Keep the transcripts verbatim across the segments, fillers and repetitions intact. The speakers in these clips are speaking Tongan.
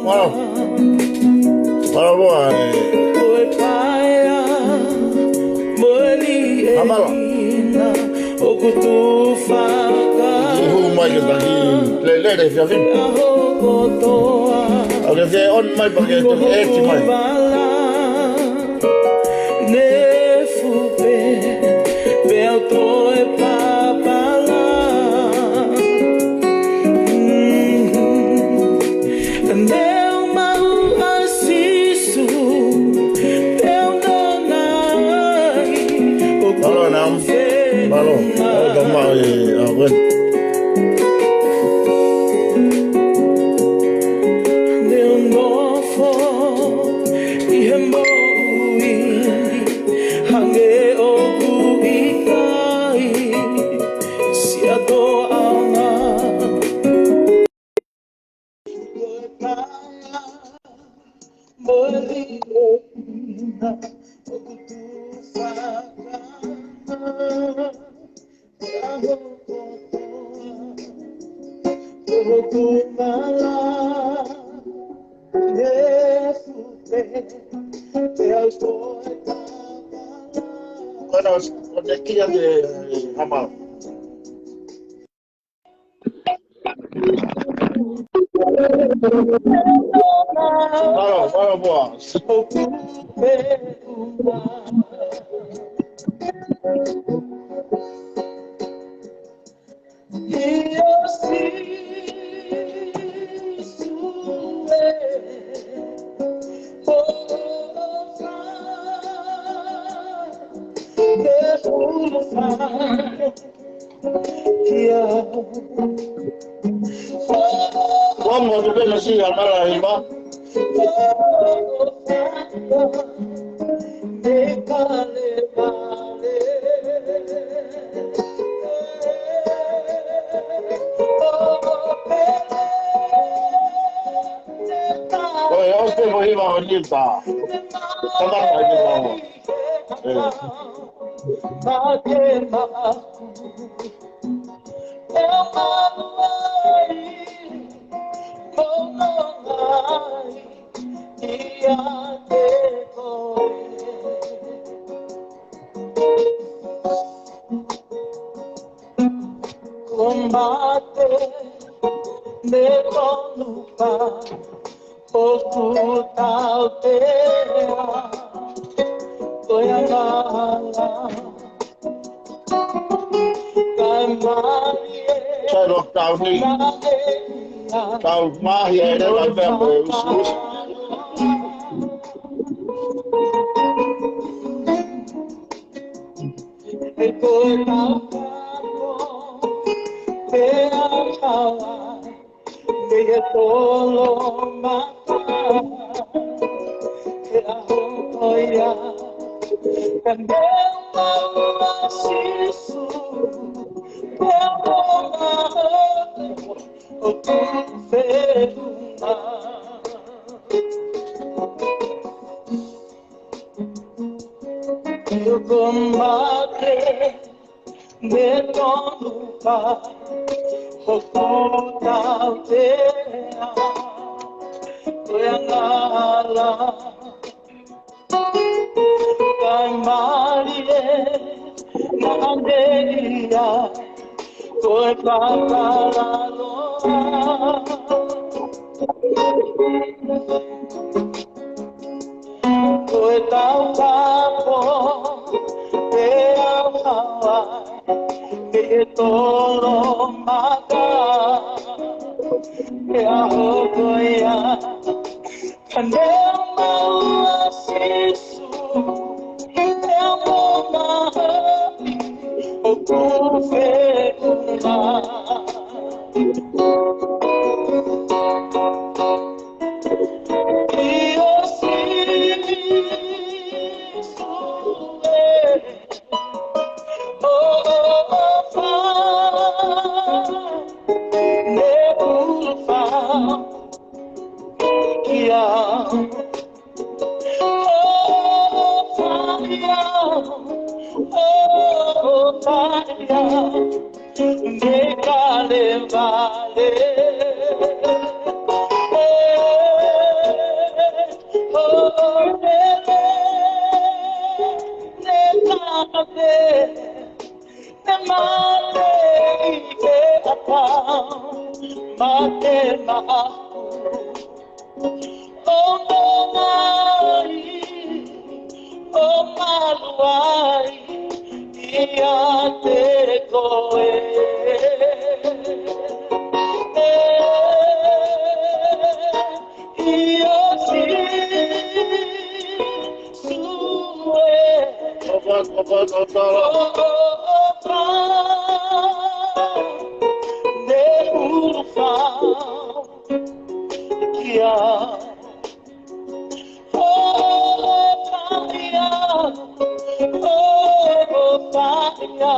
Mālō. Mālō, ē. Ko e paea mo e liʻekina ʻoku tufakanga. Hū mai ke taki lelele fiafin. ʻAho kotoa. ʻOku ke on mai pea ke toki ʻeti mai. Nefu pē, pea u toe papala. Mm. Neu maʻu ʻa Sīsū, pea u nonga ai, ʻo Mālō, Nam. Mālō. Mālō, ka mai, ā, wen. Neu nofo ʻi he moʻui ni, hangē ʻoku ʻikai siʻa toʻonga. Bueno, o te kia de Hamal. Mālō, mālō, boa. Kia. Vamos, te pena si a mala ima. Oi, ʻosi pē mo hiva ʻo Nita. Tama kai ni mau. Ē. Ko mate ne tonu pē ʻoku tautea, ko e angahala. Kae mālie. Sai lockdown ni. Tau mahi e leva pea mo e usu usu. He ko e tau kako pea kawa. Ke ke tolo mata, ke ʻaho ko ia, ka neu maʻu ʻa Sīsū, pea mo maha, ʻoku feʻunga. Ko mate, ne tonu pē ʻoku tautea, ko e angahala. Kae mālie, naʻa ne ʻi ai, ko e papalalo. Ko e tau kako, pea u hawa, ke tolo mata, ke ʻaho ko ia, ka neu maʻu ʻa Sīsū, pea mo maha, ʻoku feʻunga. Te mate i te ʻakau, mate maʻaku. ʻO nonga ai, ʻo malu ai, ʻiate koe. ʻIo Sīsū ē. Opa, opa, opa. Opa, ne u fai kia. Opa, ia. Opa, ia.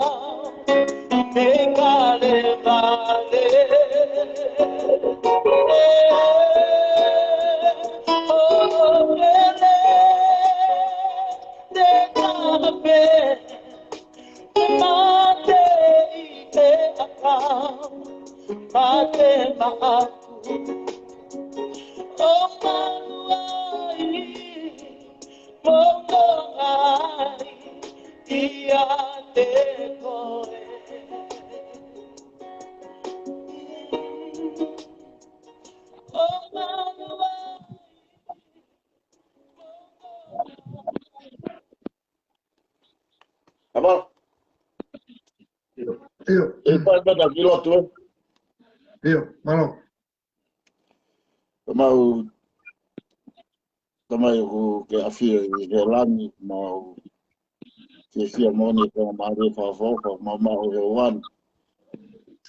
Te kale vale. Opa, ia. Te kape, mate i te ʻakau, mate maʻaku. ʻO malu ai, mo nonga ai, ʻiate koe. ʻO malu ai, mo nonga ai. Apa? ʻIo. ʻIo. E pai pata ki lotu, ē? ʻIo, mālō. Mau, tamai ʻoku ke ʻafio ʻi he langi, mau fiefia moʻoni he faingamālie fakaʻofoʻofa, mau maʻu he ʻofa ni.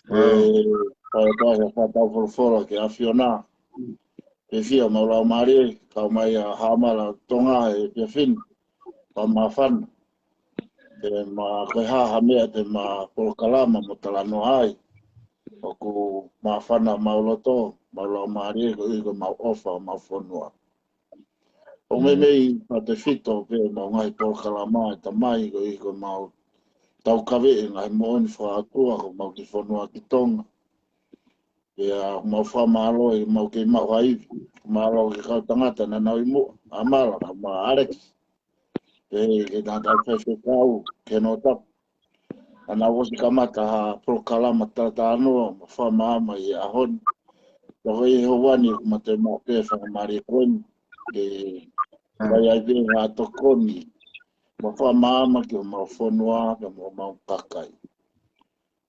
Wow. E, pai ʻoku ʻi ai ha faʻahinga folofola ke ʻafio na. Fiefia mau laumālie, kau mai ʻa Haʻamala Tonga he efiafi ni. Fakamāfana. Te ma ko e hā ha meʻa te ma polokalama mo talanoa ai. ʻOku māfana mau loto, mau laumālie, koeʻuhi ko ʻemau ʻofa, mau fonua. ʻO meimei, mm, fakatefito pē ʻemau ngaahi polokalama ʻe tamai, koeʻuhi ko ʻemau taukaveʻi e ngaahi moʻoni fakaʻotua, ko ʻemau kiʻi fonua ki Tonga. Pea mau fakamālō ʻi heʻemau kei maʻu ha ivi. Mālō ki he kau tangata naʻa nau ʻi muʻa, ʻa Mala, ʻa Mala Alex. Pea ki he tangata faifekau, ki he Notapu. Naʻa nau ʻosi kamata ha polokalama talatalanoa, mo fakamaama ʻi he ʻaho ni. Pea ko e ʻi he houa ni, ʻoku ma toe maʻu pē faingamālie ko eni. Ke, mm, fai ai pē ha tokoni. Mo fakamaama ki homau fonua, ki homau kakai.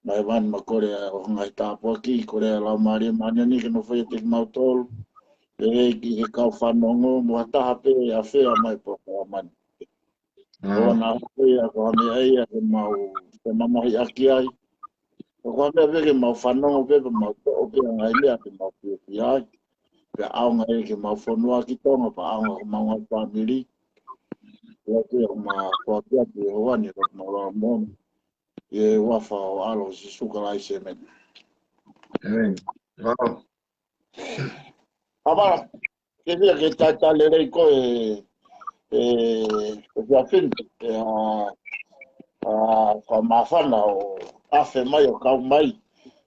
Mai vani ma kole ʻa e ngaahi tāpuaki, kole ʻa e Laumālie Māʻoniʻoni ke nofo ʻiate kimautolu. Pehē ki he kau fanongo, mo ha taha pē ʻe afea mai polokalama ni. Mm. ʻOua naʻa pehē ko ha meʻa ia ke mau, ke mamahiʻaki ai. Ko ha meʻa pē ke mau fanongo pē, pea mau toʻo pē ʻa e ngaahi meʻa ke mau fiefia ai. Pea ʻaonga ia ki heʻemau fonua ki Tonga, pea ʻaonga ki homau ngaahi fāmili. Pea ke ma kuakia ki he houa ni, ko ʻemau lau moʻoni. ʻI he huafa ʻo e ʻAlo ko Sīsū Kalaisi, ʻēmeni. ʻĒmeni. Mālō. Apa, ke fia ke talitali lelei ko e, e, ko e fiafin, e, ʻa, ʻa, fakamāfana ʻo afe mai ʻo kau mai.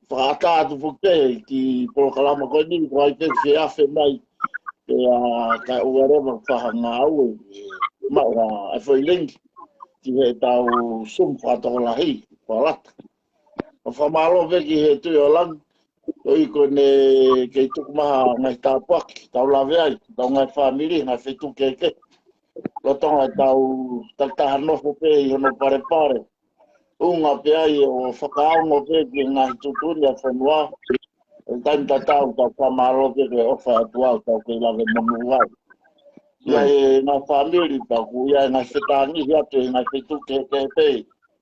Fakaʻatā atu foki ki he polokalama ko eni, ko hai pē ke afe mai. Pea, kae ʻoua leva ke fakangāue, ʻe, maʻu ha, ʻa e foʻi linki. Ki heʻetau Zoom fakatokolahi, fakalata. ʻO fakamālō pē ki he Tuʻi ʻo Langi, koeʻuhi ko ʻene kei tuku mai ha ngaahi tāpuaki, tau lave ai, tau ngaahi fāmili, ngaahi feituʻu kehekehe. Lolotonga ʻetau takitaha nofo pē ʻi hono palepale. ʻUnga pē ai ʻo fakaongo pē ki he ngaahi tuʻutuʻuni ʻa e fonua. ʻI he taimi tatau tau fakamālō pē ki he ʻofa ʻa e ʻOtua ʻoku tau kei lave monū ai. ʻI ai e ngaahi fāmili pea ʻoku ʻi ai e ngaahi fetāngihi atu ʻi he ngaahi feituʻu kehekehe pē.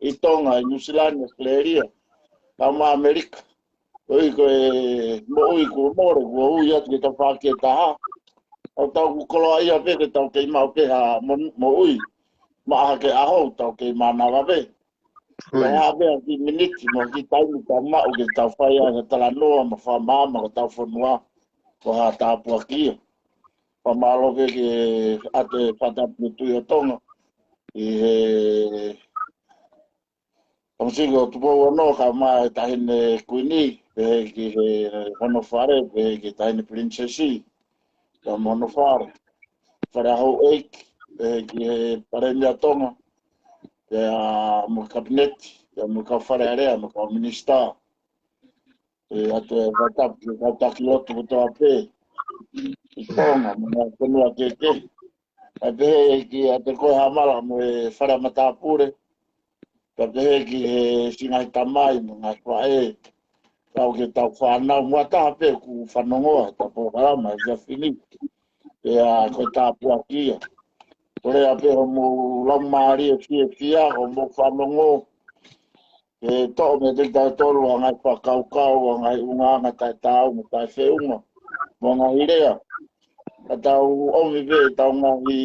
ʻI Tonga, ʻi Nuʻusila ni, ʻAositelēlia, pea mo ʻAmelika. Koeʻuhi ko e moʻui kuo mole, kuo ui atu ke tau fāki e taha. ʻOku tau koloaʻia pē ke tau kei maʻu pē ha mo-, moʻui. Maʻa hake ʻaho, tau kei mānava pē. Ko e hā pē ha kiʻi miniti, mo e kiʻi taimi tau maʻu ke tau fai ai ha talanoa, mo fakamaama ki hotau fonua, ko ha tāpuaki ia. Fakamālō pē ki he ʻAtu e Fakatapu mo e Tuʻi ʻo Tonga. ʻI he Tamasiʻi ko Tupou Ono, kau mai e Taʻahine Kuini, pehē ki he hono fale, pehē ki he Taʻahine Pilinisesi, pea mo hono fale. Fale ʻa houʻeiki, pehē ki he Palēmia Tonga, pea mo e Kapineti, pea mo e kau Fale Alea, mo e kau Minisitā. ʻE ʻatu e fakatapu ki he kau taki lotu kotoa pē ʻi Tonga, mo e ngaahi fonua kehekehe. ʻA pehē ki ʻa e ko e Hamala mo e Fale Matāpule. Pea pehē ki he siʻi ngaahi tamai mo e ngaahi faʻē. Kau ki he tau fānau mo ha taha pē ʻoku fanongo ʻi he tau polokalama he efiafi ni. Pea ko e tāpuaki ia. Ko e lea pē hoʻomou laumālie fiefia, hoʻomou fanongo. ʻE toʻo mei he tau tolu ʻa e ngaahi fakakaukau, ʻa e ngaahi ʻulungaanga taʻetaau mo taʻefeʻunga. Mo e ngaahi lea. Ka tau ʻomi pē ʻetau ngaahi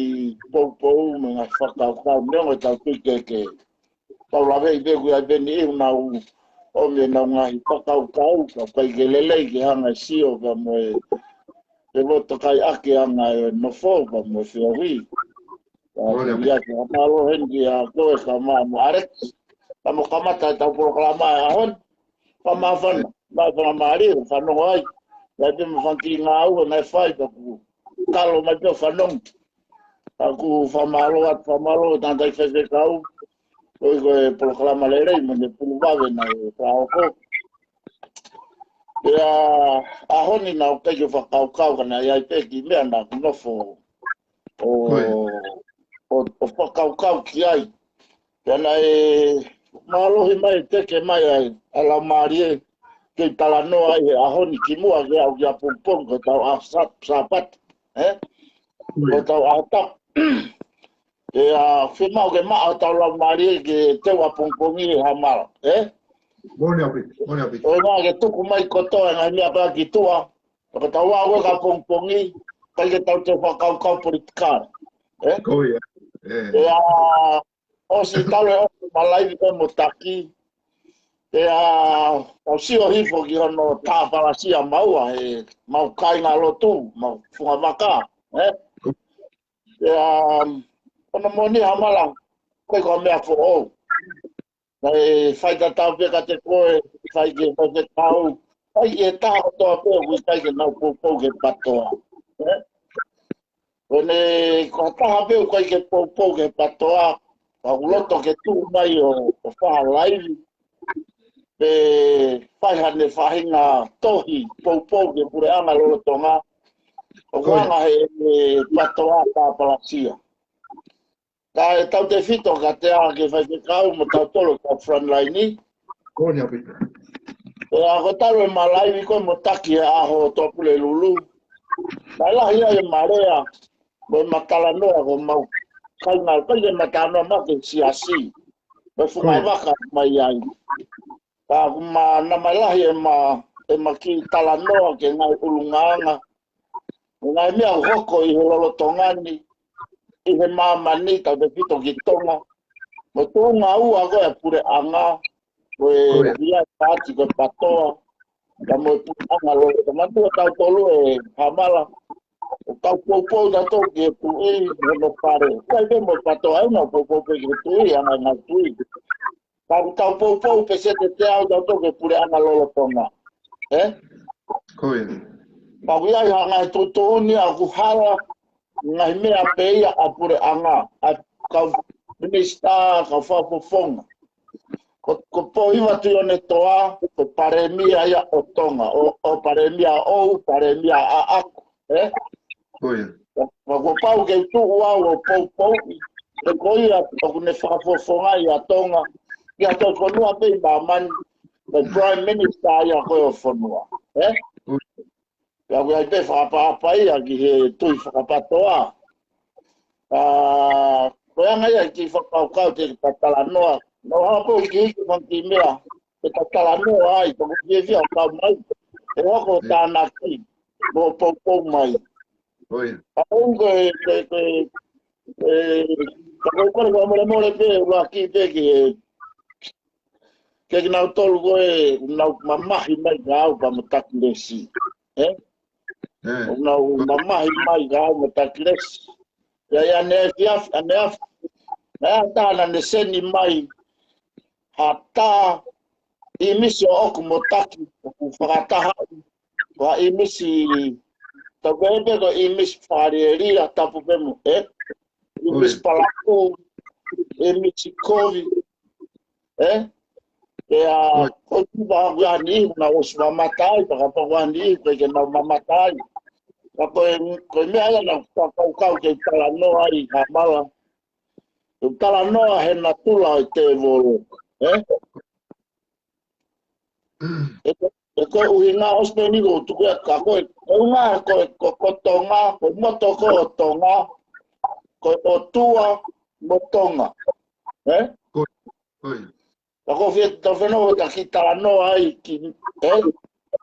poupou mo e ngaahi fakakaukau, neongo ʻetau tui kehekehe. Tau laveʻi pē ʻoku ʻi ai pē niʻihi ʻoku nau ʻomi ʻenau ngaahi fakakaukau, ka ʻoku ʻikai ke lelei ke hanga ʻo sio pea mo e, pe loto kai ake anga e nofo pea mo e feohi. Ka ʻoku ʻi ai ke fakamālō heni kia koe ka ma mo Alex. Ka mou kamata ʻetau polokalama he ʻaho ni. Fakamāfana, māfana mālie, fanongo ai. ʻI ai pē mo e fanga kiʻi ngāue naʻe fai pea ʻoku kalo mai pē ʻo fanongo. Ka ʻoku fakamālō atu, fakamālō atu ki he tangataʻi faifekau. Ko e, ko e polokalama lelei mo e pulu vave naʻe fakahoko. Pea ʻaho ni naʻa ʻoku ʻikai ke fakakaukau ka naʻe ʻi ai pē kiʻi meʻa naʻa ku nofo ʻo, ʻo, ʻo fakakaukau ki ai. Pea naʻe mālohi mai, teke mai ai ʻa e laumālie ke talanoa ai he ʻaho ni kimuʻa ke aʻu ki ʻapongipongi ko ʻetau ʻaho Sā-, Sāpate. ʻE? Ko ʻetau ʻaho Tapu. Pea fiemaʻu ke maʻa hotau laumālie ke teu ʻapongipongi he Hamala. ʻE? Moni apiti, moni apiti. ʻO ʻikai ke tuku mai kotoa e ngaahi meʻa pea ki tuʻa. Ka tau aʻu ki ʻapongipongi, ʻikai ke tau toe fakakaukau politikale. ʻE? Ko ia. ʻE. Pea ʻosi talu e ʻosi ma laivi ko ē mo Taki. Pea ʻosi ʻo hifo ki hono tāpalasia maua he mau kāinga lotu, mau funga vaka. ʻE? Pea, hono moʻoni Hamala, ʻikai ko ha meʻa foʻou. Naʻe fai tatau pē kiate koe, fai ki he faifekau, fai ki he taha kotoa pē ʻoku ʻikai ke nau poupou ki he PATOA. ʻE? Ko ʻene, ko ha taha pē ʻoku ʻikai ke poupou ki he PATOA, ka ʻoku loto ke tuʻu mai ʻo, ʻo fai ha laivi. Pe fai haʻane faʻahinga tohi, poupou ki he puleʻanga lolotonga. ʻOku anga he, he PATOA tāpalasia. Ka ʻe tautefito kiate au ki he faifekau mo tautolu ki he frontline ni. Ko ia pē. Pea ko e talu e ma laivi ko ē mo Taki he ʻaho Tuʻapulelulu. Naʻe lahi ai e ma lea, mo e ma talanoa ko ē mau kāinga, ʻikai ke ma talanoa mai ki he siasi. Mo e funga vaka mai ai. Ka ʻoku ma, naʻa ma lahi e ma, e ma kiʻi talanoa ki he ngaahi ʻulungaanga. Ngaahi meʻa ʻoku hoko ʻi he lolotonga ni, ʻi he māmani, tautefito ki Tonga. Mo e tuʻunga ua ko ē ʻa e puleʻanga, ko e, ko ia, ʻi ai pati ko e PATOA, ka mo e puleʻanga lolotonga. Manatuʻi ʻa tautolu ʻe Hamala, ʻoku tau poupou tautolu ki he tuʻi, mo hono fale. ʻIkai pē mo e PATOA, ʻoku nau poupou pē ki he tuʻi, anga e ngaahi tuʻi. Ka ʻoku tau poupou pē sete te au tautolu ki he puleʻanga lolotonga. ʻE? Ko ia. Ka ʻoku ʻi ai ha ngaahi tuʻutuʻuni ʻoku hala, ngaahi meʻa pē ia ʻa e puleʻanga, ʻa e kau minisitā, kau fakafofonga. Ko, ko Pōhiva Tuʻiʻonetoa, ko e palēmia ia ʻo Tonga, ʻo, ʻo palēmia ʻo, palēmia ʻaʻaku. ʻE? Ko ia. Ka kuo pau ke tuʻu au ʻo poupou, he ko ia ʻoku ne fakafofongaʻi ʻa Tonga, ki ha toe fonua pē ʻi māmani, ko e Prime Minister ia ko ē ʻo e fonua. ʻE? Ko ia. Pea ʻoku ʻi ai pē fakaʻapaʻapa ia ki he tui fakapatoa. ʻA, ko e anga ia e kiʻi fakakaukau te ta talanoa. Naʻa ku hanga pē ʻo hiki hiki fanga kiʻi meʻa, ke ta talanoa ai, pea ʻoku ou fiefia ʻo kau mai. ʻE hoko ʻo tānaki, mo poupou mai. Ko ia. ʻA, ʻoku ou ko e, ko e, ko e, ʻe, ka ʻoku ou kole fakamolemole pē, ʻuluaki pē ki he, ke kinautolu ko ē, ʻoku nau mamahi mai kia au pea mo Takilesi. ʻE? ʻE. ʻOku nau mamahi mai kia au mo Takilesi. ʻI ai ʻaneefiafi, ʻaneafi. Naʻe ʻi ai ha taha naʻa ne seni mai ha tā ʻīmisi ʻoʻoku mo Taki, ʻoku fakatahaʻi. Ko ha ʻīmisi, tau pehē pē ko e ʻīmisi fakalielia, tapu pē mo, ʻe? ʻĪmisi palakū. ʻe misi kovi, ē? Pea, ko e tuʻu pē ʻa e niʻihi, naʻa nau ʻosi mamata ai, pea kapau ko e niʻihi, ko e ke nau mamata ai. Ka ko e, ko e meʻa ia naʻa ku fakakaukau ke talanoa ai, Haʻamala. Ke talanoa he natula ʻo e tēvolo, ē? ʻE ko, ʻe ko e ʻuhinga ʻosi pē ni ko tuku ia ka ko e, ko e ʻuhinga ko e, ko, ko Tonga, ko e moto ko ʻo Tonga, ko e ʻOtua mo Tonga. Ē? Ko, ko ia. Ka ko fie tau fenau ta ki talanoa ai ki, ē?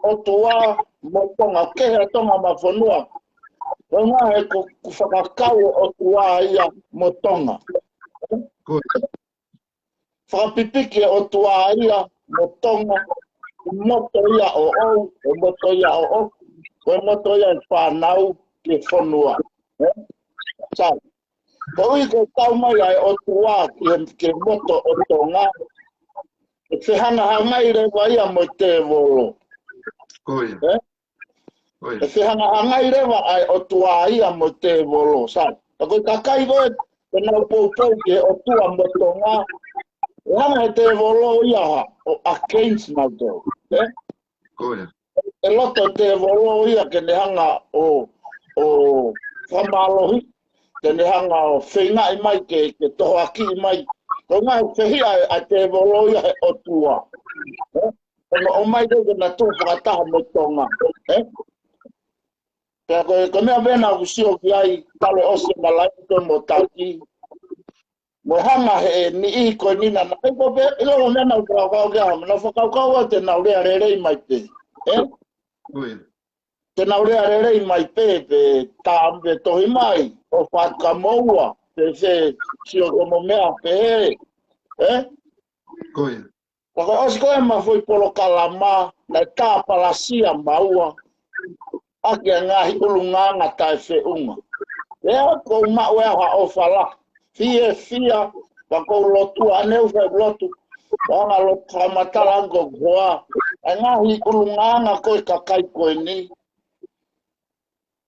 ʻOtua mo Tonga, kehe ʻa Tonga mo e fonua. Ko e ʻuhinga he ko, ko e fakakau ʻo e ʻOtua ia mo Tonga. Ko ia. Fakapipiki ʻa e ʻOtua ia mo Tonga, ko e moto ia ʻoʻou, ko e moto ia ʻoʻoku, ko e moto ia ʻa e fānau ki he fonua. Ē? Sai. Koeʻuhi ko e tau mai ʻa e ʻOtua ki he, ki he moto ʻo Tonga, ʻe fehangahangai leva ia mo e tēvolo. Ko ia. Ē? Ko ia. ʻE fehangahangai leva ʻa e ʻOtua ia mo e tēvolo, sai. Ka ko e kakai ko ē, ʻoku nau poupou ki he ʻOtua mo Tonga, ʻe hanga he tēvolo ia ʻo against nautolu. Ē? Ko ia. ʻE loto tēvolo ia ke ne hanga ʻo, ʻo fakamālohi, ke ne hanga ʻo feingaʻi mai ke, ke tohoakiʻi mai. Ko e ʻuhinga he fehiʻa ʻa e tēvolo ia he ʻOtua. Ē? Ko hono ʻomai ko ē ke na tuʻu fakataha mo Tonga. Ē? Pea ko e, ko e meʻa pē naʻa ku sio ki ai, talu ʻosi e malaʻia ko ē mo Taki. Mo e hanga he niʻihi ko eni naʻa nau, ʻe ko pē, ʻilo ko e meʻa naʻa ku fakakaukau ki ai, naʻa ku fakakaukau ʻa te nau lea lelei mai pē. Ē? Ko ia. Te nau lea lelei mai pē, pea tā pē tohi mai, ʻo fakamoua, pea se sio ko mo meʻa pē, ē? Ko ia. Ka ko e ʻosi ko ē ʻema foʻi polokalama, naʻe tāpalasia maua ʻaki ʻa e ngaahi ʻulungaanga taʻefeʻunga. Pea ʻoku ou maʻu ʻe au ha ʻofa lahi, fiefia, pea ʻoku ou lotua, ʻa ʻene ʻuhinga lotu, ʻo hanga lotu fakamatala ange ko e hoa, ʻa e ngaahi ʻulungaanga ko ē kakai ko eni,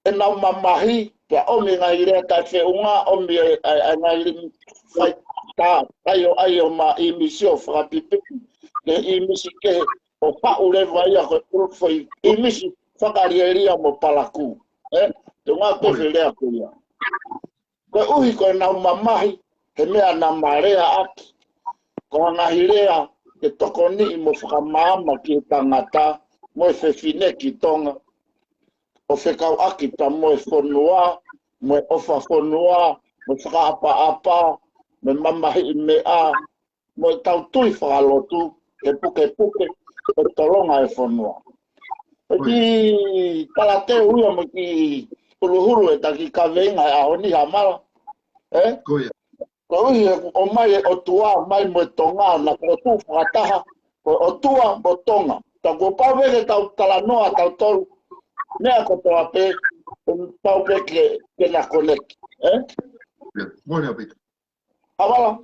ʻenau mamahi, pea ʻomi e ngaahi lea taʻefeʻunga, ʻomi e, ʻa e, ʻa e ngaahi lea fai tā, ʻai ʻo, ʻai ʻo ma ʻīmisi ʻo fakapipiki, ke ʻīmisi kehe, ʻo haʻu leva ia ko e ʻulu foʻi ʻīmisi fakalielia mo palakū. Ē? Te ngā ko e lea ko ia. Koeʻuhi ko ʻenau mamahi, he meʻa naʻa ma lea ʻaki. Ko e ngaahi lea, ke tokoniʻi mo fakamaama ki he tangata, mo e fefine ki Tonga. ʻO fekauʻaki pea mo e fonua, mo e ʻofa fonua, mo e fakaʻapaʻapa, mo e mamahiʻi meʻa, mo e tau tui fakalotu, he pukepuke, ʻo e tolonga e fonua. ʻE ki talateu ia mo e ki huluhulu e taki kaveinga he ʻaho ni Haʻamala. Ē? Ko ia. Koeʻuhi he ʻoku ʻomai e ʻOtua mai mo e Tonga, naʻa ko e tuʻu fakataha, ko e ʻOtua mo Tonga. Tā kuo pau pē ke tau talanoa tautolu, meʻa kotoa pē, ʻoku pau pē ke, ke na connect. Ē? Ia, mole a pita. Haʻamala,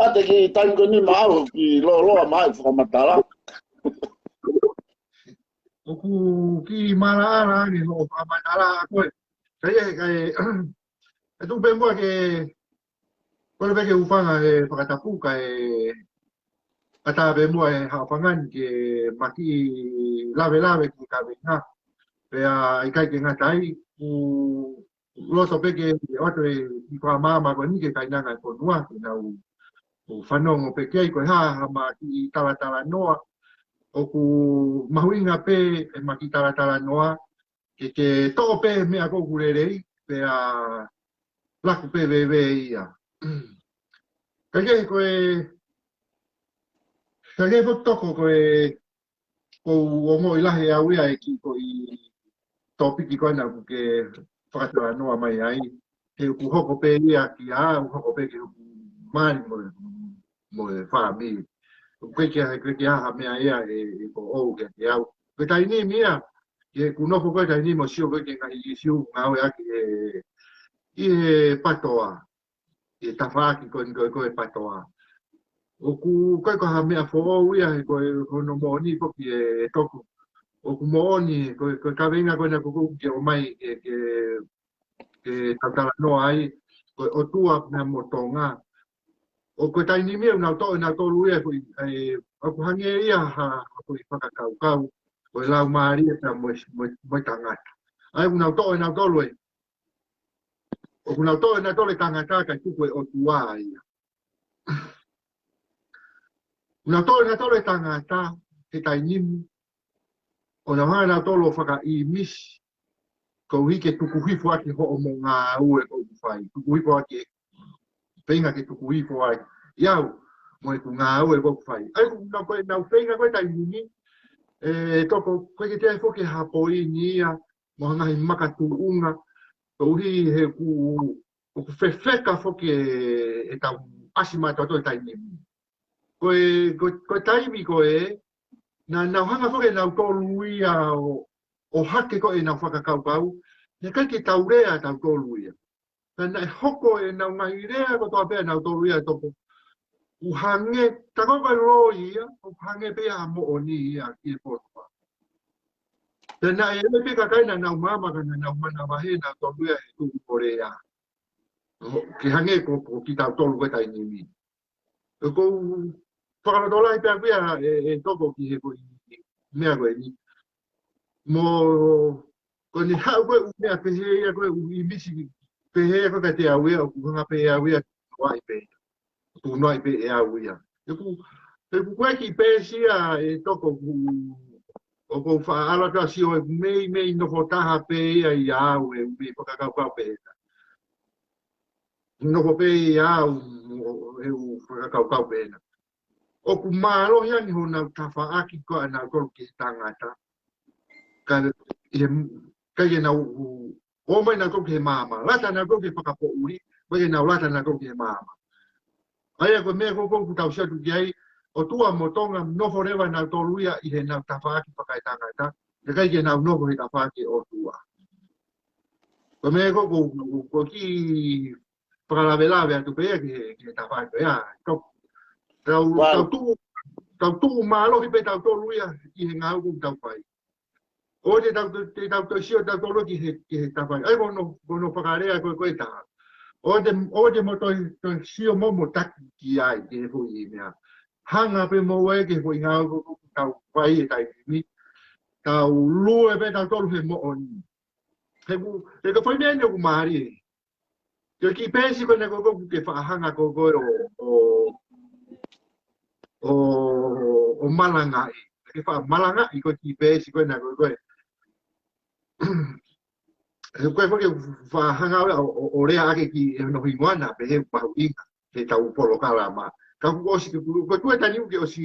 ʻa te ki taimi ko eni maʻau ki loloa mai fakamatala. ʻOku ki malaʻala ange hoʻo fakamatala ʻa koe. Kai e, kai e, e tuʻu pē muʻa ke, kole pē ke ufanga he fakatapu, kae ʻatā pē muʻa e haʻofanga ni ke ma kiʻi lavelave ki he kaveinga. Pea ʻikai ke ngata ai, ʻoku loto pē ke ʻoatu e kiʻi fakamaama ko eni ki he kainanga e fonua, ke nau ʻo fanongo pē ki ai ko e hā, haʻama kiʻi talatalanoa, ʻoku mahuʻinga pē ʻema kiʻi talatalanoa, ke, ke toʻo pē meʻa ko ē ʻoku lelei, pea laku pē veve ia. Kae kehe ko e, kae kehe ko e toko ko e, ʻoku ou ongoʻi lahi ʻe au ia e kiʻi ko e tōpiki ko ena ʻoku ke fakatalanoa mai ai. He ʻoku hoko pē ia ki ai, ʻoku hoko pē ki hoku mali mo e, mo e fāmili. ʻOku ʻikai ke, ʻikai ke ʻi ai ha meʻa ia ʻe, ʻe ko ʻou ke, ke au. Ko e taimi ni ia, ke ʻoku nofo ko e taimi ni mo sio ko e ke ngaahi ʻisiū ngāueʻaki ʻe, ʻi he patoa. ʻI he tafaʻaki ko eni ko e, ko e patoa. ʻOku, ko e ko ha meʻa foʻou ia he ko e, ko hono moʻoni foki e, e toko. ʻOku moʻoni, ko e, ko e kaveinga ko ena ʻoku ke ʻomai ke, ke, ke tau talanoa ai, ko e ʻOtua pea mo Tonga. ʻOku taimi ni ʻoku nau toʻo ʻe nautolu ia ko e, ʻoku hangē ia ha, ha ko e fakakaukau, ko e laumālie pea mo e, mo e, mo e tangata. ʻA ia ʻoku nau toʻo ʻe nautolu e, ʻoku nau toʻo ʻe nautolu e tangata kae tuku ʻe he ʻOtua ia. ʻOku nau toʻo ʻe nautolu e tangata he taimi ni, ʻo nau hanga ʻe nautolu ʻo fakaʻīmisi, koeʻuhi ke tuku hifo ʻaki hoʻomo ngāue ʻoku fai, tuku hifo ʻaki e feinga ke tuku hifo ai ʻa au mo ʻeku ngāue ʻoku fai. ʻA ia ʻoku nau ko e nau feinga ko e taimi ni, ʻe Toko, ko e ke te ai foki ha poini ia, mo ha ngaahi makatuʻunga, koeʻuhi he ʻoku, ʻoku fefeka foki e, ʻetau ʻasi maʻatautolu he taimi ni. Ko e, ko, ko e taimi ko ē, naʻa nau hanga foki ʻe nautolu ia ʻo, ʻo hake ko ē ʻenau fakakaukau, naʻe ʻikai ke tau lea ʻa tautolu ia. Ka naʻe hoko ʻenau ngaahi lea kotoa pē ʻa nautolu ia Toko. ʻOku hangē, tā ko e loi ia, ʻoku hangē pē ia ha moʻoni ia ki he fonua. Pea naʻe ʻi ai pē kakai naʻa nau maama ka naʻa nau manavahē ʻe nautolu ia ʻe tuʻu ko lea. Ke hangē ko, ko kitautolu ko e taimi ni. ʻOku ou fakalotolahi pē ʻaku ia ʻe, ʻe Toko ki he ko e meʻa ko eni. Mo, ko ʻene haʻu ko e ʻū meʻa pehē ia ko e ʻū ʻīmisi pehē ko e kiate au ia, ʻoku hanga pē au ia, tuʻu noaʻi pē. Tuʻu noaʻi pē ʻe au ia. ʻOku, ʻoku ko e kiʻi peesi ia ʻe Toko ʻoku, ʻoku ou faʻa ʻalu atu ʻo sio ʻoku meimei nofo taha pē ia ʻia au e ʻū meʻa fakakaukau pehē. Nofo pē ia au mo e ʻū fakakaukau pehē. ʻOku mālohi ange honau tafaʻaki ko ē ʻa nautolu ki he tangata. Ka ʻi he, ʻikai ke nau ō mai nautolu ki he maama. Lata nautolu ki he fakapoʻuli, ʻikai ke nau lata nautolu ki he maama. ʻA ia ko e meʻa ko ē ʻoku tau sio atu ki ai, ʻOtua mo Tonga, nofo leva nautolu ia ʻi heʻenau tafaʻaki fakaetangata, ʻikai ke nau nofo he tafaʻaki ʻo e ʻOtua. Ko e meʻa ko ē ʻoku, ʻoku, ʻoku ou kiʻi fakalavelave atu pē ia ki he, ki he tafaʻaki ia. Tau, tau, Wow. tau tuʻu, tau tuʻu mālohi pē tautolu ia ʻi he ngāue ʻoku tau fai. ʻOua te tau, te tau toe sio tautolu ki he, ki he tafaʻaki. ʻA ia ko hono, ko hono fakalea ko ē, ko e taha. ʻOua te, ʻoua te mo toe, toe sio mo mo taki ki ai ki he foʻi meʻa. Hanga pē mo ʻai ki he foʻi ngāue ʻoku, ʻoku tau fai he taimi ni. Tau lue pē tautolu he moʻoni. He ʻoku, he ko e foʻi meʻa eni ʻoku mālie. Ko e kiʻi peesi ko ena ko ē ʻoku ke faʻa hanga ko ē ʻo, ʻo, ʻo, ʻo malangaʻi. Ke faʻa malangaʻi ko e kiʻi peesi ko ena ko ē. He ko e foki faʻa hanga ʻo, ʻo, ʻo lea ʻaki ki he hono hingoa naʻa pehē ʻoku mahuʻinga he tau polokalama. Ka kuo ʻosi ke kulu, ko e tuʻu e taimi ʻoku ke ʻosi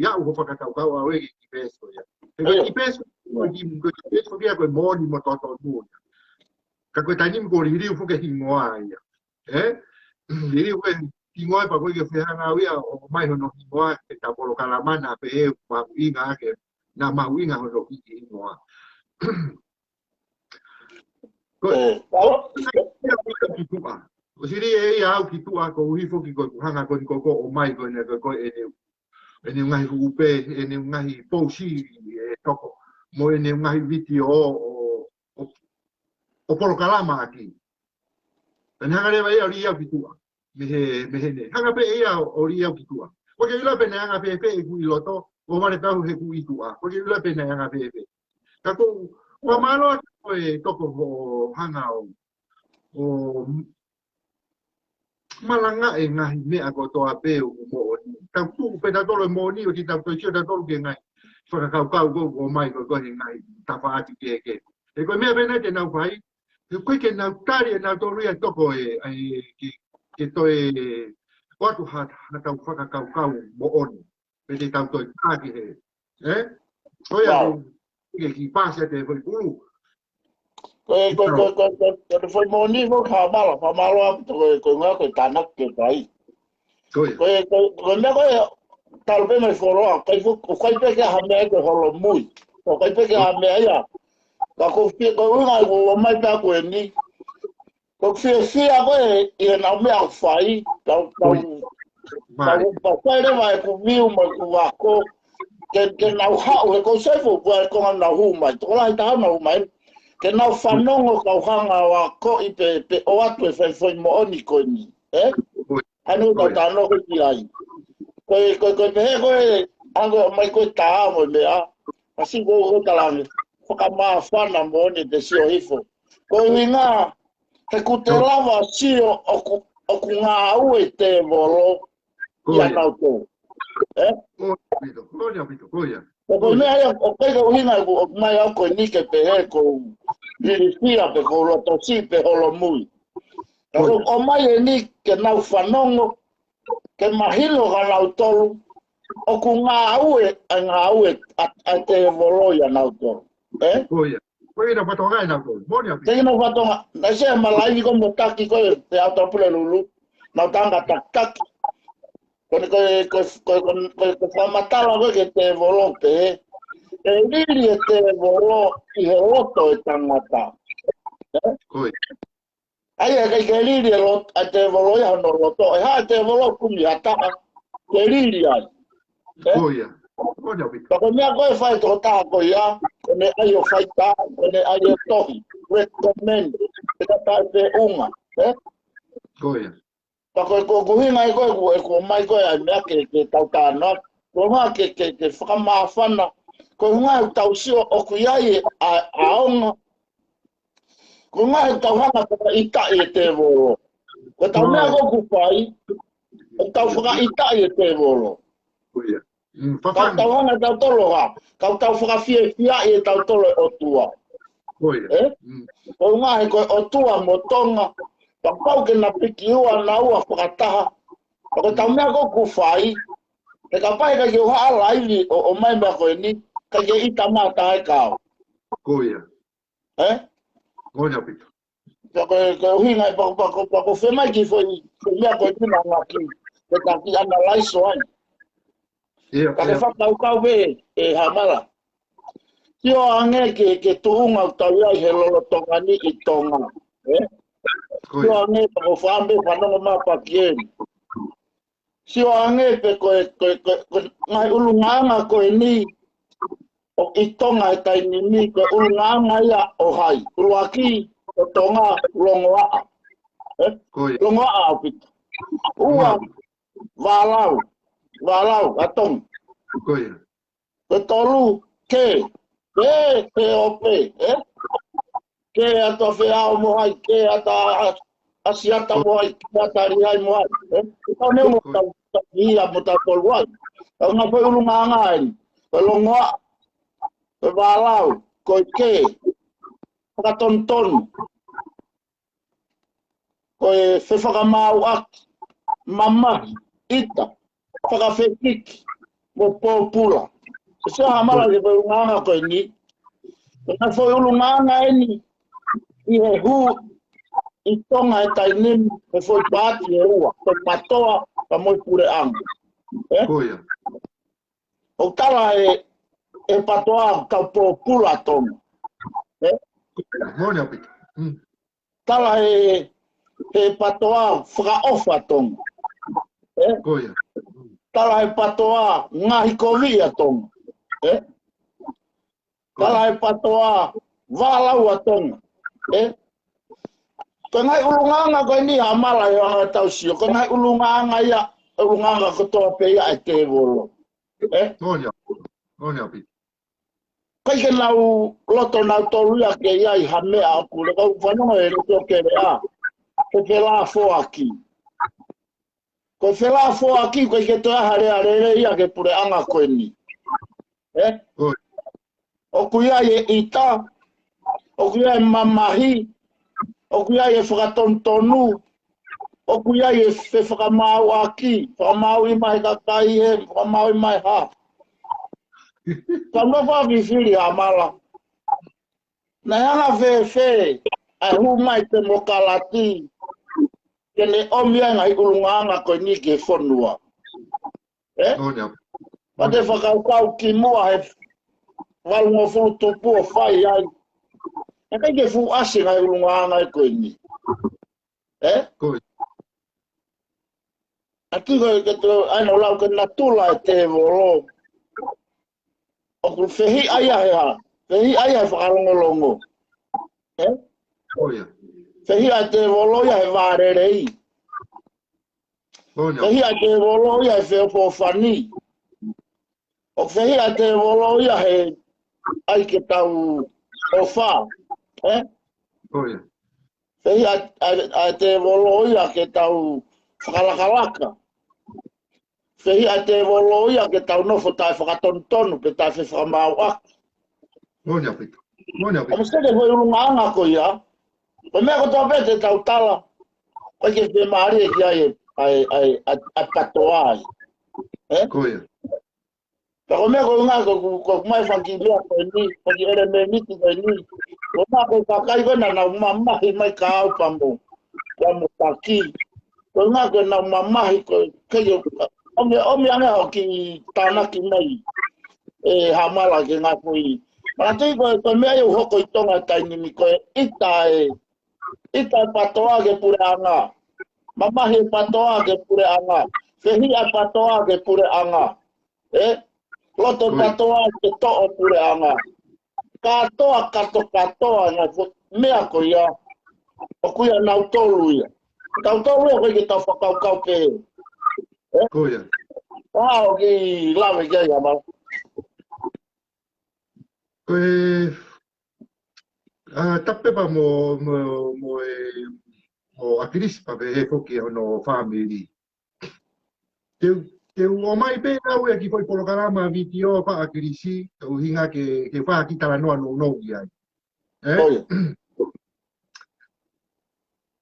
aʻu ho fakakaukau ʻa e kiʻi peesi ko ia. He ko e kiʻi peesi, ko e kiʻi, ko e kiʻi peesi ko ia ko e moʻoni mo totonu ia. Ka ko e taimi ni kuo liliu foki e hingoa ia. ʻE? Liliu e hingoa pea ko e ke fehanga au ia ʻo mai hono hingoa ke tau polokalama naʻa pehē ʻoku mahuʻinga ake, naʻa mahuʻinga hono kiʻi hingoa. Ko e, ʻo, ʻosi lī ʻe ia au ki tuʻa, koeʻuhi foki ko ʻeku hanga ko eni ko ē ʻo mai ko ena ko ē ʻene, ʻene ngaahi huʻu pē, ʻene ngaahi pousi ʻe Toko, mo ʻene ngaahi vitiō ʻo, ʻo, ʻo polokalama ʻaki. Pea ne hanga leva ia ʻo lī au ki tuʻa. Mei he, mei he ne. Hanga pē ia ʻo, ʻo lī au ki tuʻa. ʻOku ke ʻilo pe naʻe anga fēfē ʻeku ʻi loto, ʻo vale pē au he ʻeku ʻi tuʻa. ʻOku ke ʻilo pe naʻe anga fēfē. Ka ko, ʻoku mālō atu ko e Toko hoʻo hanga ʻo, ʻo malangaʻi e ngaahi meʻa kotoa pē ʻoku moʻoni. Tau tuʻu pē tautolu he moʻoni, ʻoua te tau toe sio tautolu ki he ngaahi fakakaukau ko ē ʻoku ʻomai ko ē ko ē he ngaahi tafaʻaki kehekehe. He ko e meʻa pē ena te nau fai, he ʻoku ʻikai ke nau tali ʻe nautolu ia Toko e, ʻai, ke, ke toe ʻoatu ha, ha tau fakakaukau moʻoni. Pe te tau toe taki he. ʻE? Ko ia Wow. ko, ke kiʻi pasi atu e foʻi kulu. Ko e, ko e, ko e, ko e, ko e, ko e foʻi moʻoni foki, fakamālō, fakamālō ʻaupito ko e, ko e ngā ko e tānaki ke fai. Ko ia. Ko e, ko e, ko e meʻa ko e, talu pē mai foloa, ʻikai fo-, ʻikai pē ke ha meʻa ko e holomui. ʻIkai pē ke ha meʻa ia. Ka ko e fie, ko e ʻuhinga ʻoku ʻomai pē ʻaku eni. Ko e fiefia ko ē ʻi heʻenau meʻa ʻoku fai, tau, tau, Oi. Mālie. Tau, tau fai leva ʻeku view mo ʻeku ako, ke, ke nau haʻu he ko e sefo, ko e konga nau hū mai, tokolahi taha nau hū mai, ke nau fanongo kau hanga ʻo akoʻi pe, pe ʻoatu e fai foʻi moʻoni ko eni, ē? Oi. Hanu tau tano ko ki ai. Ko e, ko e, ko e pehē ko e, ango mai ko e tā mo e meʻa. Kasi ko ko talange. Fakamāfana moʻoni te sio hifo. Ko e ʻuhinga, he ʻoku te lava sio ʻoku, ʻoku ngāue tēvolo ia nautolu. Eh? Ko ia, ko ia. Ko ko meʻa ia, ʻoku ʻikai ko e ʻuhinga ʻoku, ʻoku mai au ko eni ke pehē ʻoku ou ilifia pe ʻoku ou loto siʻi pe holomui. Ka ko ʻomai eni ke nau fanongo, ke mahino kia nautolu, ʻoku ngāue, ʻa e ngāue, ʻa, ʻa tēvolo ia nautolu. Eh? Ko ia. Ko ia na fatonga ia nautolu. Moʻoni ʻaupito. Te ina fatonga, na se malai ni ko mo taki ko e, te au tapule lulu, na tanga takitaki. Ko ni ko e, ko e, ko e, ko e, ko e, ko e fakamatala ko e ke tēvolo pē, ʻe lili e tēvolo ʻi he loto e tangata. Eh? Ko ia. ʻA ia ʻe ʻikai ke lili e lot-, ʻa e tēvolo ia hono loto, ʻe hā e tēvolo kumi ha taha, ke lili ai. Eh? Ko ia. Ko ia, Pita. Ka ko e meʻa ko e fai tokotaha ko ia, ko ʻene ʻai ʻo fai tā, ko ʻene ʻai ʻo tohi, recommend, ʻe ka taʻe feʻunga. Eh? Ko ia. Ka ko e ko, ko e ʻuhinga ia ko e, ko e, ko e ʻomai ko e ʻa e meʻa ke, ke tau tānaki. Ko e ʻuhinga ke, ke, ke fakamāfana. Ko e ʻuhinga ʻoku tau sio ʻoku ʻi ai e ʻa, ʻaonga. Ko e ʻuhinga ʻoku tau hanga fakaʻitaʻi e tēvolo. Ko e tau meʻa ko ē ʻoku fai, ʻoku tau fakaʻitaʻi e tēvolo. Ko ia. Mm, ka tau hanga tautolu ha, ka tau fakafiefiaʻi e tautolu e ʻOtua. Ko ia. Eh? Mm. Ko e ʻuhinga he ko e ʻOtua mo Tonga, ka pau ke na piki ua na ua fakataha. Ka ko e tau meʻa ko ē ʻoku fai, he kapau ʻe ʻikai ke u hala ivi ʻo, ʻomai meʻa ko eni, ʻikai ke ʻita mai ha taha ʻe kau. Ko ia. Eh? Moʻoni ʻaupito. Ka ko e, ko e ʻuhinga e pako, pako, pako, fe mai ki foʻi, foʻi meʻa ko e tuna ngaki, ke taki analyze ai. Ia, ka ke fakakaukau pē, ʻe Hamala. Sio ange ke, ke tuʻunga ʻoku tau ʻi ai he lolotonga ni ʻi Tonga. Eh? Ko ia. Sio ange pako fāmbe fanongo mai paki eni. Sio ange pē ko e, ko e, ko e, ko e ngaahi ʻulungaanga ko eni ʻoku ʻi Tonga he taimi ni, ko e ʻulungaanga ia ʻo hai. ʻUluaki, ʻo Tonga, Longoaʻa. Eh? Ko ia. Longoaʻa ʻaupito. Ua, Vālau. Vālau, ʻa Tonga. Ko ia. Ko e tolu, Kē. Kē, Kē ʻo pē, eh? Kē ʻa Tuʻafeʻao mo hai, Kē ʻa Asiata mo hai, Kē ʻa Lihai mo hai, eh? Tau neu mo tau, tau ia mo tau tolu ai. Tau ngā foʻi ʻulungaanga ai. Ko e Longoaʻa, ko e Vālau, ko e Kē. Fakatonutonu. Ko e fefakamāuʻaki, mamahi, ʻita, fakafekiki, mo pōpula. Ko e sio Hamala ki he foʻi ʻulungaanga ko eni. Ko e ngaahi foʻi ʻulungaanga eni ʻi he hū ʻi Tonga he taimi ni, he foʻi paati ʻe ua, ko e PATOA, pea mo e puleʻanga. Eh? Ko ia. ʻOku tala ʻe, ʻe PATOA kau pōpula Tonga. Eh? Moʻoni ʻaupito. Mm. Tala ʻe, ʻe PATOA fakaʻofa Tonga. Eh? Ko ia. Tala ʻe PATOA ngaahi kovi ʻa Tonga. Eh? Tala ʻe PATOA vālau ʻa Tonga. Eh? Ko e ngaahi ʻulungaanga ko eni Hamala ʻi he anga tau sio. Ko e ngaahi ʻulungaanga ia, ʻulungaanga kotoa pē ia ʻa e tēvolo. Eh? Moʻoni ʻaupito. Moʻoni ʻaupito. ʻIkai ke nau loto nautolu ia ke ʻi ai ha meʻa ʻoku le kau fanongo e loto ke lea. Ke felāfoaki. Ko e felāfoaki, ʻoku ʻikai ke toe ʻi ai ha lea lelei ia ki he puleʻanga ko eni. Eh? Ko ia. ʻOku ʻi ai e ʻita, ʻoku ʻi ai e mamahi, ʻoku ʻi ai e fakatonutonu, ʻoku ʻi ai e fefakamāuʻaki, fakamāuʻi mai kakai he, fakamāuʻi mai ha. Ka mo fafifili Hamala. Naʻe anga fēfē ʻa e hū mai temokalati ke ne ʻomi ai ngaahi ʻulungaanga ko eni ki he fonua. Eh? Moʻoni ʻaupito. Pea te fakakaukau kimuʻa he valungofulu tupu ʻo fai ai. ʻIkai ke fuʻu ʻasi ngaahi ʻulungaanga ko eni. Eh? Ko ia. ʻA ia ko e ke tō, ʻa ia naʻa ku lau ko e natula e tēvolo. ʻOku fehiʻa ia he hā? Fehiʻa ia he fakalongolongo. Eh? Ko ia. Fehiʻa e tēvolo ia he vā lelei. Ko ia. Fehiʻa e tēvolo ia he feʻofoʻofani. ʻOku fehiʻa e tēvolo ia he ʻai ke tau ʻofa. Ē? Ko ia. Fehiʻa e, e, e tēvolo ia ke tau fakalakalaka. Fehiʻa e tēvolo ia ke tau nofo taʻe fakatonutonu pe taʻe fefakamāuʻaki. Moʻoni ʻaupito. Moʻoni ʻaupito. Ka mou sio ki he foʻi ʻulungaanga ko ia. Ko e meʻa kotoa pē te tau tala, ʻoku ʻikai ke fiemālie ki ai e, ʻa e, ʻa e, ʻa e, ʻa e patoa ai. Ē? Ko ia. Pea ko e meʻa ko e ʻuhinga ko ʻeku, ko ʻeku ʻomai e fanga kiʻi meʻa ko eni, fanga kiʻi ʻelemēniti ko eni. Ko e ʻuhinga ko e kakai ko ē naʻa nau mamahi mai kia au pea mo, pea mo Taki. Ko e ʻuhinga ko ʻenau mamahi ko e kei o, ʻomi, ʻomi ange hoʻo kiʻi tānaki mai ē Hamala ki he ngaahi foʻi. Manatuʻi ko e, ko e meʻa ia ʻoku hoko ʻi Tonga he taimi ni ko e ʻita e, ʻita e patoa ki he puleʻanga. Mamahi e patoa ki he puleʻanga. Fehiʻa e patoa ki he puleʻanga. Ē? Loto patoa ke toʻo puleʻanga. Kātoa, kātoa, kātoa, ngaahi fo-, meʻa ko ia. ʻOku ʻia nautolu ia. Tautolu ia ʻoku ʻikai ke tau fakakaukau pē. Ē? Ko ia. ʻA, ʻoku ou lave ki ai, Hamala. Ko e, ʻa, tapu pē pea mo, mo, mo e, mo ʻAkilisi pea pehē foki hono fāmili. Te u, te u ʻomai pē au e kiʻi foʻi polokalama vitiō ʻa ʻAkilisi, ko e ʻuhinga ke, ke fai ha kiʻi talanoa nounou ki ai. Ē? Ko ia.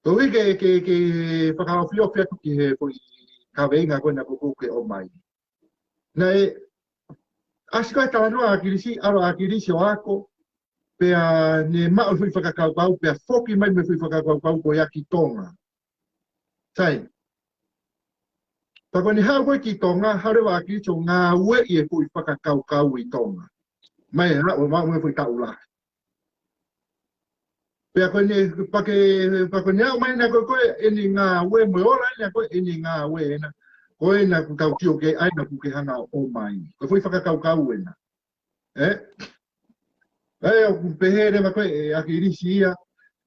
Ko e ʻuhi ke, ke, ke fakaofiofi atu ki he foʻi kaveinga ko ena ʻoku ke ʻomai. Naʻe ʻasi ko ē talanoa ʻa ʻAkilisi, ʻalu ʻa ʻAkilisi ʻo ako, pea ne maʻu e foʻi fakakaukau, pea foki mai mo e foʻi fakakaukau ko ia ki Tonga. Sai. Pea ko ʻene haʻu ko ē ki Tonga, haʻu leva ʻa ʻAkilisi ʻo ngāueʻi e foʻi fakakaukau ʻi Tonga. Mai e haʻu ʻo maʻu mo e foʻi taʻu lahi. Pea ko ʻene, pea ke, pea ko ʻene aʻu mai ena ko ē, ko ē ʻene ngāue mo e ola ena ko ē ʻene ngāue ena. Ko ena ʻoku tau sio ki ai ena ʻoku ke hanga ʻo ʻomai. Ko e foʻi fakakaukau ena. Ē? Ē, ʻoku pehē leva ko ē ʻe ʻAkilisi ia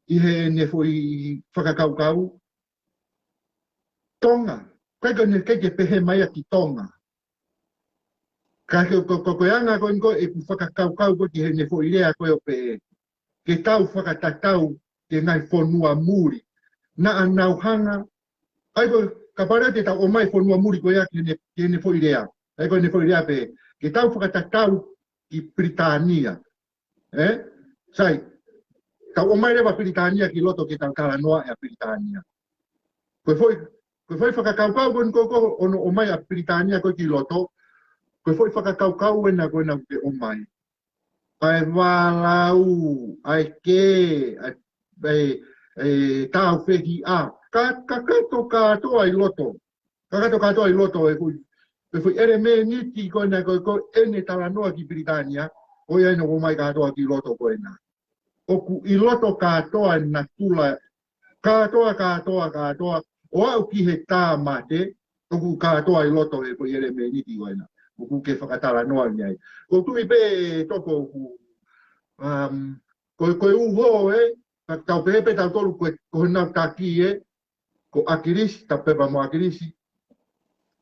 ʻi heʻene foʻi fakakaukau. Tonga. ʻIkai ke ne, ʻikai ke pehē mai ia ki Tonga. Ka ko, ko, ko, ko e anga ko eni ko ē ʻeku fakakaukau ko ē ki heʻene foʻi lea ko ē ʻo pehē ke tau fakatatau ki he ngaahi fonua muli. Naʻa nau hanga, ʻai ko e, kapau leva te tau ʻomai fonua muli ko ia ki heʻene, ki heʻene foʻi lea. ʻAi ko ʻene foʻi lea pē, ke tau fakatatau ki Pilitānia. Ē? Sai, tau ʻomai leva Pilitānia ki loto ke tau talanoa ʻia Pilitānia. Ko e foʻi, ko e foʻi fakakaukau ko eni ko ē ʻoku ʻomai ʻa Pilitānia ko ē ki loto, ko e foʻi fakakaukau ena ko ena ʻoku ke ʻomai. ʻA e vālau, ʻa e kē, ʻa e, ʻa e, ʻa e tāufehiʻa. Ka, kakato kātoa ʻi loto. Kakato kātoa ʻi loto e foʻi, e foʻi ʻelemēniti ko ena ko ē ʻoku ʻene talanoa ki Pilitānia, ʻoku ʻi ai ʻene ʻomai kātoa ki loto ko ena. ʻOku ʻi loto kātoa e natula, kātoa, kātoa, kātoa, ʻo aʻu ki he tāmate, ʻoku kātoa ʻi loto e foʻi ʻelemēniti ko ena. ʻOku ke fakatalanoa ki ai. ʻOku ou tui pē Toko ʻoku, um, ko, ko e uho ē, ka tau pehē pē tautolu ko e, ko honau taki ē, ko ʻAkilisi, tapu pē pea mo ʻAkilisi.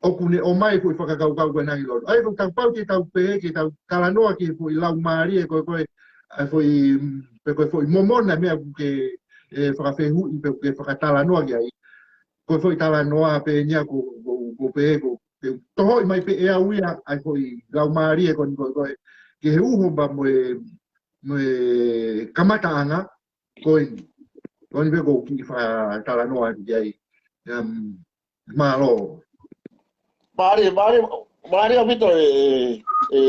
ʻOku ne ʻomai e foʻi fakakaukau ko ena ki loto. ʻAi, ʻoku tau pau ke tau pehē, ke tau talanoa ki he foʻi laumālie ko ē, ko e, ʻa e foʻi, mm, pe ko e foʻi momona meʻa ʻoku ke, ē, fakafehuʻi pe ʻoku ke fakatalanoa ki ai. Ko e foʻi talanoa pē eni ia ʻoku, ʻoku, ʻoku pehē ʻoku ke tohoʻi mai pē ʻe au ia ʻa e foʻi laumālie ko eni ko ē, ko e, ki he uho pea mo e, mo e kamataʻanga, ko eni. Ko eni pē ʻoku ou kiʻi fakatalanoa ki ai. Um, mālō. Mālie, mālie, mālie ʻaupito ē, ē,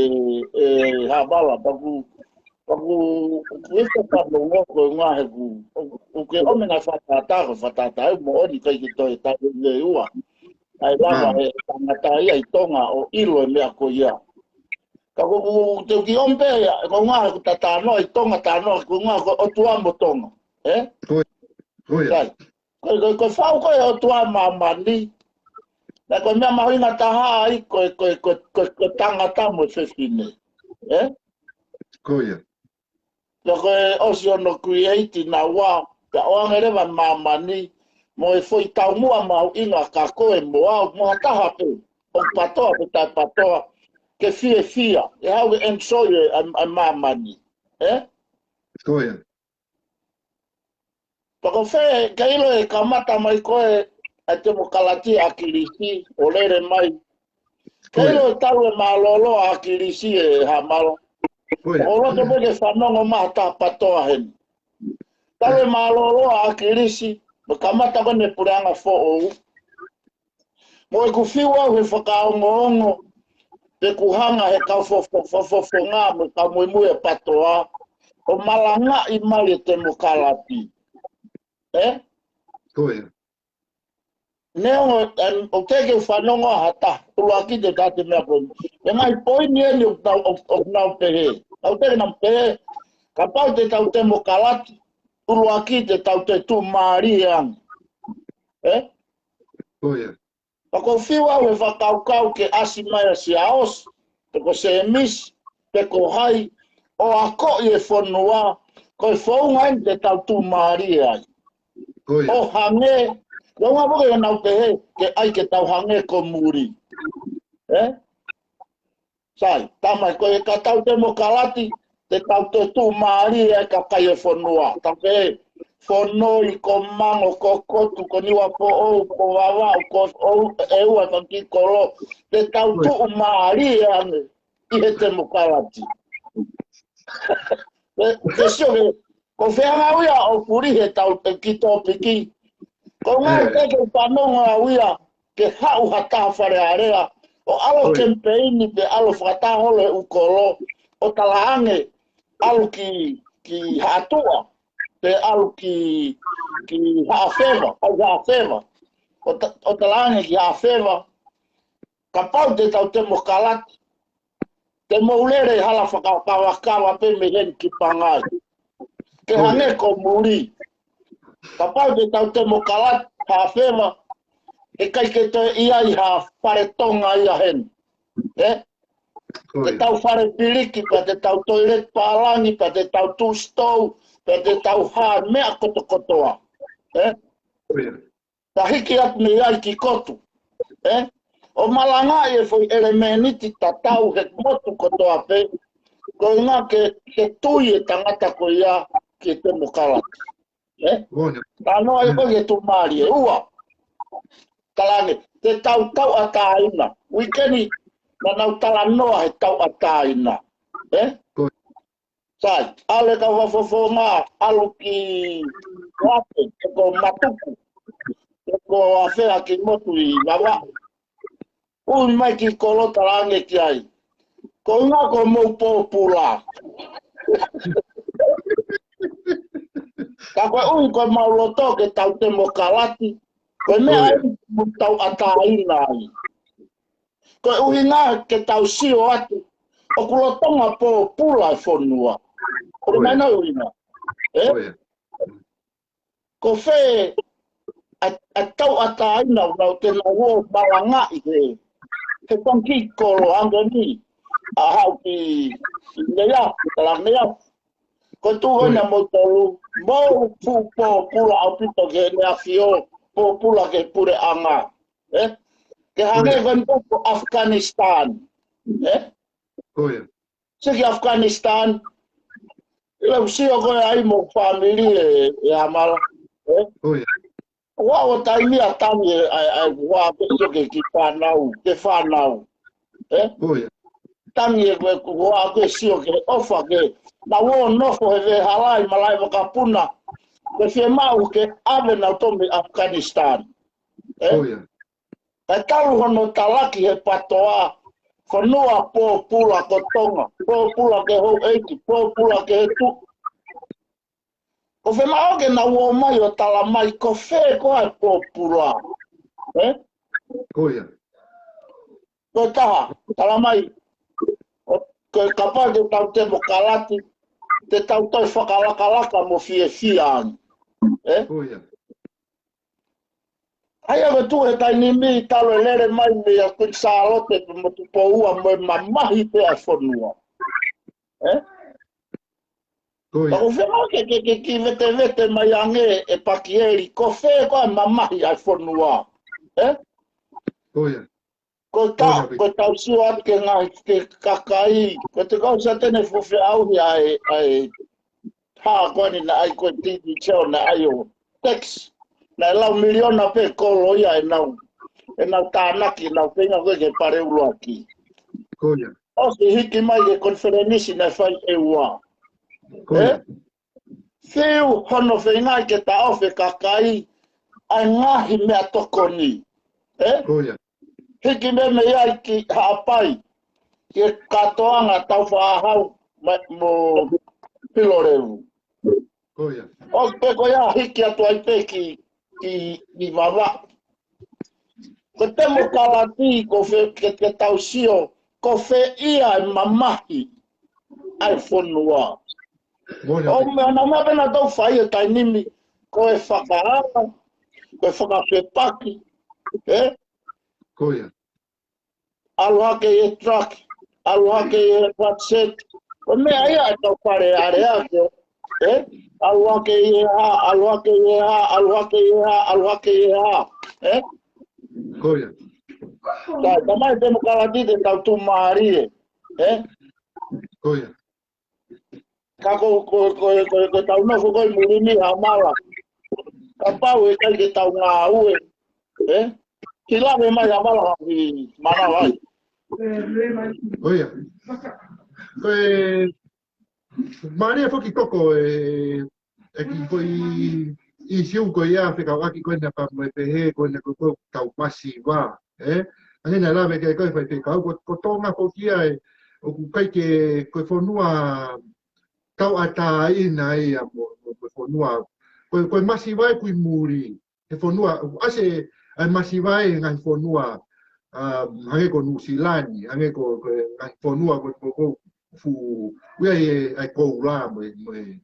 ē, Hamala, pea ʻoku, pea ʻoku, ʻoku ʻikai ke u fanongo ko e ʻuhinga he ʻoku, ʻoku, ʻoku ke ʻomi ngaahi fakatātā, ko e fakatātā ʻoku moʻoni ʻikai ke toe tau lelei ua. ʻAi lava ʻe he tangata ia ʻi Tonga ʻo ʻilo e meʻa ko ia. Ka ko, ko, ko, te u kiʻi ʻomi pē ia, ko e ʻuhinga he ʻoku ta talanoa ʻi Tonga, talanoa ko e ʻuhinga ko e ʻOtua mo Tonga. Ē? Ko ia. Ko ia. Sai. Ko e, ko e, ko e fau ko ē ʻOtua māmani. Naʻe ko e meʻa mahuʻinga taha ai ko e, ko e, ko e, ko e, ko e tangata mo e fefine. Ē? Ko ia. Pea ko e ʻosi hono create naua, pea ʻoange leva māmani, mo e foʻi taumuʻa mahuʻinga kia koe mo au, mo ha taha pē, ʻoku PATOA pe taʻe PATOA, ke fiefia, ʻe haʻu ke enjoy e, ʻa, ʻa māmani. Ē? Ko ia. Pea ko fē, ke ʻilo ʻe kamata mai ko ē ʻa e temokalati ʻa ʻAkilisi, ʻo lele mai. Ke ʻilo ʻe talu e mālōlō ʻa ʻAkilisi ʻe Hamala. Ko ia. ʻO loto pē ke fanongo mai ha taha PATOA heni. Talu e mālōlō ʻa ʻAkilisi, mo kamata ko ē ʻene puleʻanga foʻou. Mo ʻeku fiu au he fakaongoongo, pe ʻoku hanga he kau fo-, fo-, fo-, fofonga mo e kau muimui ʻa e PATOA, ʻo malangaʻi mai e temokalati. Ē? Ko ia. Neongo, em, ʻoku teʻeki ke u fanongo ha taha, ʻuluaki te tau te meʻa ko eni. ʻE ngaahi poini eni ʻoku nau, ʻoku, ʻoku nau pehē. ʻOku teʻeki ke nau pehē, kapau te tau temokalati, ʻuluaki te tau toe tuʻumālie ange. Ē? Ko ia. Pea ʻoku ou fiu au he fakakaukau ke ʻasi mai ʻa Siaosi, pe ko Sēmisi, pe ko hai, ʻo akoʻi e fonua, ko e founga eni te tau tuʻumālie ai. Ko ia. ʻO hangē, ko e ʻuhinga foki ʻoku nau pehē, ke ʻai ke tau hangē ko muli. Ē? Sai, tamai ko e ka tau temokalati, te tau toe tuʻumālie ai e kakai e fonua. Tau pehē, Fonoi, ko Mango, ko Kotu, ko Niuafoʻou, ko Vavaʻu, ko ʻEua, ʻEua, ko Kikolo. Te tau tuʻumālie ange ʻi he temokalati. Ke, ke sio ke, ko e feʻunga ia ʻoku fuli he tau e kiʻi tōpiki. Ko e ʻuhinga ʻoku teʻeki ke u fanongo au ia ke haʻu ha taha Fale Alea, ʻo ʻalu kemipeini pe ʻalu fakataha holo he ʻū kolo, ʻo talaange ʻalu ki, ki Haʻatuʻa, pe ʻalu ki, ki Haʻafeva, ʻalu Haʻafeva. ʻO ta-, ʻo talaange ki Haʻafeva, kapau te tau temokalati, te mou lele hala fakakavakava pē mei heni ki Pangai. Ke hangē ko muli. Kapau te tau temokalati Haʻafeva, ʻe ʻikai ke toe ʻi ai ha fale Tonga ia heni. Ē? Te tau fale piliki, pea te tau toileti pālangi, pea te tau tuʻu sitou, pea te tau hā meʻa kotokotoa. Ē? Ka hiki atu mei ai ki Kotu. Ē? ʻO malangaʻi e foʻi ʻelemēniti tatau he motu kotoa pē. Ko e ʻuhinga ke, ke tui e tangata ko ia ki he temokalati. Ē? Talanoa ia ko e tuʻumālie. Ua. Talaange, te tau tauʻatāina. Uike ni, naʻa nau talanoa he tauʻatāina. Ē? Sai, ʻalu e kau fakafofonga, ʻalu ki Koate, pe ko Matuku, pe ko ʻAfea ki motu ʻi Vavaʻu. Ui mai ki kolo talaange ki ai. Ko e ʻuhinga ko hoʻomou pōpula. Ka ko e ʻuhi ko ʻemau loto ke tau temokalati. Ko e meʻa eni ʻoku tau tauʻatāina ai. Ko e ʻuhinga ke tau sio atu. ʻOku lolotonga pōpula e fonua. Ko e meʻa eni ʻuhinga. Ē? Ko fē ʻa, ʻa tauʻatāina ʻoku nau te nau ō malangaʻi he, he fanga kiʻi kolo ange ni. ʻA haʻu ki, ki Neiafu, talaange Neiafu. Ko e tuʻu ena mo tolu, mou fuʻu pōpula ʻaupito ki he ʻEne ʻAfio, pōpula ki he puleʻanga. Ē? Ke hangē ko eni ko Afghanistan. Ē? Sio ki Afghanistan. ʻIlo ʻoku sio koe ai mo e fāmili ē, ē Hamala. Ē? ʻOua ʻo taimi ʻa tangi ē, ʻa e, ʻa e, ʻoua ke sio ki he kiʻi fānau, ki he fānau. Ē? Tangi ē, ko e, ʻoua ke sio ki he ʻofa ke. Naʻa nau nofo he veʻehala ʻi malaʻe vakapuna. Ko e fiemaʻu ke ʻave nautolu mei Afghanistan. Ē? Kae talu hono talaki he PATOA, fonua pōpula ko Tonga, pōpula ki he houʻeiki, pōpula ki he tuʻi. Ko e fiemaʻu ke nau ō mai ʻo tala mai ko fē koā e pōpula. Ē? Ko e taha, tala mai, ʻo, ko e kapau te tau temokalati, te tau toe fakalakalaka mo fiefia ange. Ē? ʻA ia ko e tuʻu he taimi ni talu e lele mai meia Kuini Sālote mo Tupou Ua mo e mamahi pē ʻa e fonua. Ē? Ko ia. Ka ko fē ke, ke, ke, ke vetevete mai ange ʻe Pakieli, ko fē ko ā e mamahi ʻa e fonua. Ē? Ko ia. Ko e tau, ko e tau sio atu ki he ngaahi, ki he kakai, ko e te kau sa tene fofeʻauhi ʻa e, ʻa e, hā ko eni naʻe ʻai ko e T V show naʻe ʻai ʻo tax. Naʻe lau miliona pē kolo ia ʻenau, ʻenau tānaki, ʻenau feinga ko ē ke pale ʻuluaki. Ko ia. ʻOsi hiki mai ki he konifelenisi naʻe fai ʻe ua. Ko ia. Ē? Fiu hono feingaʻi ke taʻofi e kakai ʻa e ngaahi meʻatokoni. Ē? Ko ia. Hiki mei ai ki Haʻapai, ki he kātoanga Taufaʻāhau mo, mo Pilolevu. Ko ia. ʻO pē ko ia hiki atu ai pē ki, ki, ki Vavaʻu. Ko e temokalati, ko fē, ke, ke tau sio, ko fē ia e mamahi ʻa e fonua. Moʻoni ʻaupito. ʻO meʻa naʻa mapena tau fai he taimi ni, ko e fakaala, ko e fakafepaki, ē? Ko ia. ʻAlu hake ʻi he truck, ʻalu hake ʻi he flat set. Ko e meʻa ia ʻetau Fale Alea ko ē, ē? ʻAlu hake ʻi he hā, ʻalu hake ʻi he hā, ʻalu hake ʻi he hā, ʻalu hake ʻi he hā, ē? Ko ia. Ka, ka mai temokalati te tau tuʻumālie, ē? Ko ia. Ka ko, ko, ko, ko, ko tau nofo ko ē muli ni ʻa Mala. Kapau ʻe ʻikai ke tau ngāue. Ē? Ki lave mai ʻa Mala ki Manava ai. Ko ia. Ko e, mālie foki toko e, e ki ko i, i siu ko ia fekauʻaki ko ena pea mo e pehē ko ena ko, ko tau masiva. Ē? Ange na lave ke ko e faifekau, ko, ko Tonga foki ia ē, ʻoku ʻikai ke, ko e fonua tauʻatāina ia mo, mo, mo e fonua. Ko, ko e masiva ē ʻoku ʻi muli, he fonua, ʻoku ʻasi ʻa e masiva ʻi he ngaahi fonua, ʻa, hangē ko Nuʻu Sila ni, hangē ko, ko e ngaahi fonua ko, ko, ko fuʻu, ʻoku ʻi ai e, ʻa e koula mo e, mo e,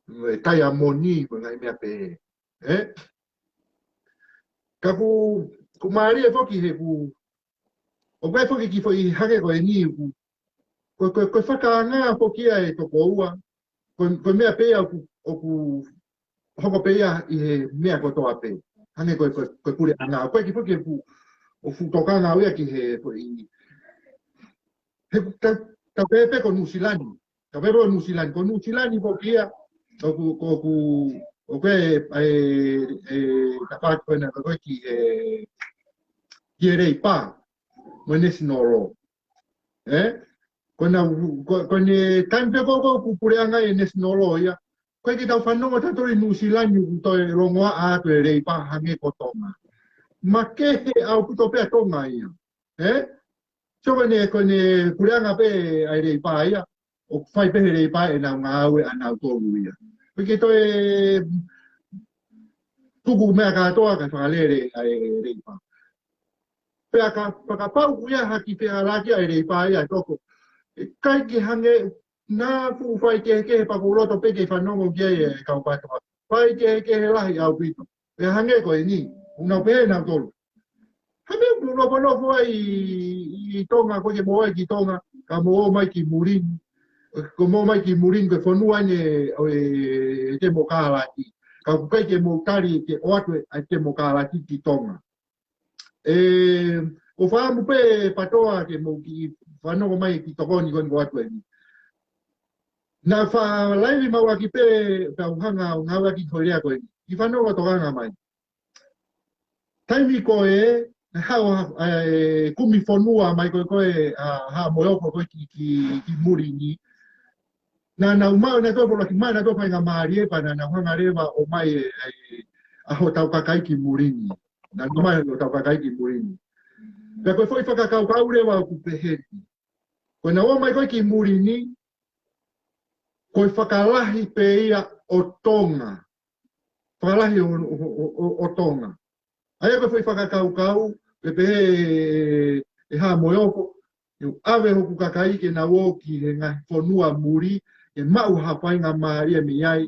mo e taiamoni, mo e ngaahi meʻa pehē. Ē? Ka ʻoku, ʻoku mālie foki he ʻoku, ʻoku ʻi ai foki e kiʻi foʻi hake ko eni ʻoku, ko, ko, ko e fakaanga foki ia ʻe toko ua, ko, ko e meʻa pē ia ʻoku, ʻoku hoko pē ia ʻi he meʻa kotoa pē. Hangē ko, ko, ko e puleʻanga, ʻoku ʻi ai e kiʻi foki ʻoku, ʻoku fuʻu tokanga au ia ki he foʻi, he, ka, ka pehē pē ko Nuʻu Sila ni. Ka pehē pē ko Nuʻu Sila ni. Ko Nuʻu Sila ni foki ia, ʻoku, ko, ʻoku, ʻoku ʻi ai e, e, e tafaʻaki ko ena ko ē ki he, ki he Leipa, mo e National Law. Ē? Ko ena, ko, ko ʻene taimi pē ko ē ʻoku puleʻanga e National Law ia, ʻoku ʻikai ke tau fanongo tautolu ʻi Nuʻu Sila ni ʻoku toe longoaʻa atu e Leipa hangē ko Tonga. Makehe ʻaupito pē ʻa Tonga ia. Ē? So ko ʻene, ko ʻene puleʻanga pē ʻa e Leipa ia, ʻoku fai pē he Leipa ʻenau ngāue ʻanautolu ia. ʻOku ʻikai ke toe tuku meʻa kātoa kae fakalele ʻa e Leipa. Pea ka, pea kapau ʻoku ʻi ai ha kiʻi fehālaaki ʻa e Leipa ia ʻe toko, ʻe ʻikai ke hangē, naʻa ku faikehekehe pea ʻoku ou loto pē ke fanongo ki ai e kau kātoa. Faikehekehe lahi ʻaupito. Pea hangē ko eni, ʻoku nau pehē nautolu, ha meʻa ʻoku nau nofo ai ʻi, ʻi Tonga, ʻoku ʻikai ke mou ō ai ki Tonga, ka mou ō mai ki muli ni. Ko e mou ō mai ki muli ni, ko e fonua eni ʻo e, e temokalati. Ka ʻoku ʻikai ke mou tali ke ʻoatu e, e temokalati ki Tonga. Ē, ʻoku ou fakaʻamu pē PATOA ke mou kiʻi fanongo mai ki he tokoni ko eni ʻoku ʻoatu eni. Naʻa faʻa laivi maʻu ʻaki pē, pea u hanga ʻo ngāueʻaki e foʻi lea ko eni. Kiʻi fanongo tokanga mai. Taimi ko ē, naʻe haʻu ha, e, kumi fonua mai ko ē ko ē, ʻa, Haʻa Moheofo ko ē ki, ki, ki muli ni. Naʻa nau maʻu, naʻa nau toe foaki mai, naʻa nau toe faingamālie pea naʻa nau hanga leva ʻo ʻomai e, e, ʻa hotau kakai ki muli ni. Naʻa nau ʻomai hotau kakai ki muli ni. Pea ko e foʻi fakakaukau leva ʻoku pehē ni. Ko ʻenau ō mai ko ē ki muli ni, ko e fakalahi pē ia ʻo Tonga. Fakalahi ʻo, ʻo, ʻo, ʻo, ʻo Tonga. ʻA ia ko e foʻi fakakaukau, pea pehē ʻe, ʻe Haʻa Moheofo, ʻe ʻave hoku kakai ke nau ō ki he ngaahi fonua muli, ke maʻu ha faingamālie mei ai,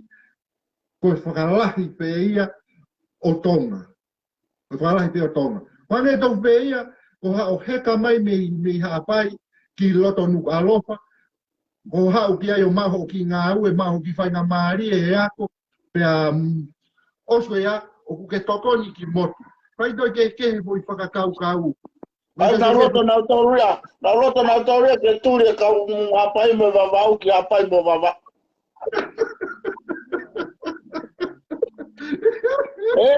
ko e fakalahi pē ia ʻo Tonga. Ko e fakalahi pē ʻo Tonga. Ko e hangē tofu pē ia, ko haʻo heka mai mei, mei Haʻapai ki loto Nukuʻalofa, ʻo haʻu ki ai ʻo maʻu hoʻo kiʻi ngāue, maʻu hoʻo kiʻi faingamālie ʻe ako, pea, mm, ʻosi ko ia, ʻoku ke tokoni ki motu. Fai toe kehekehe foʻi fakakaukau. ʻAi, nau loto nautolu ia, nau loto nautolu ia ke tuli e kau Haʻapai mo Vavaʻu ki Haʻapai mo Vavaʻu. ʻE?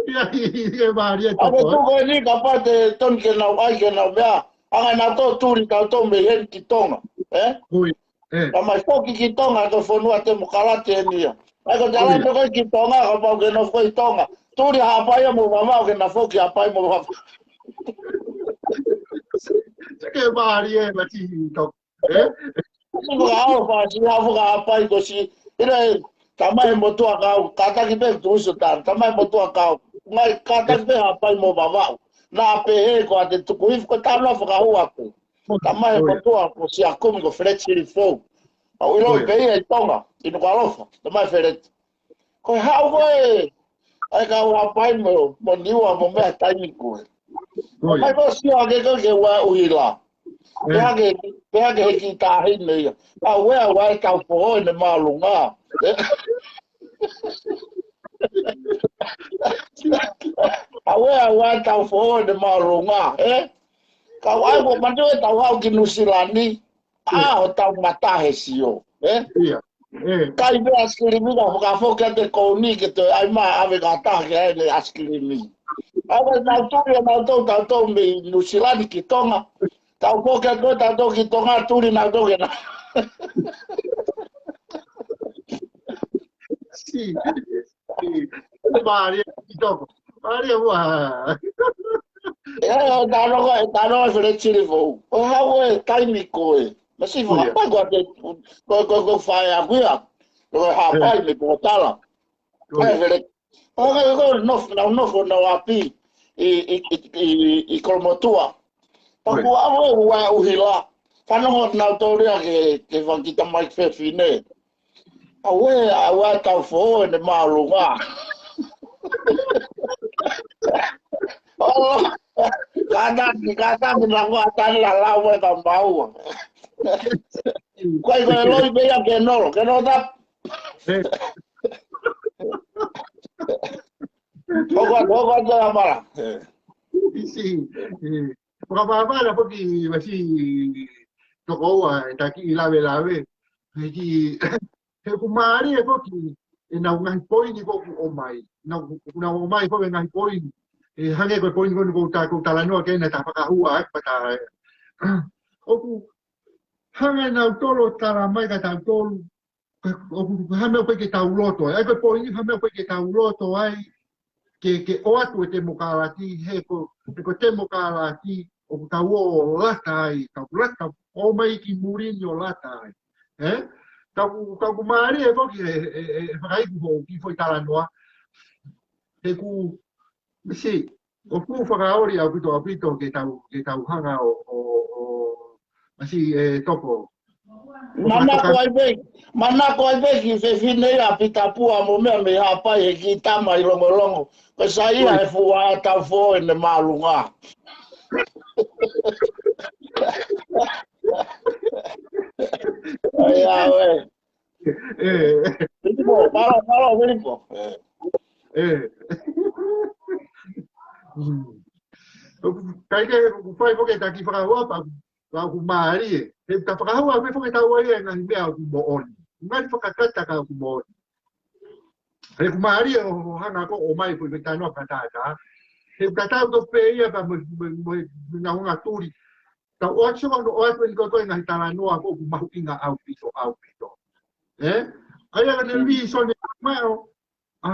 Ia, ia, ia, mālie ʻa e toko, ʻe? Tuku eni kapau te tonu ke nau ʻai ke nau meʻa. Anga nautolu tuli tautolu mei heni ki Tonga. ʻE? Ui. ʻE. Ka mai foki ki Tonga ko e fonua temokalati eni ia. ʻAi ko te ui. Ala toko ki Tonga kapau ke nau foki Tonga. Tuli Haʻapai mo Vavaʻu ke nau foki Haʻapai mo Vavaʻu. Ke mālie ʻa e mati toko. ʻE? Fuka ao fasi, ha fuka Haʻapai ko si. Ira e, tamai he motuʻa kau, kātaki pē tu uso tan, tamai he motuʻa kau. Ngai kātaki pē Haʻapai mo Vavaʻu. Naʻa pehē ko ʻa te tuku hifo ko tana fakahua ko. Tamai he motuʻa ko si a kumi ko Feleti Silifou. ʻOku ʻiloʻi pē ia ʻi Tonga, ʻi Nukuʻalofa, tamai Feleti. Ko e haʻu ko ē, ʻa e kau Haʻapai mo, mo Niua mo meʻa taimi ko ē. Ko ia. Mai ko sio ake ko ke ua ʻuhila. ʻE. Pea ke, pea ke he kiʻi taʻahine ia. ʻAuē, ʻauē, tau foʻou ʻene māʻolunga. ʻE. ʻAuē, ʻauē, tau foʻou ʻene māʻolunga. ʻE. Kau ai ko manu e tau haʻu ki Nuʻusila ni. ʻA, ʻo tau mata he sio, ʻe? Ia, ʻe. Kai pē ʻaisikilimi ka fakafoki atu e kouni ke toe ʻai mai ʻave kātaki ai ʻene ʻaisikilimi. ʻAve nautolu ia nautolu tautolu mei Nuʻusila ni ki Tonga. Tau foki atu tautolu ki Tonga tuli nautolu ke na. Si. Mālie ʻa e toko. Mālie ua. ʻE, ʻe, tano ko, ʻe, tano ko Feleti Silifou. ʻO haʻu e taimi ko ē. Ma si fo, ʻe. Haʻapai ko te, ko, ko, ko fai a kuia. Ko Haʻapai mei Potala. ʻE. ʻE, Feleti. ʻO ka, ko, nofo, nau nofo, nau ʻapi. ʻI, ʻi, ʻi, ʻi, ʻi Kolomotuʻa. Pea ʻe. Ko ʻave ua ʻuhila. Fanongo nautolu ia ke, ke fakita mai fefine. ʻAuē, ʻauē, tau foʻou ʻene māʻolunga. ʻOlo, kātaki, kātaki na kua tani la lau e ka maua. Ko ai ko e loi pē ia ke nolo, ke nolo tap. ʻE. Hoko atu, hoko atu ʻa mara. ʻE. Si, ʻe. Fakapapala foki masi toko ua e taki ʻi lave lave. He ki, he ʻoku mālie foki ʻenau ngaahi poini ko ʻoku ʻomai. Nau, ʻoku nau ʻomai foki e ngaahi poini. ʻE hangē ko e poini ko ʻoku ta, ʻoku talanoa ki ai naʻa ta fakahua ai, pata. ʻOku hanga ʻenautolu ʻo tala mai kia tautolu, ʻoku, ʻoku, ha meʻa ʻoku ʻikai ke tau loto ai. ʻAi ko e poini, ha meʻa ʻoku ʻikai ke tau loto ai. Ke, ke ʻoatu e temokalati, he ko, he ko e temokalati, ʻoku tau ō ʻo lata ai, tau lata, ō mai ki muli ni ʻo lata ai. ʻE? Tau, tau ʻoku mālie foki, ʻe, ʻe, ʻe, ʻe fakaiku ho, ki foʻi talanoa. He ʻoku, masi, ʻoku fakaoli ʻaupito, ʻaupito ke tau, ke tau hanga ʻo, ʻo, ʻo, masi, ʻe, toko. Manako ai pē, manako ai pē ki fefine ia Pitapua mo meʻa mei Haʻapai he kiʻi tama ʻi Longolongo. Ko e sai ia he fuʻu ʻa tau foʻou ʻene māʻolunga. ʻAi, ʻauē. ʻE. Filipo, mālō, mālō, Filipo. ʻE. ʻE. Mm. ʻOku, kai ke, ʻoku fai foki e taki fakahua pea, pea ʻoku mālie. He ta fakahua, me foki tau ai e ngaahi meʻa ʻoku moʻoni. Ngaahi fakakata ka ʻoku moʻoni. He ʻoku mālie ʻo, ʻo hanga ko ʻomai ko e tanoa ka tātā. He ʻoku tatau tofu pē ia pea mo, mo, mo, mo e ngaahi tuli. Tau ʻoatu sio ko ʻoatu eni ko e ngaahi talanoa ko ʻoku mahuʻinga ʻaupito, ʻaupito. ʻE? ʻAi ʻa ka te vīsone maʻo, ʻa,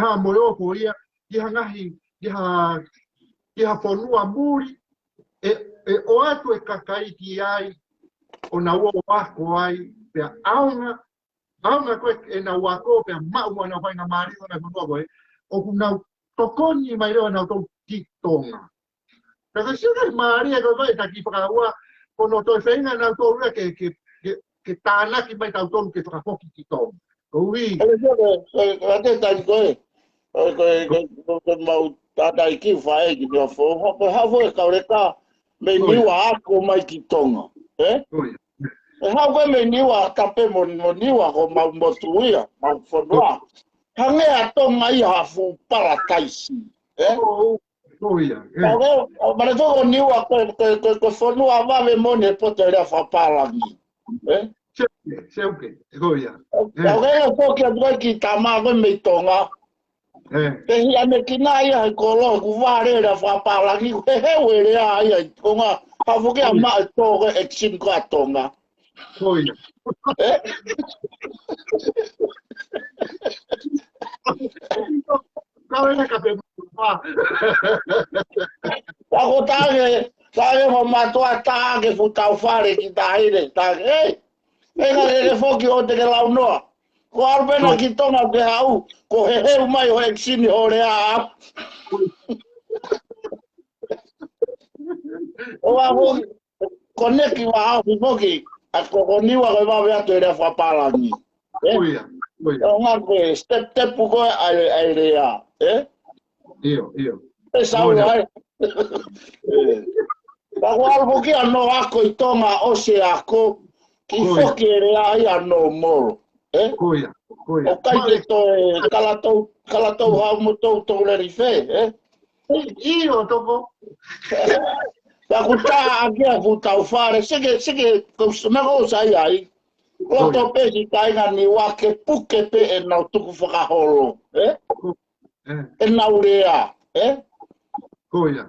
ha mo e ʻoku ia, ki ha ngaahi, ki ha, ki ha fonua muli, ʻe, ʻe ʻoatu e kakai ki ai, ʻo nau ō ʻo ako ai, pea ʻaonga, ʻaonga ko ē ʻenau ako, pea maʻu mo ʻenau faingamālie ʻo nau fonua ko ē, ʻoku nau tokoni mai leva ʻenau tau ki Tonga. Ka ko e sio ki he mālie ko e vai taki fakahua, ko hono toe feinga nautolu ia ke, ke, ke, ke tānaki mai tautolu ke fakafoki ki Tonga. Ko ui. Ko e sio ko e, ko e, ko e ʻa e taki ko ē. Ko e, ko e, ko e, ko e, ko e mau tātai ki fai ki te fo, ko e hafo e kauleka, mei Niua ako mai ki Tonga. ʻE? Ko ia. ʻE haʻu ko ē mei Niua, tape mo, mo Niua ko homau motu ia, homau fonua. Hangē ʻa Tonga ia ha fuʻu palataisi. Ē? Ko ia. Ē. Ka ko, ʻo, mare ko Niua ko, ko, ko, ko e fonua vave moʻoni he poto ʻo e lea fakapālangi. Ē? Seuke, seuke, ko ia. Ē. Ka ko e foki atu ko ē ki Tama ko ē mei Tonga. Ē. Pehē ʻanekina ia he kolo, kuo vale lea fakapālangi, kuo heheu e lea ia ʻi Tonga. Ka foki ʻa Ē. Maʻa e tō ko ē ʻekisini ko ē ʻa Tonga. Ko ia. Ē? Ka wena ka pe ma. Ka ko e tangi, tangi mo mātuʻa tangi fuʻu tau fale ki tahi le, tangi. Ē, ē ka ke, ke foki ʻo te ke lau noa. Ko e ʻalu pē na Ko ki Tonga ke haʻu, kuo heheu mai ʻo ʻekisini hoʻo lea. ʻO a foki, koneki ua au ki foki, ʻa ko, ko Niua ko e vave atu e lea fakapālangi. Ē? Ko ia, ko ia. ʻO ngā ko e step, step ko ē ʻa e, ʻa e lea. Ē? ʻIo, ʻio. Ē, Saula, Moʻoni. Ē? Ē. Ka ko e ʻalu foki ʻa hono ako ʻi Tonga ʻosi e ako, ki Ko ia. Foki e lea ia ʻa hono molo. Ē? Ko ia, ko ia. ʻOku ʻikai ke toe kalatou, kalatou hau mo tou tou leli fē, ē? ʻIo, toko. Ka kuo tā ʻaki ʻa fuʻu tau fale, seke, seke, ko s-, meʻa ko ē ʻoku sai ai. Ko ia. Loto pē ki tainga Niua ke puke pē ʻenau tukufakaholo, ē? Ko, ē. ʻEnau lea, ē? Ko ia.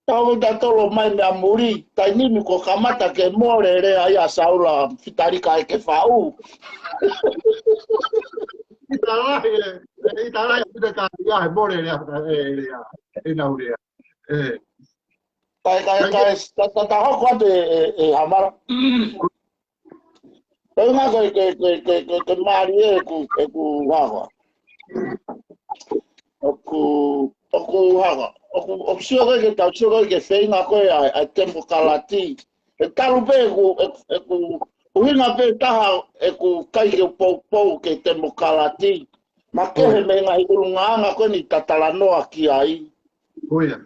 Tau ta tolo mai mei muli, taimi ni kuo kamata ke mole lea ia ʻa Saula Fitalika ʻEkefaʻu. ʻIta lahi, ē, ʻita lahi, ʻita ka ia, he mole lea, ē, lea, ʻenau lea. Ē. Kai, kai, kai, ta, ta, ta hoko atu ē, ē, ē, Hamala. Pea ʻuhinga ko e, ko e, ko e, ko e, ko e, ko e mālie ʻeku, ʻeku hanga. ʻOku, ʻoku hanga. ʻOku, ʻoku sio ko ē ke tau sio ko ē ke feinga ko ē ʻa, ʻa e temokalati. He talu pē ʻeku, ʻeku, ʻeku ʻuhinga pē taha ʻeku ʻikai ke u poupou ki he temokalati. Makehe Ko ia. Mei he ngaahi ʻulungaanga ko eni ta talanoa ki ai. Ko ia.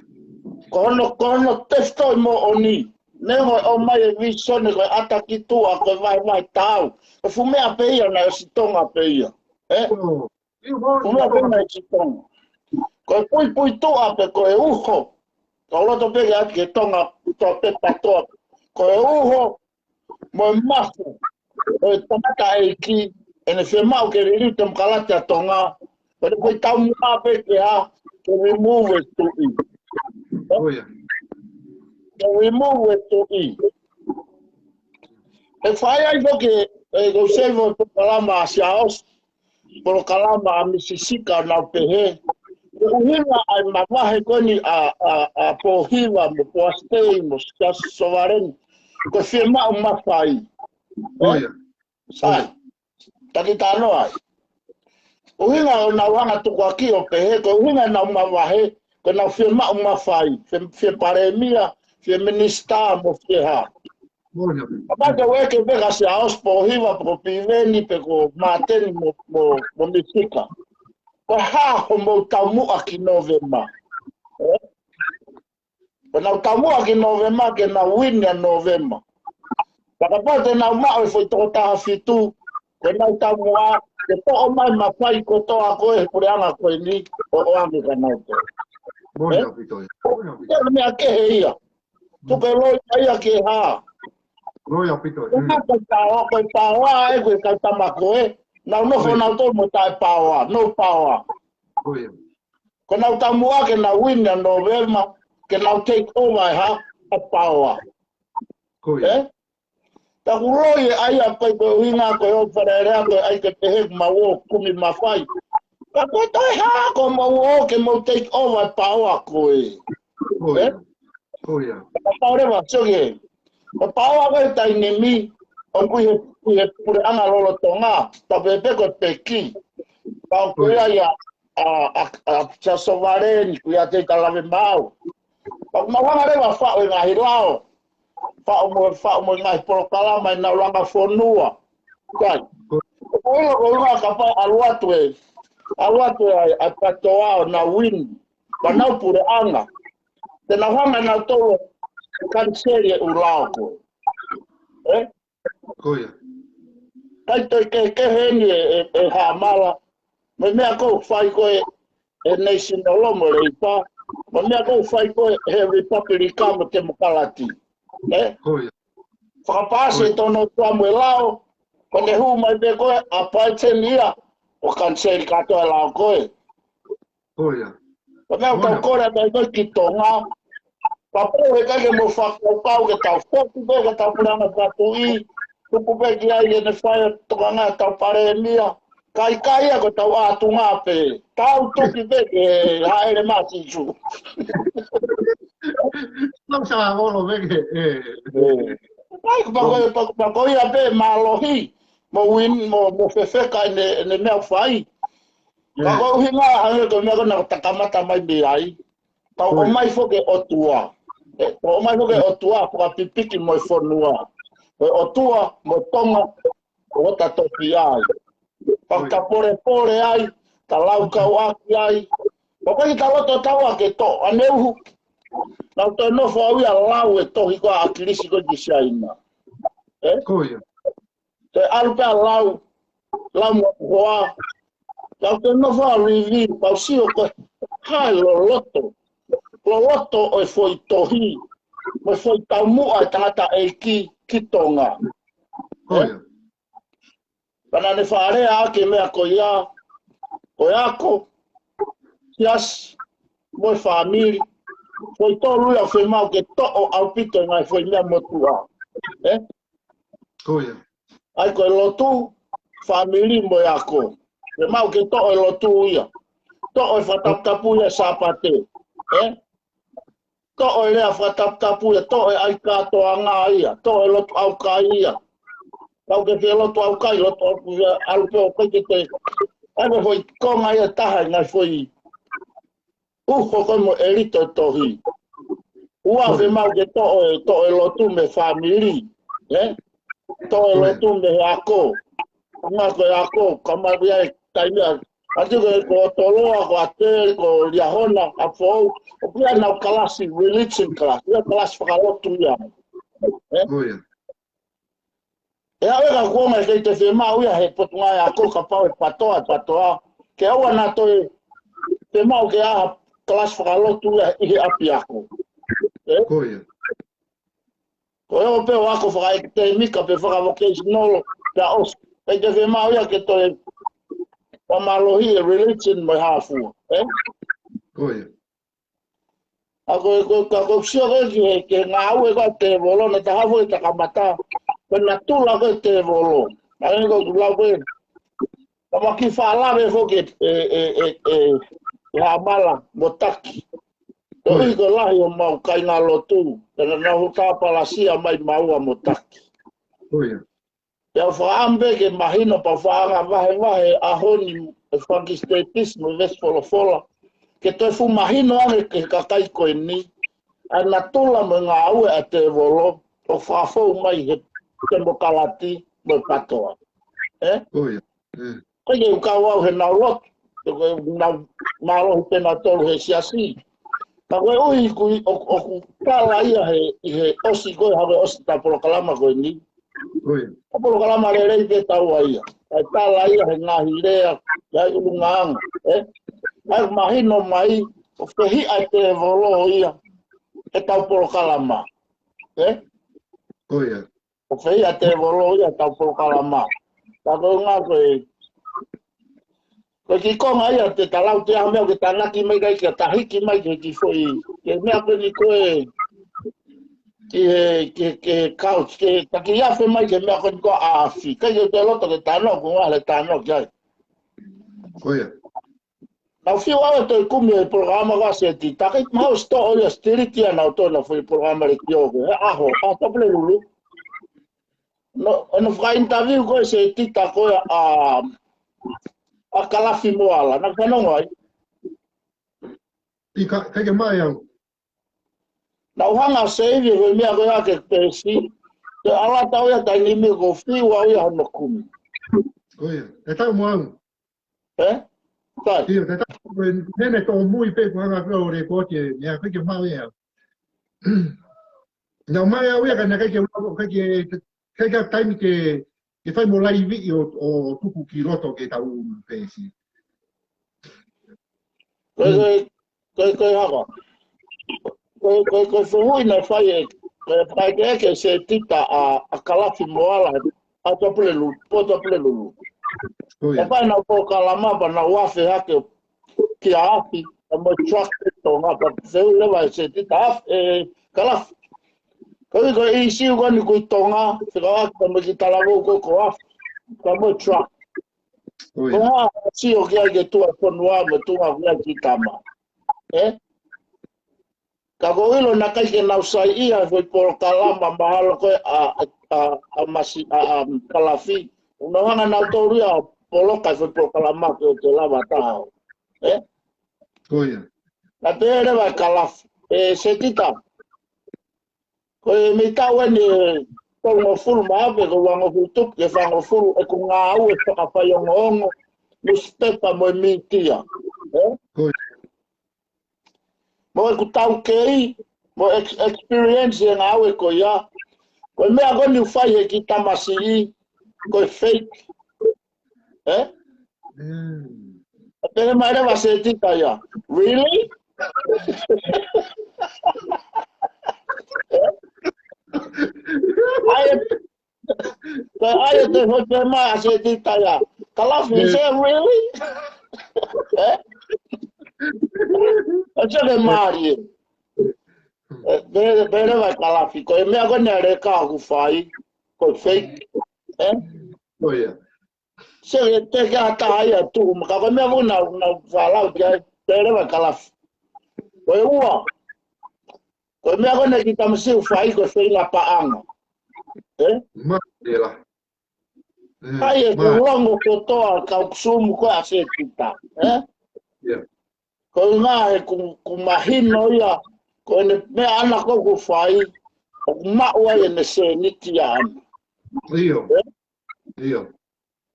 Ko hono, ko hono tefitoʻi moʻoni. Neongo ʻomai e visone ko e ʻata ki tuʻa ko e vahevahe taau. Ko e fuʻu meʻa pē ia naʻe ʻosi Tonga pē ia. Ē? Ko. Fuʻu meʻa pē naʻe ʻosi Tonga. Ko e puipuituʻa pe ko e uho. Ka u loto pē ke ʻatu ki he Tonga, toa pē patoa. Ko e uho, mo e mafu ʻo e tangataʻeiki, ʻene fiemaʻu ke liliu temokalati ʻa Tonga, ko ʻene foʻi taumuʻa pē ke hā, ke remove e tuʻi. Ko ia. Ke remove e tuʻi. ʻE fai ai foki, ʻe, ko u save ʻo polokalama ʻa Siaosi, polokalama ʻa Misi Sika nau pehē. Ko e ʻuhinga ʻa e mavahe ko eni ʻa, ʻa, ʻa Pōhiva mo Poasi Tei mo Siaosi Sovaleni. Ko e fiemaʻu mafai. Ko ia. Sai. Taki tano ai. ʻUhinga ʻo nau hanga tukuakiʻi ʻo pehē, ko e ʻuhinga ʻenau mavahe, ko ʻenau fiemaʻu mafai, fie, fie palēmia, fie minisitā mo fie hā. Moʻoni ʻaupito. Kapau te u ʻeke pē kia Siaosi Pōhiva pe ko Piveni pe ko Māteni mo, mo, mo Misi Sika. Ko e hā hoʻomou taumuʻa ki Nōvema? Ē? Ko ʻenau taumuʻa ki Nōvema, ke nau uini ʻa Nōvema. Ka kapau te nau maʻu e foʻi toko taha fitu, ko ʻenau taumuʻa, ke toʻo mai mafai kotoa ko ē he puleʻanga ko eni, ʻo ʻoange kia nautolu. Moʻoni ʻaupito ia. Moʻoni ʻaupito. Ko e meʻa kehe ia. Tuku e loi ia ke hā. Moʻoni ʻaupito ia. Ko e ngata paoa, ko e paoa ē, ko e kau tama ko ē. Nau nofo nautolu mo taʻe paoa, no paoa. Ko ia. Ko ʻenau taumuʻa ke nau uini ʻa Nōvema, ke nau take over e hā, ʻa paoa. Ko ia. Ē? Ka kuo loi e ʻai ʻa koe ko e ʻuhinga ko e ʻo fale lea ko e ʻai ke pehē mau ō kumi mafai. Ka ko e toe hā ko mau ō ke mau take over e paoa ko ē. Ko ia. Ē? Ko ia. Ka paoa leva, sio ki he. Ko e paoa ko e taimi ni, ʻoku ʻi he, ʻi he puleʻanga lolotonga, tapu pē ko e peki. Ka ʻoku ʻi ai ʻa, ʻa, ʻa, ʻa Siaosi Sovaleni, ʻoku ʻi ai ʻa Teita Lavemaau. Ka ʻoku mau hanga leva faʻu e ngaahi lao. Faʻu mo, faʻu mo e ngaahi polokalama ʻi he ʻulungaanga fonua. Kai. Ko e ʻuhinga, ko e ʻuhinga kapau ʻalu atu e, ʻalu atu e ʻa e, ʻa e patoa ʻo nau uini. Pea nau puleʻanga. Te nau hanga nautolu ʻo kaniseli e ʻū lao ko ē. Ē? Ko ia. ʻIkai toe kehekehe eni e, e, e Haʻamala. Mo e meʻa ʻoku fai ko ē ʻe he National mo e Labour. Mo e meʻa ʻoku fai ko ē ʻe he Republican mo e Temokalati. Ē? Ko ia. Fakapaasi e tono tua mo e lao. Ko ʻene hū mai pē ko ē ʻa Biden ia. ʻO kaniseli kātoa e lao ko ē. Ko ia. Ko e meʻa ʻoku tau kole atu ai ko ē ki Tonga. Kapau heʻikai ke mou fakakaukau ke tau foki pē ke tau puleʻanga fakatuʻi. Tuku pē ki ai ʻene fai ʻa e tokanga ʻetau palēmia. Ka ʻikai ia ko ʻetau ʻātunga pē. Tau tuki pē ke hāʻele mai ʻa Sīsū. Tau sa olo pē ke, ē. Ē. ʻIkai, pea ko, pea, pea ko ia pē mālohi. Mo win, mo, mo fefeka ʻene, ʻene meʻa fai. Ka ko e ʻuhinga, hangē ko e meʻa ko ena ʻoku ta kamata mai mei ai. Tau ʻomai foki e ʻOtua. Ē, tau ʻomai foki e ʻOtua, fakapipiki mo e fonua. Ko e ʻOtua, mo Tonga, ʻo ta toki ai. Pea ta polepole ai, ta laukau ʻaki ai. ʻOku ʻikai ke ta loto taua ke toʻo, ʻaneuhu. Naʻá ku toe nofo au ia ʻo lau e tohi ko ē ʻa ʻAkilisi ko ē ki Siaina. Ē? Ko ia. Te ʻalu pē ʻo lau, lau mo hoa. Tau te nofo ʻo review, pea u sio ko e hā e loloto. Loloto ʻo e foʻi tohi. Mo e foʻi taumuʻa ʻa e tangataʻeiki ki Tonga. Ko ia. Pea naʻá ne faʻa lea ʻaki e meʻa ko ia, ko e ako, siasi, mo e fāmili. Foʻi tolu ia ʻoku fiemaʻu ke toʻo ʻaupito e ngaahi foʻi meʻa motuʻa. Ē? Ko ia. ʻA ia ko e lotu, fāmili mo e ako. Fiemaʻu ke toʻo e lotu ia. Toʻo e fakataputapu ia Sāpate. Ē? Toʻo e lea fakataputapu ia, toʻo e ʻai kātoanga ia, toʻo e lotu ʻaukai ia. Tau ke fie lotu ʻaukai, lotu ʻaukai ia, ʻalu pē ʻo kai ke te. ʻA ia ko e foʻi konga ia ʻe taha e ngaahi foʻi uho ko ē mo e ʻelito e tohi. Ua, fiemaʻu ke toʻo e, toʻo e lotu mei he fāmili, ē? Toʻo e lotu mei he ako. Ngā ko e ako, ka mai ia e taimi ʻa, ʻa ia ko, ko Toloa, ko ʻAtele, ko Liahona, ʻa Fou, ʻoku ʻi ai ʻenau kalasi, religion class, ʻi ai e kalasi fakalotu ia. Ē? Ko ia. ʻE ʻave ka kuonga ʻe kei toe fiemaʻu ia he Potungāue Ako kapau ʻe PATOA, PATOA. Ke ʻoua naʻa toe fiemaʻu ke ʻai ha kalasi fakalotu ia ʻi he ʻapiako. Ē? Ko ia. Ko e ō pē ʻo ako fakaʻekitemika pe fakavocational, pea ʻosi. ʻIkai toe fiemaʻu ia ke toe fakamālohi e religion mo e hā fua. Ē? Ko ia. ʻA ko, ko, ka ko sio ko ē ki he, ki he ngāue ko ē ʻa e tēvolo, naʻe taha foki e takamata. Ko e natula ko ē e tēvolo. ʻA ia ko ʻeku lau ko ē. Ka ma ki faʻa lave foki e, e, e, e, e Haʻamala mo Taki. Ko ia. Koeʻuhi ko e lahi homau kāingalotu. Pea naʻa nau tāpalasia mai maua mo Taki. Ko ia. Pea u fakaʻamu pē ke mahino pea u fakaanga vahevahe ʻaho ni e fanga kiʻi siteitisi mo e veesi folofola. Ke toe fuʻu mahino ange ki he kakai ko eni. ʻA e natula mo e ngāue ʻa e tēvolo ʻoku fakafou mai he temokalati mo e PATOA. Ē? Ko ia. Ē. ʻIkai ke u kau au he nau lotu. Ko e nau mālohi pē nautolu he siasi. Ka koeʻuhi kui ʻo, ʻoku tala ia he, ʻi he ʻosi ko ē, hake ʻosi ʻeta polokalama ko eni. Ko ia. ʻA e polokalama lelei pē taua ia. ʻA e tala ia he ngaahi lea, ʻa e ʻulungaanga, ē? ʻA ia mahino mai, ʻoku fehiʻa e tēvolo ia, ʻetau polokalama. Ē? Ko ia. ʻOku fehiʻa e tēvolo ia ʻetau polokalama. Ka ko e ʻuhinga ko e, ko e kiʻi konga ia te ta lau te ʻai ha meʻa ke tānaki mai ki ai, ke ta hiki mai ki he kiʻi foʻi, ki he meʻa ko eni ko ē, ki he, ki he, ki he couch, ke ta kiʻi afe mai ki he meʻa ko eni ko e ʻaʻafi. ʻIkai ke u toe loto ke tānaki, ko e ʻuhinga he tānaki ai. Ko ia. Naʻa ku fiu au ʻe toe kumi e polokalama ko ē ʻa Setita, ʻikai ke maʻu ʻe Sitoʻo ia, Stiliti ia naʻa nau toe ʻenau foʻi polokalama leitiō ko ē he ʻaho, ʻa Tapulelulu. Naʻa, naʻa nau fakainitaviu ko ē ʻa Setita ko ē ʻa, ʻa Kalafi Moala, naʻa ku fanongo ai. ʻIkai, ʻikai ke maʻu ʻe au. Naʻa ku hanga ʻo save e foʻi meʻa ko ē ʻa e peesi, ke ʻalu atu au ia taimi ni ko e fiu au ia hono kumi. Ko ia, ʻe tau mo au. Ē? Kai. ʻIo, te ta, ko e nene tōmui pē ko e anga ko ē ʻo e lēkooti e meʻa, ʻikai ke maʻu ʻe au. Naʻa ku maʻu ʻe au ia ka naʻe ʻikai ke, ʻikai ke, He ka taimi ke, ke fai mo laivi ʻo, ʻo tuku ki loto ke tau pesi. Ko e, ko e, ko e, ko e haka. Ko e, ko e, ko e fehuʻi naʻe fai ʻe, ko e fai ke ke Setita ʻa, ʻa Kalafi mo Ala, ʻa Tuʻapulelulu, po Tuʻapulelulu. Ko ia. Ka fai na polokalama pea na ʻosi afe hake ki afi, ʻa mo truck ʻi Tonga, pea fehuʻi leva ʻe Setita afi, ʻe Kalafi. Ko e, ko e ʻīsiu ko eni ko ē ʻi Tonga, fekauʻaki pea mo e kiʻi talavou ko ē ko afi, pea mo truck. Ko ia. Ko e hā, sio ki ai ki tuʻa fonua, mo tuʻa ki ai ki tama. ʻE? Ka ko ʻilo naʻe ʻikai ke nau saiʻia he foʻi polokalama mahalo ko ē ʻa, ʻa, ʻa, ʻa Masi, ʻa, ʻa Kalafi. ʻO nau hanga nautolu ia ʻo poloka he foʻi polokalama ko ē ʻo te lava taha. ʻE? Ko ia. Naʻe pehē leva ʻe Kalafi. ʻE Setita. Ko e mei taʻu eni ʻe tolungofulu mā afe, ko e uangofulu tupu ki he fāngofulu ʻeku ngāue fakafaiongoongo, nusipepa mo e mītia. ʻE? Ko ia. Mo ʻeku taukei, mo e ex-, experience he ngāue ko ia. Ko e meʻa ko eni ʻoku fai ʻe he kiʻi tamasiʻi, ko e fake. ʻE? Mm. Pehē mai leva Setita ia. Really? ʻAi, ʻai ʻe te hoi pehē mai ʻa Setita ia. Kalafi, is it really? ʻE? ʻAi, sio ki he mālie. ʻE, pehē, pehē leva ʻe Kalafi. Ko e meʻa ko eni ʻa Leka ʻoku fai. Ko e fake. ʻE? Ko ia. Sio ki he teke ʻa taha ia tuʻu, ma ka ko e meʻa foki naʻa, naʻa falau ki ai, pehē leva ʻe Kalafi. Ko e ua, ko e meʻa ko eni kiʻi tamasiʻi ʻoku fai ko e feinga paʻanga. ʻE? Ma, ia la. ʻE, ʻai ʻeku ma. Longo kotoa kau kusumu ko ē ʻa Setita. ʻE? Ia. Ko e ngaahi ʻeku, ʻeku mahino ia, ko ʻene meʻa ʻana ko ē ʻoku fai, ʻoku maʻu ai ʻene sēniti ʻaʻana. ʻIo. ʻE? ʻIo.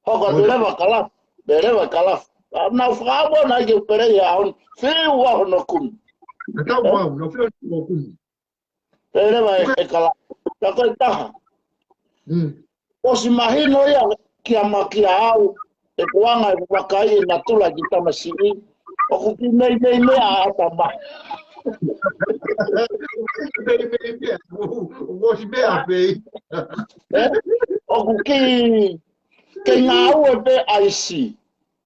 Hoko atu leva Kalafi, pehē leva ʻe Kalafi. ʻA, naʻa ku fakaʻamu naʻe ʻikai ke u pele ia ʻaho ni, fiu ʻaho hono kumi. Naʻa tau mau, naʻa fiu ʻaho hono kumi. Pehē leva ʻe, ʻe Kalafi. Ka ko e taha. Mm. ʻOsi mahino ia kia ma kia au, ʻeku anga ʻeku vakai ʻe natula kiʻi tamasiʻi. ʻOku kiʻi meimei meʻa ʻa tama. Meimei meʻa, ʻoku, ʻoku ʻosi meʻa pē. ʻE? ʻOku kiʻi, ke ngāue pē ʻaisi.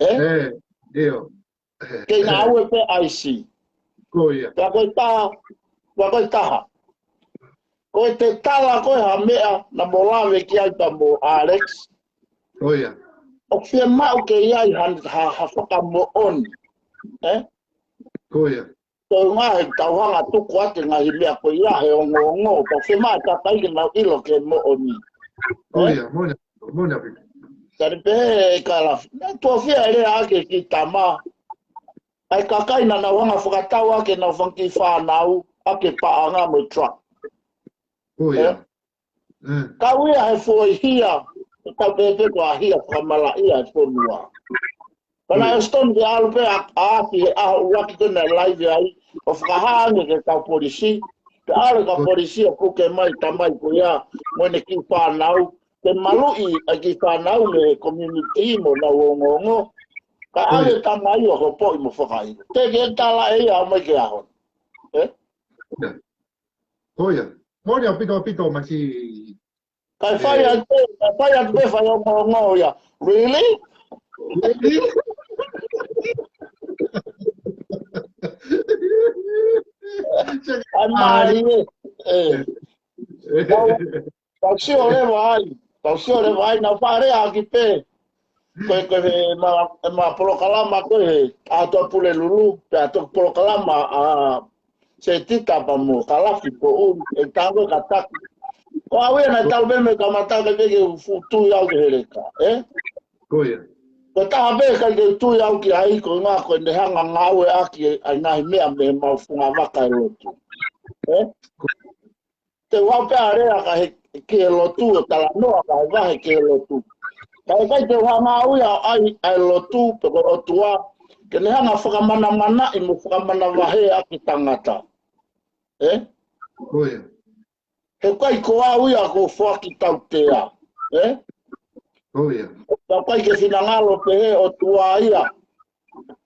ʻE? ʻE, ʻio. Ke ngāue pē ʻaisi. Ko ia. Pea ko e taha, pea ko e taha. Ko e te tala ko ē ha meʻa naʻa mo lave ki ai pea mo Alex. Ko ia. ʻOku fiemaʻu ke ʻi ai ha, ha, ha fakamoʻoni. ʻE? Ko ia. Ko e ngaahi tau hanga tuku atu ngaahi meʻa ko ia he ongoongo. Pea fiemaʻu ʻe he kakai ke nau ʻilo ke moʻoni. Ko ia, moʻoni, moʻoni ʻaupito. Tali pē ʻe Kalafi. Naʻe tuʻo fiha ʻe lea ʻaki kiʻi tama. ʻA e kakai naʻa nau hanga fakatau ʻaki ʻenau fanga kiʻi fānau, ʻaki e paʻanga mo e truck. Ko ia. ʻE? Mm. Kau ia he foʻi hia, ʻe kau pēpē ko e hia fakamalaʻia he fonua. Pea naʻe ʻosi tonu ke ʻalu pē ʻa, ʻa afi he ʻaho ʻuluaki ko ē naʻe laivi ai, ʻo fakahā ange ki he kau polisi. Pea ʻalu e kau polisi ʻo puke mai tamai ko ia, mo ʻene kiʻi fānau, ke maluʻi ʻa e kiʻi fānau mei he community mo nau ongoongo. Ka ʻalu e tamai ʻo hopoʻi mo fakaʻilo. Teʻeki ke tala ʻe ia ʻo aʻu mai ki he ʻaho ni. ʻE? Ko ia. Moʻoni ʻaupito, ʻaupito, Masi. Kae fai atu, kae fai atu pē fai ongoongo ia. Really? Really? ʻAi mālie. ʻE. Tau, tau sio leva ai. Tau sio leva ai, naʻa ku faʻa lea ʻaki pē. Ko e, ko e, ʻema, ʻema polokalama ko ē, ʻa Tuʻapulelulu, pea toki polokalama ʻa Setita pea mo Kalafi ko ʻeni, ʻe tango ka taki. Ko au ia naʻe talu pē mei he kamata ʻikai pē ke u fuʻu tui au ki he Leka, ʻe? Ko ia. Ko e taha pē ʻikai ke u tui au ki ai, ko e ʻuhinga ko ʻene hanga ngāueʻaki ʻa e ngaahi meʻa mei he mau fungavaka ʻi he lotu. ʻE? Te u haʻu pē ʻo lea ka he ki he lotu ʻo talanoa ka he vahe ki he lotu. Ka ʻikai te u hanga au ia ʻo ʻai ʻa e lotu pe ko e ʻOtua, ke ne hanga fakamanamanaʻi mo fakamanavahē ʻaki tangata. ʻE? Ko ia. He ʻikai ko au ia ko e foaki tautea. Ē? ʻOi. Ka ʻikai ke finangalo pehē ʻOtua ia.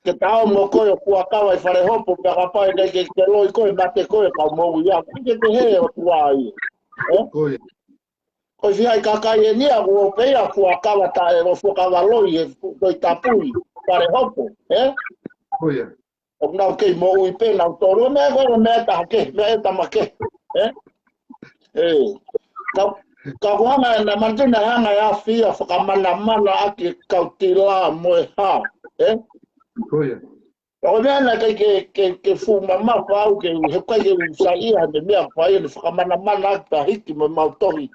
Ke ta ō mo koe ʻo fuakava ʻi fale hopo pea kapau ʻe ʻikai ke ke loi koe mate koe kau moʻui ia. ʻIkai ke pehē ʻOtua ia. Ē? ʻOi. Ko e fiha ʻi kakai eni ia ʻoku ō pē ia ʻo fuakava taʻe ʻo fuakava loi ʻi he Tohi Tapu ʻi fale hopo. Ē? ʻOi. ʻOku nau kei moʻui pē nautolu, meʻa ko e meʻa ʻe taha kehe, meʻa ʻe tama kehe. Ē? Ē. Ka, ka ʻoku hanga ʻe na mantu na hanga ʻe afi ia ʻo fakamanamana ʻaki e kau tila mo e hā. Ē? ʻOi. Ka ko e meʻa naʻe ʻikai ke, ke, ke fuʻu mamafa au ke, he ʻikai ke u saiʻia he meʻa ʻoku fai ʻene fakamanamana ʻaki pea hiki mo ʻemau tohi.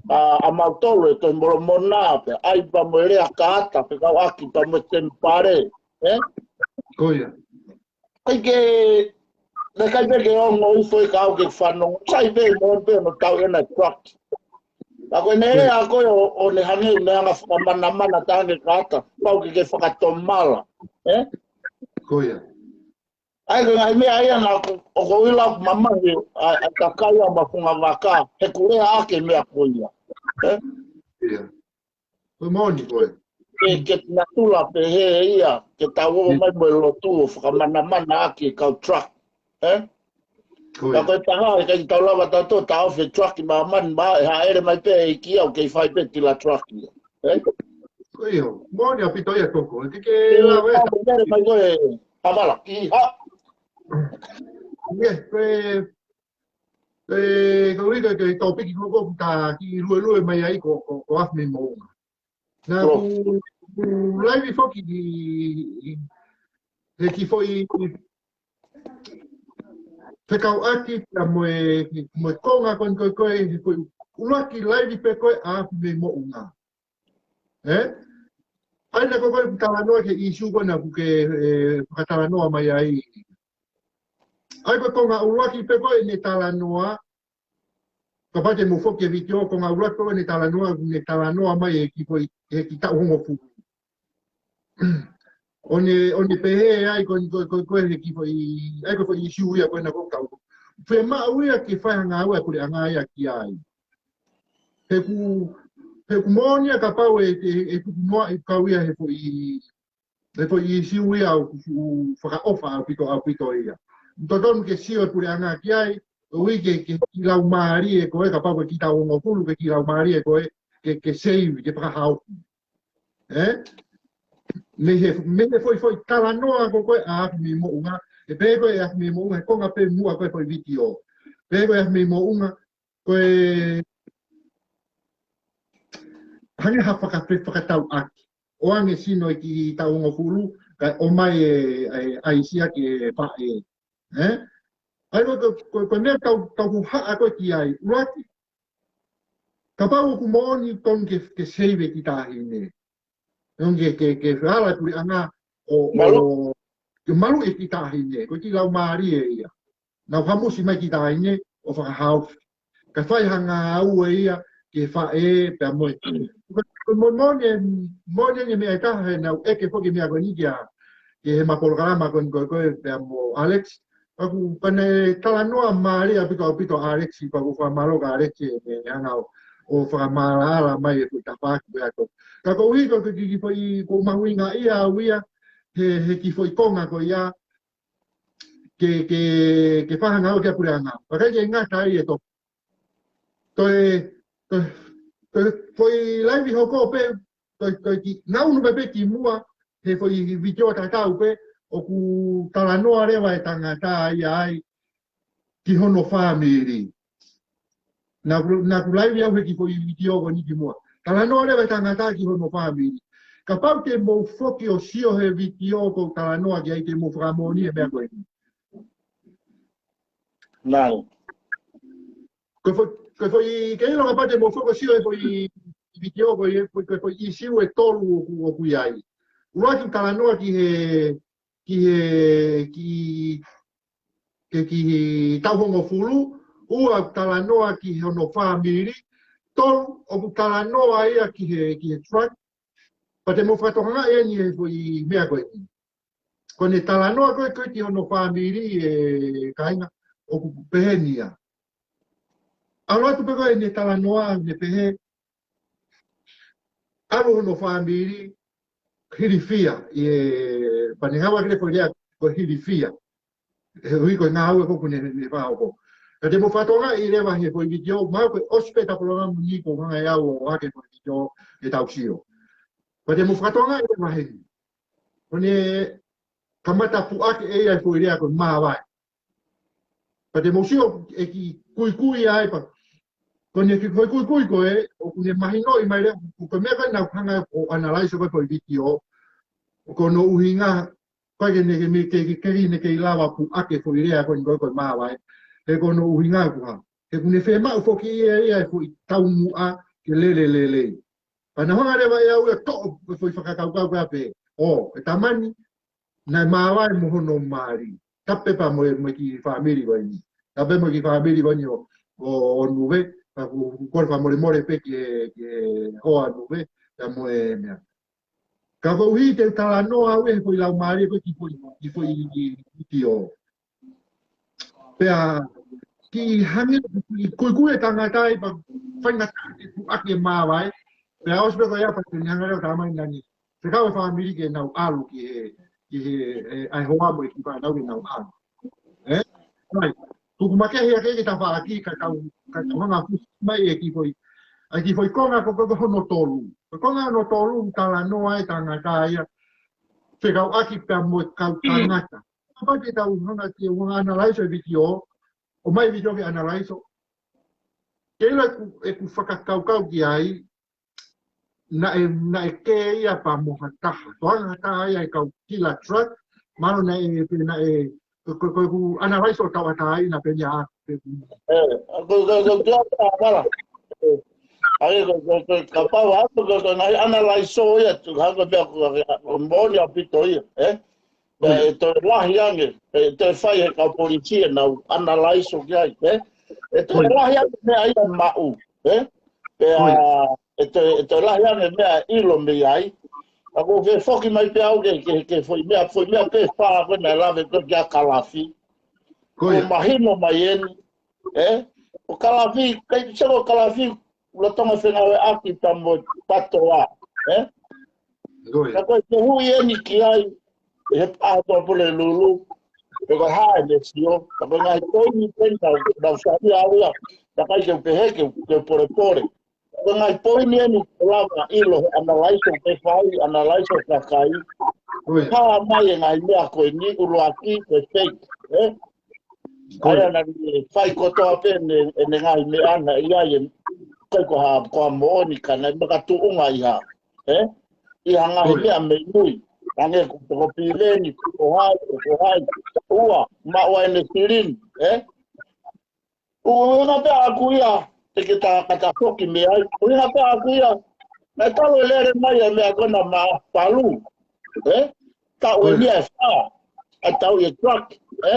ʻA, ʻa mautolu e Tohi Molomona pea ʻai pea mo e Lea Kaata pea kau ʻaki pea mo e temipale. Ē? ʻOi. ʻIkai ke, naʻe ʻikai pē ke ongo hifo e kau ke fanongo. Sai pē mo pē mo tau ena e truck. Ka ko ʻene lea ko ē ʻo, ʻo ne hangē ne hanga fakamanamana taʻe ne kaata. Pau ke ke fakatomala. Ē? ʻOi. ʻAi ko e ngaahi meʻa ia naʻa ku, ʻoku ou ʻilo ʻoku mamahi, ʻa, ʻa e kakai ʻa Mafungavaka. He ʻoku lea ʻaki e meʻa ko ia. Ē? ʻIo. Ko e moʻoni ko ē. Ke, ke natula pehē ia, ke tau ō mai mo e lotu ʻo fakamanamana ʻaki e kau truck. Ē? ʻOi. Ka ko e taha, ʻe ʻikai tau lava tautolu ʻo taʻofi e truck ʻi māmani, ma ʻe hāʻele mai pē ʻEiki ia ʻo kei fai pē tila truck ia. Ē? ʻIo, moʻoni ʻaupito ia Toko. ʻE ke ke lava e. Hāʻele mai ko ē, Hamala, ki ha. ʻIo, ko e, ko e, ko e, ko e tōpiki ko ē ʻoku ta kiʻi luelue mai ai ko, ko, ko Afi mei Moʻunga. Naʻa ku, ku laivi foki ki, ki, he kiʻi foʻi fekauʻaki pea mo e, mo e konga ko ē, ko e, ko e, he foʻi ʻuluaki laivi pē ko ē ʻa Afi mei Moʻunga. Ē? ʻA ia ko ē ko e talanoa ki he ʻīsiu ko ē naʻa ku ke, ē, fakatalanoa mai ai. ʻA ia ko e konga ʻuluaki pē ko ē ʻene talanoa, kapau te mou foki ki he vitiō, konga ʻuluaki ko ē ʻene talanoa, ʻene talanoa mai he kiʻi foʻi, he kiʻi taʻu hongofulu. ʻO ne, ʻo ne pehē ai ko ē, ko e, ko e, ko e he kiʻi foʻi, ʻa ia ko e foʻi ʻīsiu ia ko ē naʻa ku tau. Fiemaʻu ia ke fai ha ngāue ʻa e puleʻanga ia ki ai. He ʻoku, he ʻoku moʻoni ia kapau ʻe, ʻe, ʻe tuku noaʻi kau ia he foʻi, he foʻi ʻīsiu ia ʻoku fuʻu fakaʻofa ʻaupito, ʻaupito ia. Totonu ke sio e puleʻanga ki ai, ʻo ui ke, ke kiʻi laumālie ko ē, kapau ko e kiʻi taʻu hongofulu ke kiʻi laumālie ko ē, ke, ke save, ke fakahaofi. Ē? Mei he, mei he foʻi, foʻi talanoa ko ē ko ē ʻa Afi mei Moʻunga, ʻe pehē ko ē Afi mei Moʻunga, he konga pē muʻa ko ē foʻi vitiō. Pehē ko ē Afi mei Moʻunga, ko e hangē ha fakafe-, fakatauʻaki. ʻOange sino e kiʻi taʻu hongofulu, kae ʻomai e, e ʻaisi ʻaki e faʻē. Ē? ʻA ia ko, ko, ko e meʻa tau, tau hohaʻa ko ē ki ai. ʻUluaki, kapau ʻoku moʻoni totonu ke, ke save e kiʻi taʻahine. Totonu ke, ke, ke fehālaaki e puleʻanga ʻo, ʻo, Malu. Ke maluʻi e kiʻi taʻahine. Ko e kiʻi laumālie ia. Nau hamusi mai e kiʻi taʻahine ʻo fakahaofi. Kae fai ha ngāue ia ki he faʻē pea mo e. Mo, moʻoni, moʻoni e meʻa ʻe taha he naʻa ku ʻeke foki e meʻa ko eni kia, ki heʻema polokalama ko eni ko ē ko ē pea mo Alex. Pea ʻoku, pea ne talanoa mālie ʻaupito, ʻaupito Alex, pea ʻoku ou fakamālō kia Alex he, he hanga ʻo, ʻo fakamaʻalaʻala mai e foʻi tafaʻaki ko ia ko. Ka koeʻuhi ko e kiʻi, kiʻi foʻi, ʻoku ou mahuʻingaʻia au ia, he, he kiʻi foʻi konga ko ia, ke, ke, ke fai ha ngāue ki he puleʻanga. Pea ʻikai ke ngata ai e Toko. Toe, toe, toe, foʻi laivi hoko pē, toe, toe ki, naʻa ku ʻunu pē pē ki muʻa, he foʻi vitiō tatau pē, ʻoku talanoa leva e tangata ia ai, ki hono fāmili. Naʻa ku, naʻa ku laivi au he kiʻi foʻi vitiō ko eni ki muʻa. Talanoa leva e tangata ki hono fāmili. Kapau te mou foki ʻo sio he vitiō ʻoku ou talanoa ki ai te mou fakamoʻoni e meʻa ko eni. Nau. Ko e foʻi, ko e foʻi, ke ʻilo kapau te mou foki ʻo sio he foʻi vitiō ko e, ko e, ko e foʻi ʻīsiu ʻe tolu ʻoku, ʻoku ʻi ai. ʻUluaki talanoa ki he, ki he, ki, ke ki he taʻu hongofulu, ua talanoa ki hono fāmili, tolu ʻoku talanoa ia ki he, ki he truck, pea te mou fakatokangaʻi eni he foʻi meʻa ko eni. Ko ʻene talanoa ko ē ko ē ki hono fāmili e kāinga, ʻoku pehē ni ia. ʻAlu atu pē ko ē ʻene talanoa, ne pehē, ʻalu hono fāmili, hilifia, ʻi he, pea ne ngāueʻaki e foʻi lea ko e hilifia. He ʻuhi ko e ngāue ko ē ʻoku ne, ne fai ʻoku. Ka te mou fakatokangaʻi leva he foʻi vitiō, mahalo ko e ʻosi pē ʻeta polokalama ni ko e hanga ʻe au ʻo ʻohake e foʻi vitiō ke tau sio. Pea te mou fakatokangaʻi leva heni. Ko ʻene kamata puʻaki ʻe ia e foʻi lea ko e māvae. Pea te mou sio e kiʻi kuikui ai pea. Ko ʻene kiʻi foʻi kuikui ko ē, ʻoku ne mahinoʻi mai leva, ko e meʻa ko ē naʻa ku hanga ʻo analyze ko ē foʻi vitiō, ko hono ʻuhinga, ko e ke ne ke mi-, ke, ke, ke ne kei lava puʻaki e foʻi lea ko eni ko e, ko e māvae. He ko hono ʻuhinga ko e hā. He ʻoku ne fiemaʻu foki ia, ia e foʻi taumuʻa ke lele lelei. Pea naʻe hanga leva ʻe au ia ʻo toʻo e foʻi fakakaukau ko ia pē. ʻŌ, ʻe tamani, naʻe māvae mo hono mali. Tapu pē pea mo e, mo e kiʻi fāmili ko eni. Tapu pē mo e kiʻi fāmili ko eni ʻo, ʻo, ʻo Nuve, pea ʻoku, ʻoku kole fakamolemole pē ki he, ki he hoa ʻo Nuve, pea mo e meʻa. Ka koeʻuhi te u talanoa au he foʻi laumālie ko ē ki he foʻi, ki he foʻi, ki he vitiō. Pea kiʻi hangē, kiʻi kuikui e tangata ai pea faingataʻa ke puʻaki e māvae. Pea ʻosi pē ko ia pea te ne hanga leva ʻo talamai naʻa ne fekau e fāmili ke nau ʻalu ki he, ki he, ʻe, ʻa e hoa mo e kiʻi fānau ke nau ʻalu. Ē? Right. Tuku makehe ake ki he tafaʻaki ka tau, ka tau hanga ʻo fusi mai e kiʻi foʻi, ʻa e kiʻi foʻi konga ko, ko, ko hono tolu. Ko e konga hono tolu talanoa e tangata ia fekauʻaki pea mo e kau tangata. Kapau te tau hanga ke u hanga ʻo analyze e vitiō, ʻomai e vitiō ke analyze. Ke ʻilo ʻeku, ʻeku fakakaukau ki ai, naʻe, naʻe kē ia pea mo ha taha. Toanga ha taha ia e kau kila truck, mahalo naʻe, pe naʻe, ko, ko, ko ʻeku analyze ʻo tauʻatāina pē ia ʻa, pe ʻeku ʻE, ko, ko, ko, ko, ko, ko, ʻe, ʻa ia ko, ko, ko, kapau ʻa, ko, ko, ko, ngaahi analyze ia, tu, ha ko e meʻa ko, ko, ko, moʻoni ʻaupito ia, ē? Pea ʻe toe lahi ange, ʻe toe fai he kau polisi ʻenau analyze ki ai, ē? ʻE toe lahi ange meʻa ia maʻu, ē? Pea ʻe toe, ʻe toe lahi ange meʻa ʻilo mei ai. Ka ko e foki mai pē au ke, ke, ke foʻi meʻa, foʻi meʻa pē fā ko ē naʻe lave ko ē kia Kalafi. Ko ia. Ko e mahino mai eni, ē? Ko Kalafi, kai se ko Kalafi, lolotonga fengāueʻaki pea mo Patoa, ē? Ko ia. Ka ko e fehuʻi eni ki ai, ʻe he ʻaho Tuʻapulelulu, pe ko e hā ʻene sio, ka ko e ngaahi poini pē naʻa, naʻa ku saiʻia au ia, naʻe ʻikai ke u pehē ke, ke polepole. Ka ko e ngaahi poini eni ʻoku lava ʻilo he analyze ʻoku fai, analyze ʻoku fai. Ko ia. Hā mai e ngaahi meʻa ko eni ʻuluaki ko e fake, ē? Ko ia. ʻA ia naʻa ne fai kotoa pē ʻene, ʻene ngaahi meʻa naʻe ʻi ai e, ʻikai ko ha, ko ha moʻoni ka naʻe makatuʻunga ʻi ha, ē? ʻI ha ngaahi meʻa mei mui. Hangē ko, ko Pileni, ko hai, ko hai. Ua, maʻu ai ʻene silini, ē? ʻUhinga pē ʻaʻaku ia, te ke ta, ka ta foki mei ai. ʻUhinga pē ʻaʻaku ia, naʻe talu e lele mai e meʻa ko ena maʻa Palu, ē? Taʻu eni ʻe fā, ʻa e tau e truck, ē?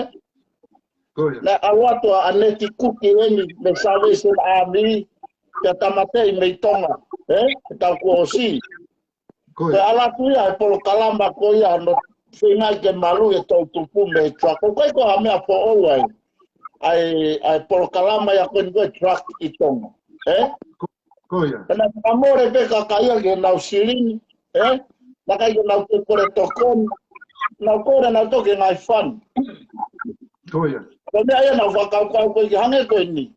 Ko ia. Naʻe ʻalu atu ʻa ʻAneti Kuki eni mei Salvation Army, pea tāmateʻi mei Tonga, ē? He taʻu kuo ʻosi. Ko ia. Ko e ʻalu atu ia he polokalama ko ia hono feinga ke malu e toʻutupu mei he truck. ʻOku ʻikai ko ha meʻa foʻou ai. ʻA e, ʻa e polokalama ia ko eni ko e truck ʻi Tonga. Ē? Ko, ko ia. Pea naʻe fakamole pē kakai ia ke nau silini. Ē? Naʻe ʻikai ke nau toe kole tokoni. Nau kole nautolu ke ngaahi fund. Ko ia. Ko e meʻa ia naʻa ku fakakaukau ko ē ke hangē ko eni.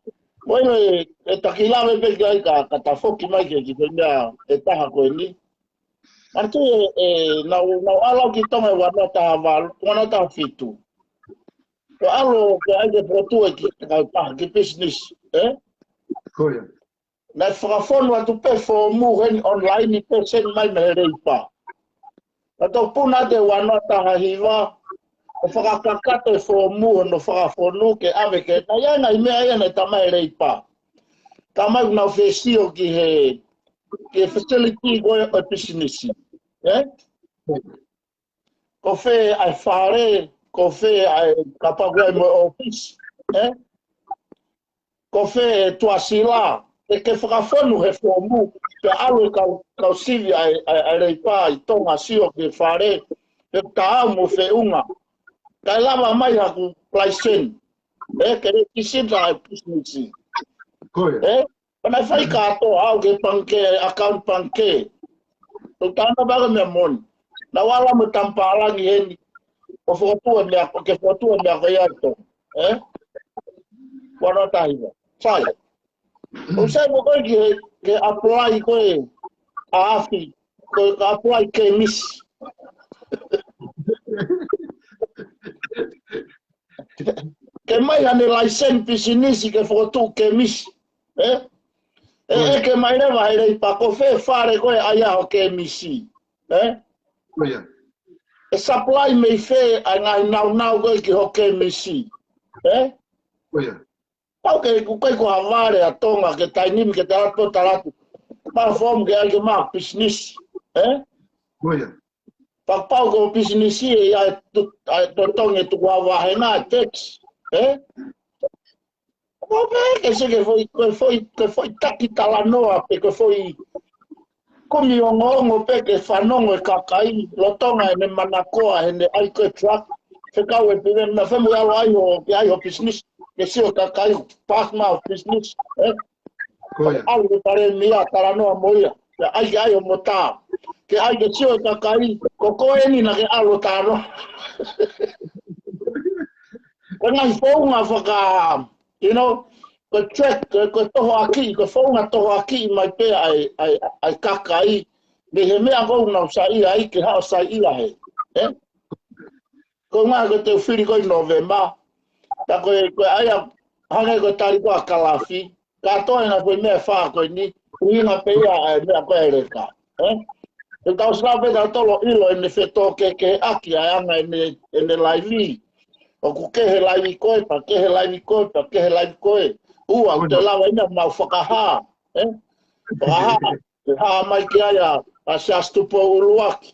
Ko ia ʻe, ʻe taki lave pē ki ai ka, ka ta foki mai ke ki he meʻa ʻe taha ko eni. Manatuʻi ē, ē, naʻa ku, naʻa ku ʻalu ki Tonga ʻi he ua noa taha valu, ua noa taha fitu. Ko e ʻalu ke ʻai ke fokotuʻu e kiʻi kautaha, kiʻi business, ē? Ko ia. Naʻe fakafonu atu pē foomu heni online pē send mai mei he Leipa. Naʻa tau puna atu ʻi he ua noa taha hiva, ʻo fakakakato e foomu hono fakafonu ke ʻave ke, naʻe ʻi ai e ngaahi meʻa ia naʻe tā mai ʻe he Leipa. Tā mai ʻoku nau fie sio ki he, ki he facility ko ē ʻo e pisinisi. Ē? Ko fē ʻa e fale, ko fē ʻa e kapau ʻoku ʻi ai mo e ʻōfisi. Ē? Ko fē e tuʻasila, ʻe ke fakafonu he foomu, pea ʻalu e kau, kau sivi ʻa e, ʻa e, ʻa e Leipa ʻi Tonga sio ki he fale, pe taau mo e feʻunga. Kae lava mai haku laiseni, ē, ke rekisita e pisinisi. Ko ia. Ē? Pea naʻe fai kātoa au ki he pangikē, account pangikē. Tau tānaki pē ko e meʻa moʻoni. Naʻa ku ala mo e tamapalagi heni. ʻO fokotuʻu e meʻa, ʻo ke fokotuʻu e meʻa ko ia ʻi Tonga. Ē? Ua noa tahi ua. Sai. ʻOku sai mo koe ki he, ki he apply ko ē ʻa e afi. Ko e ka apply kēmisi. Ke ʻomai haʻane laiseni pisinisi ke fokotuʻu kēmisi. Ē? ʻE, ʻe ʻeke mai leva he leipa ko fē fale ko ē ʻai ai ho kēmisi. Ē? Ko ia. ʻE supply mei fē ʻa e ngaahi naunau ko ē ki ho kēmisi. Ē? Ko ia. Pau ke ʻikai ko ha vale ʻa Tonga ke taimi ni ke tala atu, tala atu. Maʻu fomu ke ʻai ke maʻu pisinisi. Ē? Ko ia. Fakapapau ko e pisinisi ʻe ʻi ai e tu-, ʻa e totongi e tukuhau vāhenga e tax. Ē? Ko pē ke se ke foʻi, ko e foʻi, ko e foʻi taki talanoa pē ko e foʻi kumi ongoongo pē ke fanongo e kakai, lolotonga ʻene manakoa, heʻene ʻai ko e truck, fekau e piveni na femu alo ʻai ho, ke ʻai ho pisinisi, ke sio kakai, pass maʻu pisinisi, ē? Ko ia. ʻAlu ki he palēmia talanoa mo ia, ke ʻai ke ʻai ho motā, ke ʻai ke sio e kakai, ko koe eni naʻa ke ʻalu talanoa. Ko e ngaahi founga faka, you know, ko e track, ko e, ko e tohoakiʻi, ko e founga tohoakiʻi mai pē ʻa e, ʻa e, ʻa e kakai, mei he meʻa ʻoku nau saiʻia ai ke haʻu ʻo saiʻia he. Ē? Ko e ngaahi ko e te u fili ko ē ʻi Nōvema. Ka ko e, ko e ʻai ā hangē ko e tali ko ē ʻa Kalafi. Kātoa e ngaahi foʻi meʻa ʻe fā ko eni, ʻuhinga pē ia ʻa e meʻa ko ē ʻa e leka. Ē? ʻE tau sila pē tautolu ʻilo ʻene fetōkehekeheʻaki ʻa e anga ʻene, ʻene laivi. ʻOku kehe laivi ko ē, pea kehe laivi ko ē, pea kehe laivi ko ē. Ua, ʻoku te lava ʻi ai ʻemau fakahā. Ē? Fakahā. ʻE hā mai ki ai ʻa, ʻa Siaosi Tupou ʻUluaki.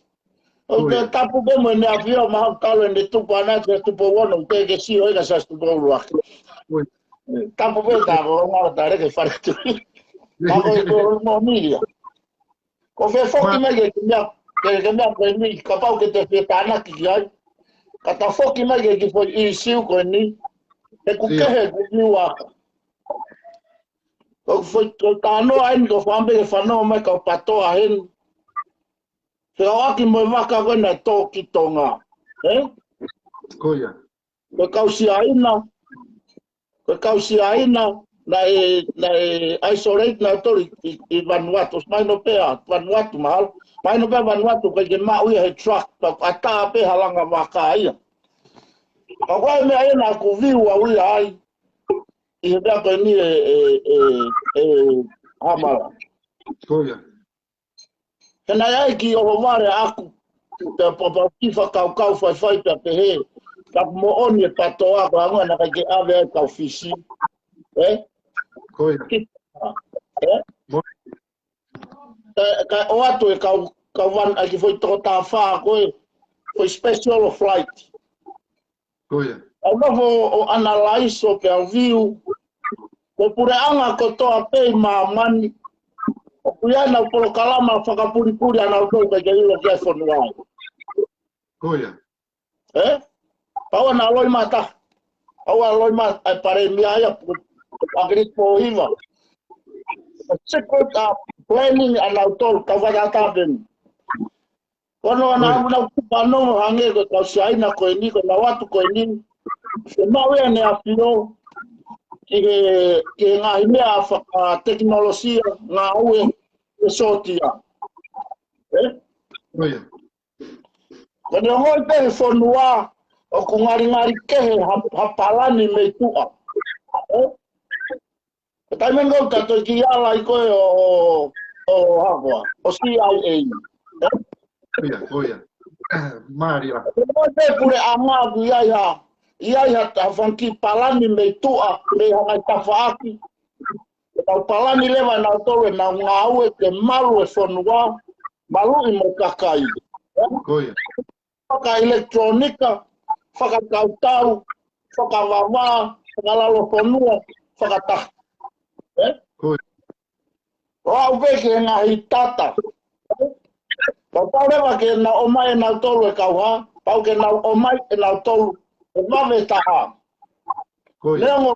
ʻOku te tapu pē mo ʻEne ʻAfio, mahalo talu ʻene tupu ʻana Siaosi Tupou Ono, ʻoku te ke sio ʻi he Siaosi Tupou ʻUluaki. Tapu pē ta ko ngā ta leke fale tu. Ka ko e ko mo milia. Ko fē foki mai ke ke meʻa, ke, ke meʻa ko eni, kapau ke te fie tānaki ki ai. Ka ta foki mai ke ki foʻi ʻīsiu ko eni. He ʻoku kehe ʻeku view ʻaku. Ko foʻi, ko e talanoa eni ko fāmili ke fanongo mai kau patoa heni. Fekauʻaki mo e vaka ko ē naʻe tō ki Tonga. Ē? Ko ia. Ko e kau Siaina, ko e kau Siaina, naʻe, naʻe isolate nautolu ʻi, ʻi, ʻi Vanuatu, mahino pē ʻa Vanuatu mahalo. Mahino pē ʻa Vanuatu, ʻikai ke maʻu ia he truck, ka ʻatā pē ha langa vaka ia. Ka ko e meʻa ia naʻa ku view au ia ai, ʻi he meʻa ko eni ē, ē, ē, ē, Hamala. Ko ia. He naʻe ʻai ki ʻohovale ʻaku, pea papa ki fakakaukau faifai pea pehē, ka moʻoni e patoa ko e anga naʻe ʻikai ke ʻave ai kau Fisi. Ē? Ko ia. Ki-, ē? Mo- Ka, ka ʻoatu e kau, kau van ʻaki foʻi toko taha fā ko ē, foʻi special flight. Ko ia. Au nofo ʻo analyze ʻo pea view. Ko e puleʻanga kotoa pē ʻi māmani. ʻOku ʻi ai ʻenau polokalama fakapulipuli ʻanautolu ʻikai ke ʻilo ki ai e fonua. Ko ia. Ē? Pau ana loi mata. Pau ana loi mata, ʻa e palēmia ia, ʻa Kirisi Pōhiva. Secret, uh, planning ʻanautolu, kau fakatātā pē ni. Ko hono ʻana au nau kupa nongo hangē ko e kau Siaina ko eni, ko ʻenau ʻatu ko eni. Ke maʻu ʻEne ʻAfio, ki he, ki he ngaahi meʻa fakatekinolosia, ngāue, ke sōtia. Ē? Ko ia. Ko ʻene ongoʻi pē he fonua, ʻoku ngalingali kehe ha, ha palani mei tuʻa. Ē? Ko e taimi ni ʻoku ta toe kiʻi ala ai ko ē ʻo, ʻo, ʻo hā koā, ʻo C I A. Ē? Ko ia, ko ia. Mālie. Ko e pule ʻanga ʻoku ʻi ai ha, ʻi ai ha, ha fanga kiʻi palani mei tuʻa, mei ha ngaahi tafaʻaki. Ko e kau palani leva ʻanautolu ʻenau ngāue ke malu e fonua, maluʻi mo e kakai. Ē? Ko ia. Fakaʻilekitulōnika, fakakautau, fakavavā, fakalalofonua, fakataha. Ē? Ko ia. ʻO aʻu pē ki he ngaahi tata. Pau pau leva ke nau ʻomai ʻe nautolu e kau hā, pau ke nau ʻomai ʻe nautolu e vave taha. Ko ia. Neongo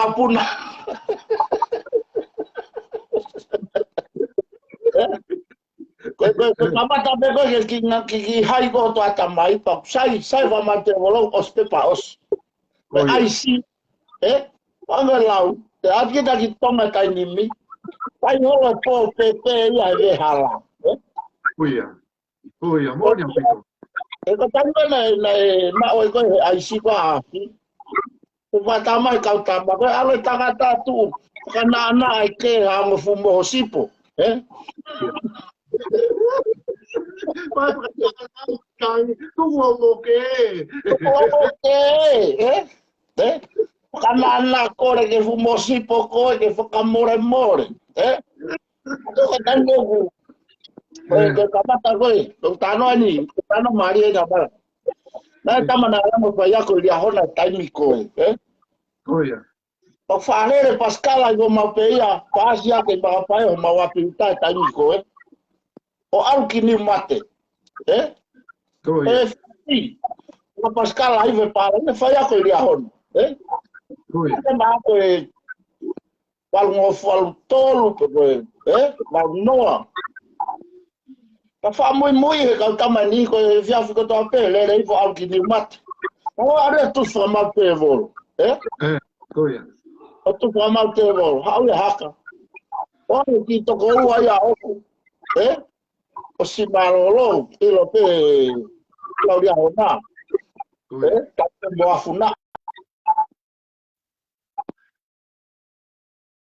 fakapuna. Ko e, ko e, ko e kamata pē ko e ke ki nga-, ki, ki hai ko hoto ʻatamai, pea sai, sai fakamate ʻo lau ʻosi pē pea ʻosi. Ko ia. ʻAisi, ē? Pea ngai lau, te ʻalu kita ki Tonga taimi ni. Kai holo e pō pēpē ia he vehala, ē? Ko ia. Ko ia, moʻoni ʻaupito. ʻE ko e taimi ko ē naʻe, naʻe maʻu ai ko ē he ʻaisi ko ē ʻa ʻAfi. Ko e fakatamai kau tama, ko e ʻalu e tangata tuʻu, fakanaʻanaʻa e kē hangē fuʻu moho sipo, ē? Pea fakatamai, tuku au mo kē. Tuku au mo kē, ē? Ē? Fakanaʻanaʻa kole ke fuʻu moho sipo ko ē ke fakamolemole, ē? Ko e taimi ʻoku, ko e, ko e kamata ko ē, ko e tano ani, ko e tano mālie ʻa Pala. Naʻe tama naʻe ʻalu mo faiako ʻi Liahona taimi ko ē, ē? Ko ia. ʻO fakalele pasikala ʻi homau pē ia, paasi ake ʻi Makapaʻeo homau ʻapi ʻuta he taimi ko ē. ʻO ʻalu ki Niumate, ē? Ko ia. ʻE fiti, ko e pasikala ʻi he Pala, naʻe faiako ʻi Liahona, ē? Ko ia. Ko e maʻa ko ē, Valungofulu tolu pe ko e, ē? Valu noa. Ka fakamuimui he kau tama ni ko e efiafi kotoa pē, lele ifo ʻalu ki Niumate. Ka ʻoua ʻe tufa mau tēvolo, ē? Ē, ko ia. ʻO tufa mau tēvolo, haʻu ia haka. ʻO ʻalu ki toko ua ia ʻoku, ē? ʻOsi mālōlō, ʻilo pē, kau lia hona. Ko ia. Ē? Ka te mo afuna.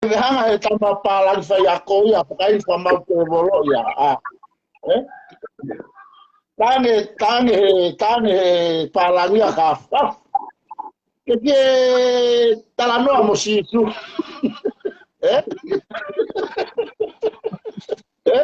Ke hanga he tama pālangi faiako ia, fakaʻilo faka mau tēvolo ia, ā. Ē? Tange, tange he, tange he pālangi ia ka fa. Ke ke talanoa mo Sīsū. Ē? Ē?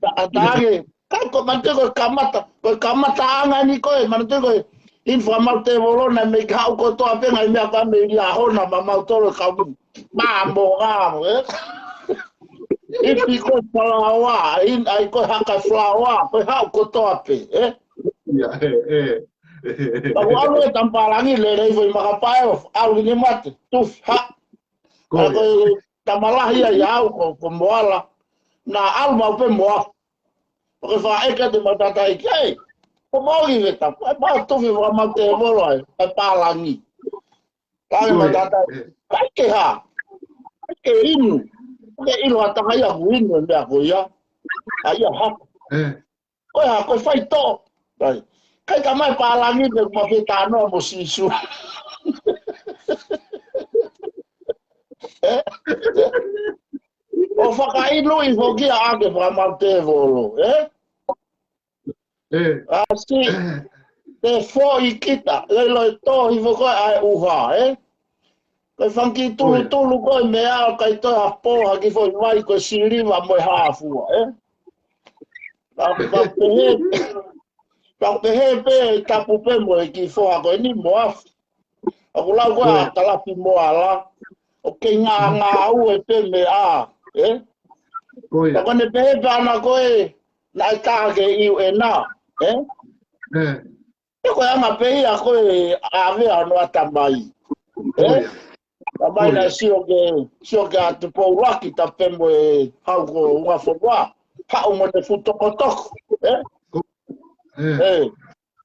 Ta-, tange. Ka ko manatu ko e kamata, ko e kamataʻanga ni ko e, manatu ko e, ʻi he faka mau tēvolo naʻe mei haʻu kotoa pē ngaahi meʻa ko ē mei lia hona ma mau tolo kau mā mo ngā mo, ē? ʻI he ko e falaoa, ʻi he ʻai ko e haka falaoa, ko e haʻu kotoa pē, ē? Ia, ē, ē. Ka ʻoku ʻalu e tama pālangi lele ifo ʻi Makapae ʻo ʻalu ki Niumate, tufa, ha. Ko ia. Ka ko e tama lahi ia ʻi au ko, ko Moala, naʻa ʻalu mau pē Moala. ʻO ke fakaʻeke atu mo tata i ke, ē, ko mau ki veta, ʻe mau tufi faka mau tēvolo ai, ʻe pālangi. Tange mo tata, ē. Kai ke hā, kai ke inu, ke ʻilo ha taha ia ʻoku inu e meʻa ko ia, ʻa ia haka. Ē. Ko e hā, ko e faitoʻo. Kai. Kai ka mai pālangi pe ma fetanoa mo Sīsū. Ē? ʻO fakaʻinuʻi foki ʻa ke faka mau tēvolo, ē? Ē. ʻAsi, te foʻi kita, lei lo e tohi foko ʻa e ʻuha, ē? Ko e fanga kiʻi tulutulu ko e meʻa ʻoku ʻikai toe ha pō ha kiʻi foʻi vai ko e siliva mo e hāfua, ē? Ka, ka pehē, ka pehē pē tapu pē mo e kiʻi foha ko eni mo afi. ʻOku lau ko ē ʻa Kalafi Moala, ʻoku kei ngāngāue pē meʻa, ē? Ko ia. Ka ko ʻene pehē pē ʻana ko ē, naʻe tā ke ʻi U N, ē? Ē. Ē ko e anga pē ia ko e ʻave ʻa hono ʻatamai. Ē? Ko ia. Ka mai naʻe sio ke, sio ke ʻa Tupoulaki tapu pē mo e hau ko Ungafonua. Haʻu mo ʻene fuʻu tokotoko. Ē? Ko, ē. Ē.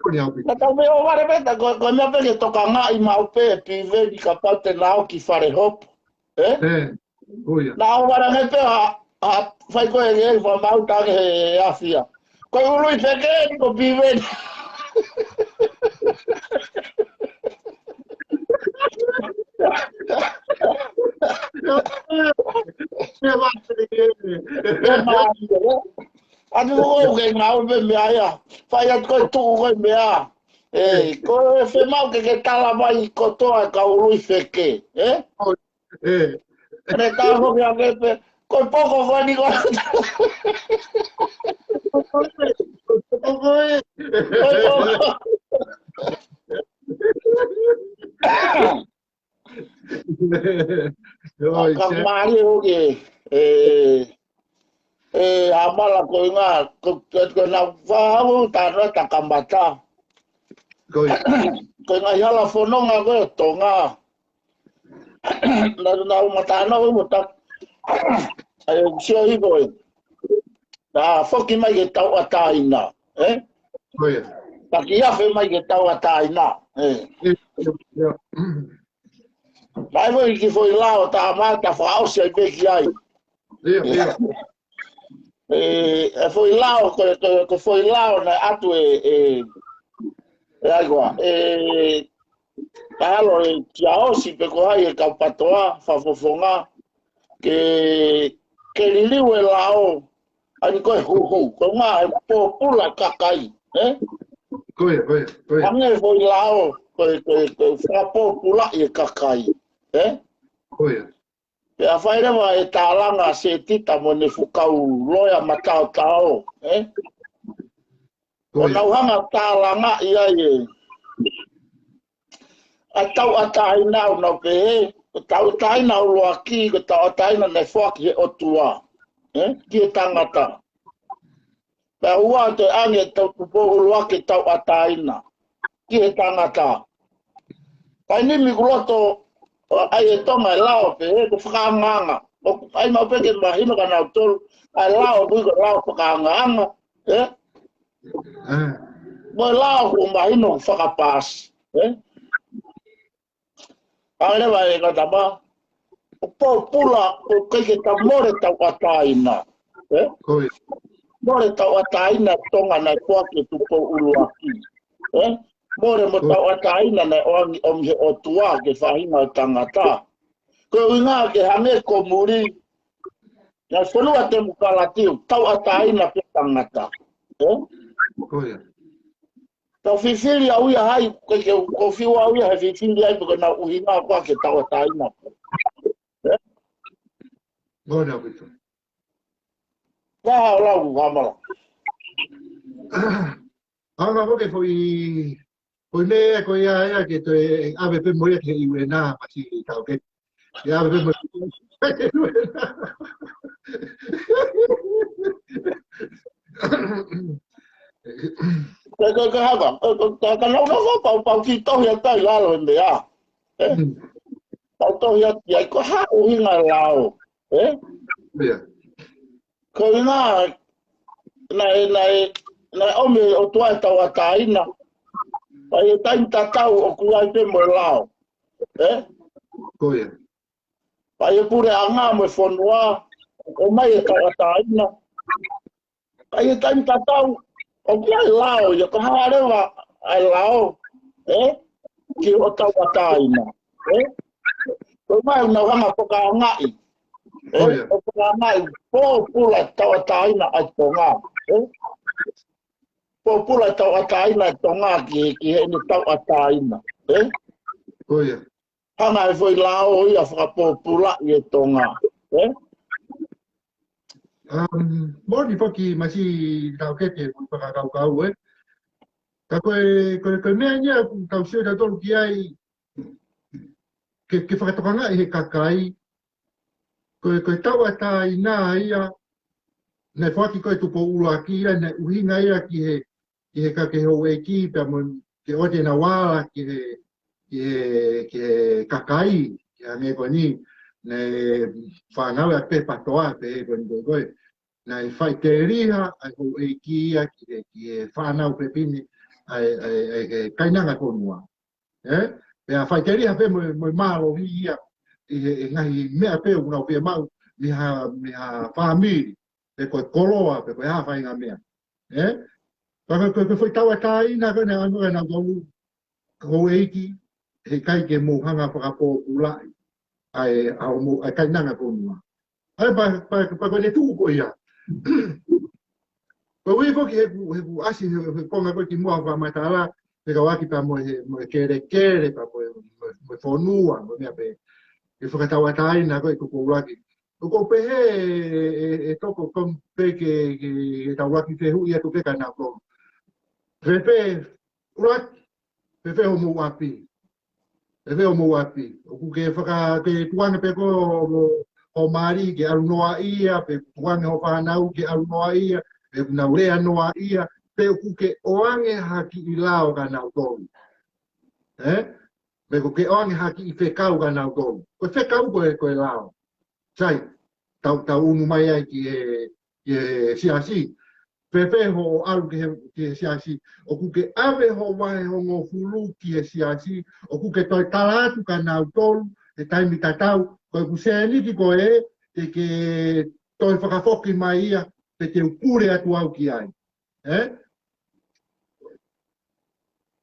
Ko ni au pē. Naʻa tau meʻa ʻo vale pē, ta ko, ko e meʻa pē ke tokangaʻi maʻu pē, Piveni kapau te nau ō ki fale hopo. Ē? Ē. Ko ia. Naʻa ʻo vale ange pē ha, ha fai ko e nge, faka mau tange he afia. Ko e ului feke ni ko Piveni. Ē, mā, ē. ʻAtu ko ke ngāue pē meʻa ia. Fai atu ko e tuʻu ko e meʻa. Ē, ko e femau ke ke tala mai kotoa ka ului feke. Ē? Ē. Ne tau hoki ake pē. Ko e poko ko ni ko. Poko ē. Ko e poko. Oi, ka se. Mālie hoki, ē, ē, ʻa Mala ko e ngā, ko, ko, ko nau fahau, tā noa tā kamata. Ko e. Ko e ngaahi hala fononga ko e Tonga. Nau, nau mata nau mo tā. ʻAi, sio hifo ē. Nā, foki mai ke tauʻatāina, ē? Ko ia. Taki afe mai ke tauʻatāina, ē? Ia, ia, ia. Mai mo i ki foʻi lao tā mai ta fakaʻosi ai pē ki ai. Ia, ia. Ē, e foʻi lao, ko, ko, ko foʻi lao naʻe ʻatu ē, ē, ē ai koa, ē, ka ʻalu ē kia ʻosi pe ko hai e kau patoa, fakafofonga, ke, ke liliu e lao, ʻa eni ko e huhu, ko e ngā e pōpula kakai, ē? Ko ia, ko ia, ko ia. Hangē foʻi lao, ko e, ko e, ko e fakapōpulaʻi e kakai, ē? Ko ia. Pea fai leva e tālanga Setita mo ʻene fuʻu kau loea mataotao, ē? Ko ia. ʻO nau hanga tālangaʻi ai ē. ʻA e tauʻatāina ʻoku nau pehē, ko e tauʻatāina ʻuluaki, ko e tauʻatāina naʻe foaki he ʻOtua, ē? Ki he tangata. Pea ua toe ʻange ʻe Tupou ʻUluaki e tauʻatāina ki he tangata. Pea ʻi he ʻimi ʻeku loto, ʻai ʻe Tonga e lao pē, ē, ko e fakaangaanga. ʻOku ʻai maʻu pē ke mahino kia nautolu, ʻa e lao ʻoku ui ko e lao fakaangaanga, ē? Mo e lao ʻoku mahino ʻoku fakapaasi, ē? Ka leva ē ka tama, ʻoku pōpula, ʻoku ʻikai ke ta mole tauʻatāina, ē? Mole tauʻatāina Tonga naʻe foaki ʻe Tupou ʻUluaki, ē? Mole mo tauʻatāina naʻe ʻoange ʻomi he ʻOtua ki he faʻahinga ʻo e tangata. Ko e ʻuhinga ke hangē ko muli, naʻe fonua temokalati ʻoku tauʻatāina pē tangata, ē? Tau fifili au ia hai, ko e ke ko fiu au ia he fifili ai, pe ko e nau ʻuhinga koā ke tauʻatāina. Ē? Ka ʻoku lau, Hamala. Anga ko ke foʻi, foʻi meʻa ko ia ia ke toe ʻave pē mo ia ki he U N, masi tau ke. Ke ʻave pē mo ia. Ka, ka, ka hava, ka, ka, ka, ka nau nau pau, pau ki tohi atu ʻi lalo e meʻa. Ē? Pau tohi atu ai, ko e hā ʻuhinga e lao, ē? Ko e ʻuhinga, naʻe, naʻe, naʻe ʻomi ʻe he ʻOtua e tauʻatāina. Pea ʻi he taimi tatau ʻoku ʻi ai pē mo e lao, ē? Pea ʻi he puleʻanga mo e fonua, ʻomai e tauʻatāina. Pea ʻi he taimi tatau, ʻoku ʻi ai e lao, ia ko e hā leva ʻa e lao, ē? Ki hoʻo tauʻatāina, ē? Ko e meʻa ʻoku nau hanga ʻo fakaangaʻi, ē? ʻO fakaangaʻi, pōpula e tauʻatāina ʻa Tonga, ē? Pōpula e tauʻatāina ʻa Tonga ki, ki heʻene tauʻatāina, ē? Hanga ʻe he foʻi lao ia ʻo fakapōpulaʻi e Tonga, ē? Um, moni foki masi tau kete, moni fakakaukau, ē? Ka ko e, ko e, ko e meʻa ia ʻoku tau sio tautolu ki ai, ke, ke fakatokangaʻi he kakai, ko e, ko e tauʻatāina ia, naʻe foaki ko ē ʻe Tupou ʻUluaki ia, naʻe ʻuhinga ia ki he, ki he ka ke houʻeiki, pea mo ke ʻoua te nau ala ki he, ki he, ki he kakai, ki he hangē ko eni, naʻe fānau ʻa e pē patoa, pē ko eni ko ē. Naʻe faʻiteliha ʻa e houʻeiki ia ki he, ki he fānau fefine ʻa e, ʻa e, ʻa e, ʻa e kainanga fonua. Ē? Pea faʻiteliha pē mo, mo e mālohi ia, ʻi he, ʻi he ngaahi meʻa pē ʻoku nau fiemaʻu, mei ha, mei ha fāmili, pe ko e koloa, pe ko e hā faʻahinga meʻa. Ē? Pea ko e, ko e, ko e foʻi tauʻatāina ko ē naʻe ʻoange ʻe nautolu, ko e houʻeiki, heʻikai ke mou hanga ʻo fakapōpulaʻi ʻa e, ʻa hoʻomou, ʻa e kainanga fonua. ʻA ia pea, pea, pea ko ʻene tuʻu ko ia. Ko e ʻuhi foki he ʻoku, he ʻoku ʻasi he, he konga ko ē kimuʻa ʻo fakamatala, fekauʻaki pea mo e, mo e kelekele, pea mo e, mo e, mo e fonua, mo e meʻa pē. Ke fakatauʻatāina ko ē ʻe Tupou ʻUluaki. ʻOku ou pehē ʻe, ʻe, ʻe Toko Kong pē ke, ke, ke tau ʻuluaki fehuʻi atu pē kia nautolu. Fēfē, ʻUluaki, fēfē hoʻomou ʻapi? Fēfē hoʻomou ʻapi? ʻOku ke faka-, ke tukuange pē ko ē hoʻo, hoʻo mali ke ʻalu noaʻia, pe tukuange hoʻo fānau ke ʻalu noaʻia, pe ʻoku nau lea noaʻia, pe ʻoku ke ʻoange ha kiʻi lao kia nautolu. Ē? Pe ʻoku ke ʻoange ha kiʻi fekau kia nautolu. Ko e fekau ko e, ko e lao. Sai, tau, tau unu mai ai ki he, ki he siasi. Fēfē hoʻo ʻalu ki he, ki he siasi. ʻOku ke ʻave hoʻo vahe hongofulu ki he siasi. ʻOku ke toe tala atu kia nautolu, he taimi tatau, ko ʻeku sēniti ko ē, te ke toe fakafoki mai ia, pe te u pule atu au ki ai. Ē?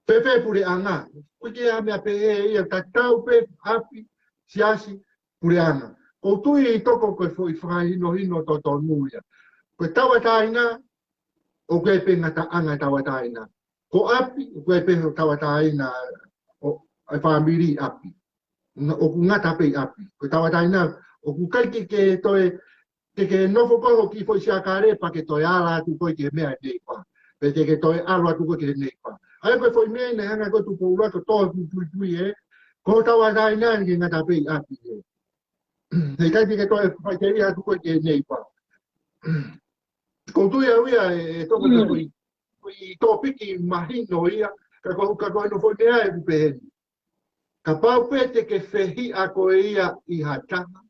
Fēfē puleʻanga. Ko e kiʻi meʻa pē ē ia tatau pē ʻapi, siasi, puleʻanga. ʻOku ou tui Toko ko e foʻi fakahinohino totonu ia. Ko e tauʻatāina, ʻoku ʻi ai pē ngataʻanga e tauʻatāina. Ko ʻapi, ʻoku ʻi ai pē hoʻo tauʻatāina ʻo e fāmili ʻapi. Na, ʻoku ngata pē ʻi ʻapi. Ko e tauʻatāina, ʻoku ʻikai ke, ke toe, te ke nofo koe hoʻo kiʻi foʻi siakale pea ke toe ala atu koe ki he meʻa ʻa e neighbor. Pe te ke toe ʻalu atu koe ki he neighbor. ʻA ia ko e foʻi meʻa naʻe hanga ko ē ʻe Tupou ʻUluaki ʻo toʻo puipuituʻi ē. Ko e tauʻatāina ʻoku ngata pē ʻi ʻapi ē. Heʻikai te ke toe faʻiteliha atu koe ki he neighbor. ʻOku ou tui au ia ē, ʻe Toko ko e foʻi, foʻi tōpiki mahino ia. Ka ko, ka ko hono foʻi meʻa ē ʻoku pehē ni. Kapau pē te ke fehiʻa koe ia ʻi ha taha,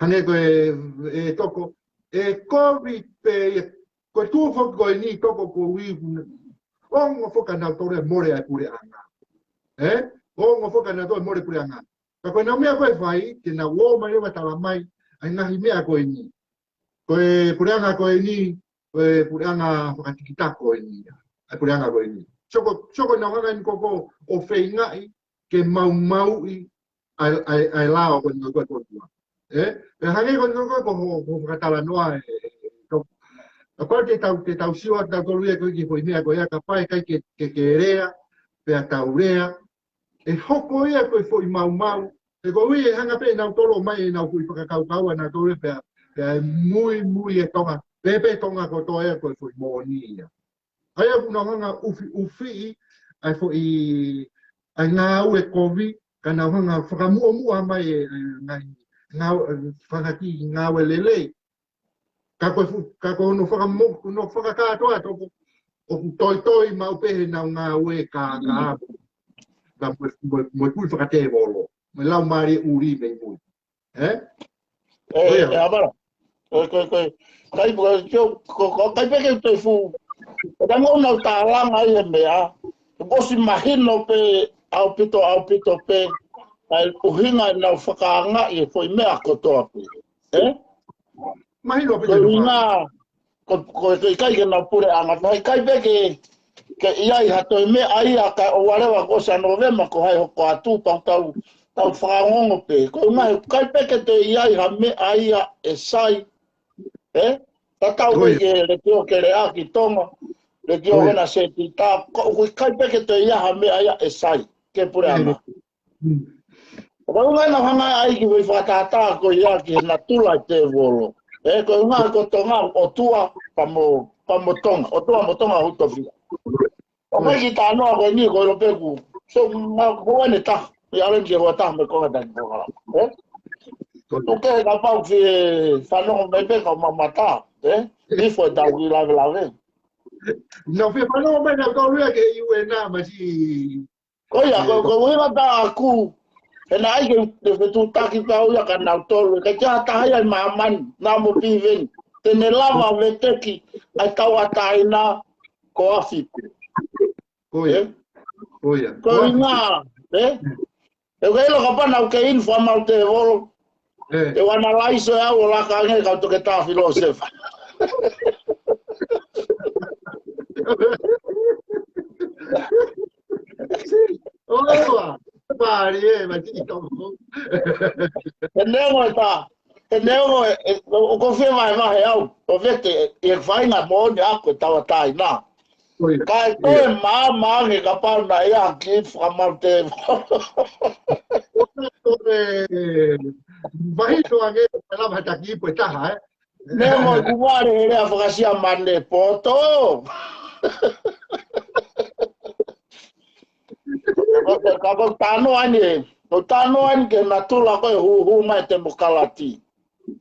hangē ko e, ʻe toko, ʻe kovi pē ia. Ko e tuʻu foki ko eni toko ko ui, ongo foki ʻa nautolu ʻe mole ʻa e puleʻanga. Ē? Ongo foki ʻa nautolu ʻe mole puleʻanga. Ka ko e nau meʻa ko ē fai, te nau ō mai leva tala mai ʻa e ngaahi meʻa ko eni. Ko e puleʻanga ko eni, ko e puleʻanga fakatikitaki ko eni. ʻA e puleʻanga ko eni. Soko, soko nau hanga eni ko ko ʻo feingaʻi ke maumauʻi ʻa e, ʻa e, ʻa e lao ko eni ko e kotua. Ē? Pea hangē ko eni ko e ko ho, ho fakatalanoa ē, ē, ē, ko, kapau te tau, te tau sio atu tautolu ia ko e ki he foʻi meʻa ko ia, kapau ʻe ʻikai ke, ke, ke lea, pea tau lea, ʻe hoko ia ko e foʻi maumau. He ko ui ʻe hanga pē ʻe nautolu mai ʻenau foʻi fakakaukau ʻanautolu pea, pea ʻe muimui ʻe Tonga. Pea pē Tonga kotoa ia ko e foʻi moʻoni ia. ʻA ia ʻoku nau hanga ʻufiʻufiʻi ʻa e foʻi, ʻa e ngāue kovi, ka nau hanga fakamuʻomuʻa mai e, e ngaahi, ngāue, e fanga kiʻi ngāue lelei. Ka ko e fu-, ka ko hono fakamo-, hono fakakātoa toko, ʻoku toitoi maʻu pē he nau ngāue ka, ka, ka mo, mo, mo e kui fakatēvolo, mo e laumālie ʻuli mei mui. Ē? Ē, ʻIo. ʻE, Amara. Ko, ko, ko, kai, ko, ko, ko, ko, kai pē ke u toe fū. Ko e taimi ʻoku nau tālanga ai e meʻa, kuo ʻosi mahino pē ʻaupito, ʻaupito pē, ʻa e ʻuhinga ʻenau fakaangaʻi e foʻi meʻa kotoa pē. Ē? Mahino pē Ko e ke ʻuhinga, ko, ko, ko e ʻikai ke nau puleʻanga, ka ʻikai pē ke, ke ʻi ai ha toe meʻa ia ka ʻo whatever ko sa Novema ko hai hoko atu pau tau, tau whakaongoongo pē. Ko e ʻuhinga he ʻikai pē ke toe ʻi ai ha meʻa ia ʻe sai. Ē? Tatau Ko pē ia. ke letiō ke lea ki Tonga, letiō Ko ia. hena se tita, ko, ko e ʻikai pē ke toe ʻi ai ha meʻa ia ʻe sai, ke puleʻanga. Mm. ʻO ka ʻuhinga ʻenau hanga ai ki he fakatātā ko ia ki he natula ʻo e tēvolo. Ē, ko e ʻuhinga ko Tonga, ʻOtua, pea mo, pea mo Tonga, ʻOtua mo Tonga ʻoku tofia. ʻO mai ki he talanoa ko eni ko e lopeku. So, ma, ko ʻene taha, ʻi ʻalu ki he ua taha mo e konga taki pōkala. Ē? Ko ʻene. ʻOku ke kapau ke fanongo mai pē kau mamata. Ē? Hifo ʻetau kiʻi lavelave. Nau fie fanongo mai nautolu ia ki he U N masi Ko ia, ko, ko e ʻuhinga tā ʻaku, he naʻe ʻai ke, ke fetuʻutaki pau ia kia nautolu, ʻikai ke ʻi ai ha taha ia ʻi māmani, naʻa mo Piveni, te ne lava veteki ʻa e tauʻatāina ko Afi pē. Ko ia. Ē? Ko ia. Ko e ʻuhinga, ē? ʻE ke ʻilo kapau naʻa ke in for mau tēvolo. Ē. Te u analyze ʻe au ʻo laka ange kau toke tā filōsefa. ʻOua, pali ē, ma tiki tau. He neongo e tā, he neongo e, e, ʻo, ʻoku ou fie vahevahe au, ʻo vete, e, e faʻahinga moʻoni ʻaku e tauʻatāina. Ko ia. Ka e toe Ia. māmā ange kapau naʻe ʻi ai ha kiʻi fakamau tēvolo. Ko e, vahi to ange, lava taki ipu ʻe taha, ē? Neongo e kuare he lea faka-Siamane poto. Ka ko, ka ko talanoa ni ē. Ko talanoa ni ki he natula ko e hū, hū mai temokalati.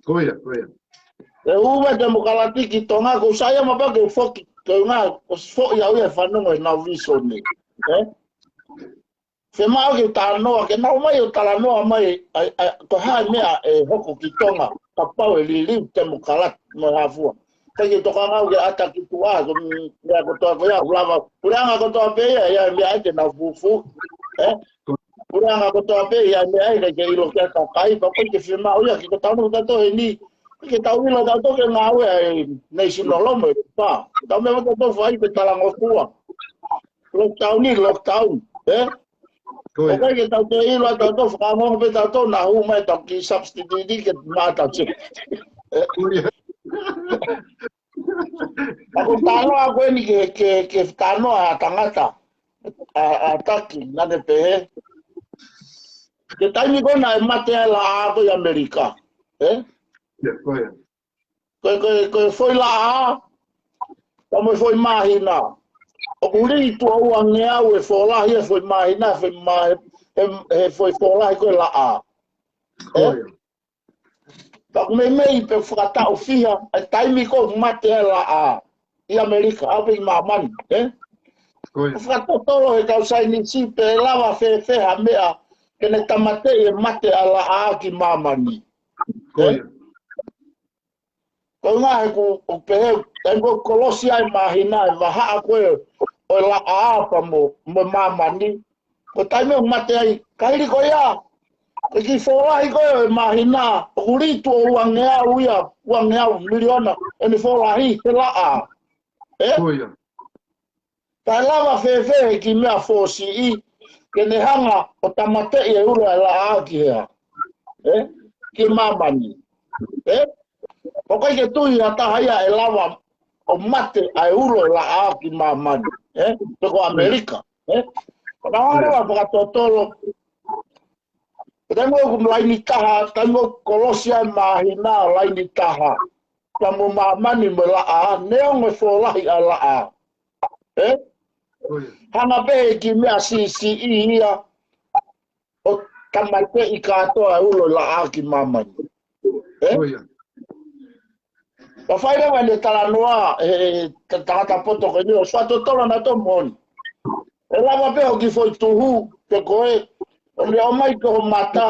Ko ia, ko ia. E hū mai temokalati ki Tonga, ko sai ia mapau ke foki, ko e ʻuhinga, ʻosi foʻi au ia ʻo fanongo he nau visone. Ē? Fiemaʻu ke talanoa, ke nau mai ʻo talanoa mai, ʻa, ʻa, ko e hā e meʻa ʻe hoko ki Tonga, kapau ʻe liliu temokalati mo e hā fua. ʻIkai ke tokanga au ke ʻata ki tuʻa, ko e meʻa kotoa ko ia, ʻoku lava, puleʻanga kotoa pē ia, ia e meʻa ʻe te nau fufu. Ē? Puleʻanga kotoa pē ia e meʻa ʻe ʻikai ke ʻilo ki ai ha kakai, pea ʻoku ʻikai ke fiemaʻu ia, ke ko taunu tautolu eni, ke tau ʻilo tautolu ki he ngāue ʻa e national law mo e pā. Tau meʻa tautolu fai pe talangofua. Lockdown ni, lockdown. Ē? Ko ia. ʻOku ʻikai ke tau toe ʻilo ʻa tautolu, fakaongo pē tautolu, naʻa hū mai tau kiʻi substitute ke mata che. Ē? Ko ia. ʻA ko e talanoa ko eni ke, ke, ke talanoa ʻa tangata, ʻa, ʻa Taki, naʻa ne pehē. Ke taimi ko ē naʻe mate ai e laʻā ko ē ʻi ʻAmelika. Ē? Ia, ko ia. Ko e, ko e, ko e foʻi laʻā, pea mo e foʻi māhina. ʻOku lī tuʻo ua ngeau e folahi e foʻi māhina, foʻi mā-, he, he foʻi folahi ko e laʻā. Ko Ē? ia. Pea ʻoku meimei pē fakataʻu fiha, ʻa e taimi ko ē mate ai e laʻā. ʻI ʻAmelika, ʻaupē ʻi māmani, ē? Ko ia. Fakatotolo he kau saienisi pe ʻe lava fēfē ha meʻa ke ne tāmateʻi e mate ʻa e laʻā ki māmani. Ko ia. Ko e ngaahi ku, ʻo pehē, taimi ko ē kolosi ai māhina e vahaʻa ko ē ʻo e laʻā pea mo, mo māmani. Ko e taimi ʻoku mate ai, ka hili ko ia, ko e kiʻi fōlahi ko ē ʻo e māhina, ʻoku lī tuʻo uangeau ia, uangeau miliona, ʻene fōlahi he laʻā. Ē? Ko ia. Pea ʻe lava fēfē he kiʻi meʻa fōsiʻi, ke ne hanga ʻo tāmateʻi e ulo ʻa e laʻā ki hea. Ē? Ki māmani. Ē? ʻOku ʻikai ke tui ha taha ia ʻe lava ʻo mate ʻa e ulo ʻa e laʻā ki māmani. Ē? Pe ko ʻAmelika. Ē? Ko e ʻuhinga leva fakatotolo. Taimi ʻoku laini taha, taimi ʻoku kolosi ai māhina laini taha. Pea mo māmani mo e laʻā, neongo e fōlahi ʻa e laʻā. Ē? Ko ia. Hanga pē he kiʻi meʻa siʻisiʻi ia ʻo tāmateʻi kātoa e ulo ʻa e laʻā ki māmani. Ē? Ko ia. Ka fai leva ʻene talanoa, he, he ta-, tangata poto ko eni, ʻo fakatotolo ʻa e moʻoni. ʻE lava pē hoʻo kiʻi foʻi tuhu, pe ko e, ʻo ne ʻomai ki ho mata,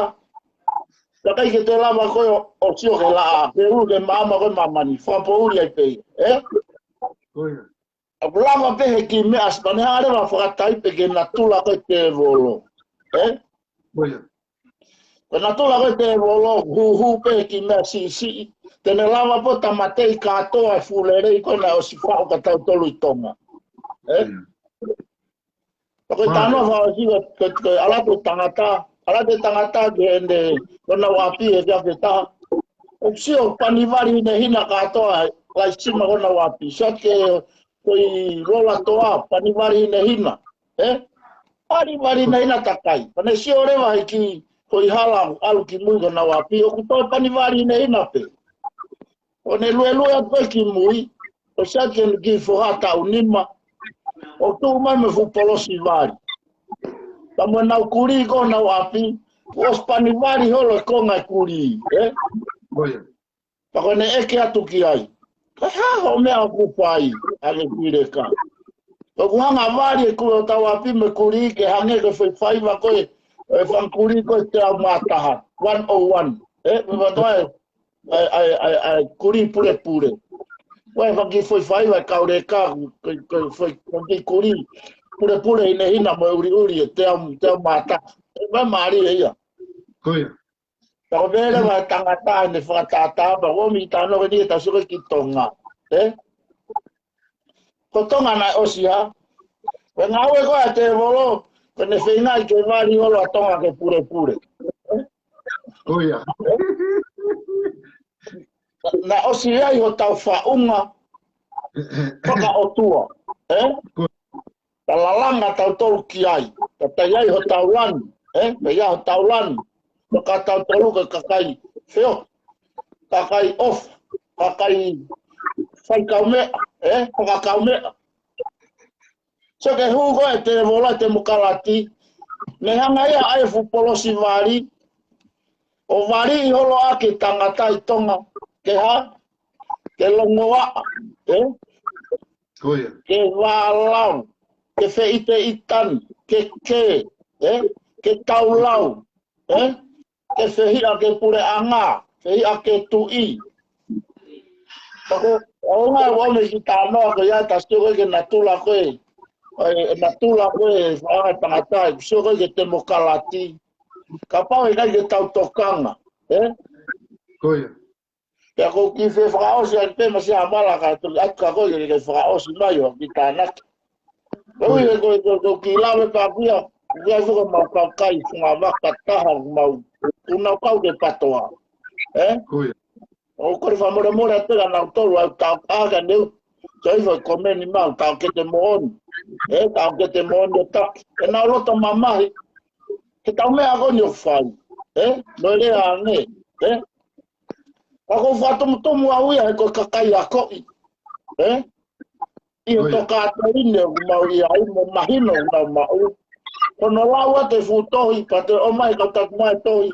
ka ʻikai ke toe lava koe ʻo, ʻo sio ki he laʻā, ke ulu ki māmani ko ē māmani, fakapoʻuli ai pē ia, ē? Ko ia. ʻOku lava pē he kiʻi meʻa siʻi pea ne hanga leva ʻo fakataipe ki he natula ko ē ʻo e tēvolo. Ē? Ko ia. Ko e natula ko ē ʻo e tēvolo, hūhū pē he kiʻi meʻa siʻisiʻi. Te ne lava pē ʻo tāmateʻi kātoa e fuʻu lelei ko ē naʻe ʻosi faʻu kia tautolu ʻi Tonga. Ē? Ko ia. Ko e talanoa fakaʻosi ko, ko, ko e ʻalu atu e tangata, ʻalu atu e tangata ki heʻene, ko honau ʻapi he efiafi ʻe taha. ʻOku sio pani vali hinehina kātoa, laisima ko honau ʻapi. Sio ki he, ko e lola toa, pani vali hinehina. Ē? Pani vali hinehina takai. Pea ne sio leva he kiʻi, ko e hala, ʻalu ki mui ko honau ʻapi. ʻOku toe pani vali hinehina pē. ʻO ne luelue atu ki mui, ʻo sio ki he kiʻi foha taʻu nima, ʻo tuʻu mai mo e fuʻu polosi vali. Pea mo ʻenau kulī ko ē honau ʻapi, kuo ʻosi pani vali holo e konga e kulī, ē? Ko ia. Pea ko ʻene ʻeke atu ki ai. Ko e hā hoʻo meʻa ʻoku fai, ʻa e kiʻi leka. ʻOku hanga vali e kulī hotau ʻapi mo e kulī ke hangē ko e foʻi faiva ko ē, e fanga kulī ko ē teau mā taha, one oh one. Ē, mo e fanga ʻa e, ʻa e, ʻa e, ʻa e kulī pulepule. Ko e fanga kiʻi foʻi faiva e kau leka, ko e, ko e foʻi, ko e kiʻi kulī pulepule hinehina mo e ʻuliʻuli e teau, teau mā taha. Ē, ʻoku mālie ia. Ko ia. Pea ko e pehē leva ʻe he tangata ʻene fakatātā, pea ko e ʻomi talanoa ko eni ke tau sio ki Tonga. Ē? Ko Tonga naʻe ʻosi hā? Ko e ngāue ko ē ʻa e tēvolo, ko ʻene feingaʻi ke vali holo ʻa Tonga ke pulepule. Ko ia. Naʻe ʻosi ai hotau faʻunga fakaʻotua. Ē? Ko Ka lalanga tautolu ki ai. Ka tai ai hotau lanu. Ē? Pea ʻi ai hotau lanu. Ka tautolu ko e kakai feohi. Kakai ʻofa. Kakai faikaumeʻa. Ē? Fakakaumeʻa. So ke hū ko ē e tēvolo ʻa e temokalati. Ne hanga ia ʻa e fuʻu polosi vali. ʻO vali holo ʻa e tangata ʻi Tonga. Ke hā? Ke longoaʻa. Ē? Ko ia. Ke vālau, ke feʻiteʻitani, ke kē, ē? Ke taulau, ē? Ke fehiʻa ki he puleʻanga, fehiʻa ki he tuʻi. Pea ko e ʻuhinga ʻoku ʻomi e kiʻi talanoa ko ia, tau sio ko ē ki he natula ko ē, ʻa e natula ko ē, fanga tangata, ʻoku sio ko ē ki he temokalati. Kapau ʻe ʻikai ke tau tokanga, ē? Ko ia. Pea ko e kiʻi fefakaʻosi ʻaki pē Masiʻi Hamalaka, toki ʻatu ka ko e ke fakaʻosi mai ʻo kiʻi tānaki. Ko ia. Ko e, ko e, ko e kiʻi lave pē ʻaku ia, ʻoku ʻi ai foki homau kakai, fungavaka taha, mau, ʻoku nau kau ki he PATOA. Ē? Ko ia. ʻOku ou kole fakamolemole atu kia nautolu, ʻoku tau ʻā ka neu, toi fo komeni mau, tau kete moʻoni. Ē, tau kete moʻoni ʻo taki. ʻE nau loto mamahi, ke tau meʻa ko eni ʻoku fai. Ē? Noelea ange. Ē? Ka ʻoku ou fakatumutumu au ia he ko e kakai akoʻi. Ē? ʻI he tokāteline ʻoku mau ʻi ai mo mahino ʻoku nau maʻu. Ko hono lau atu e fuʻu tohi, pea toe ʻomai kau taki mai tohi.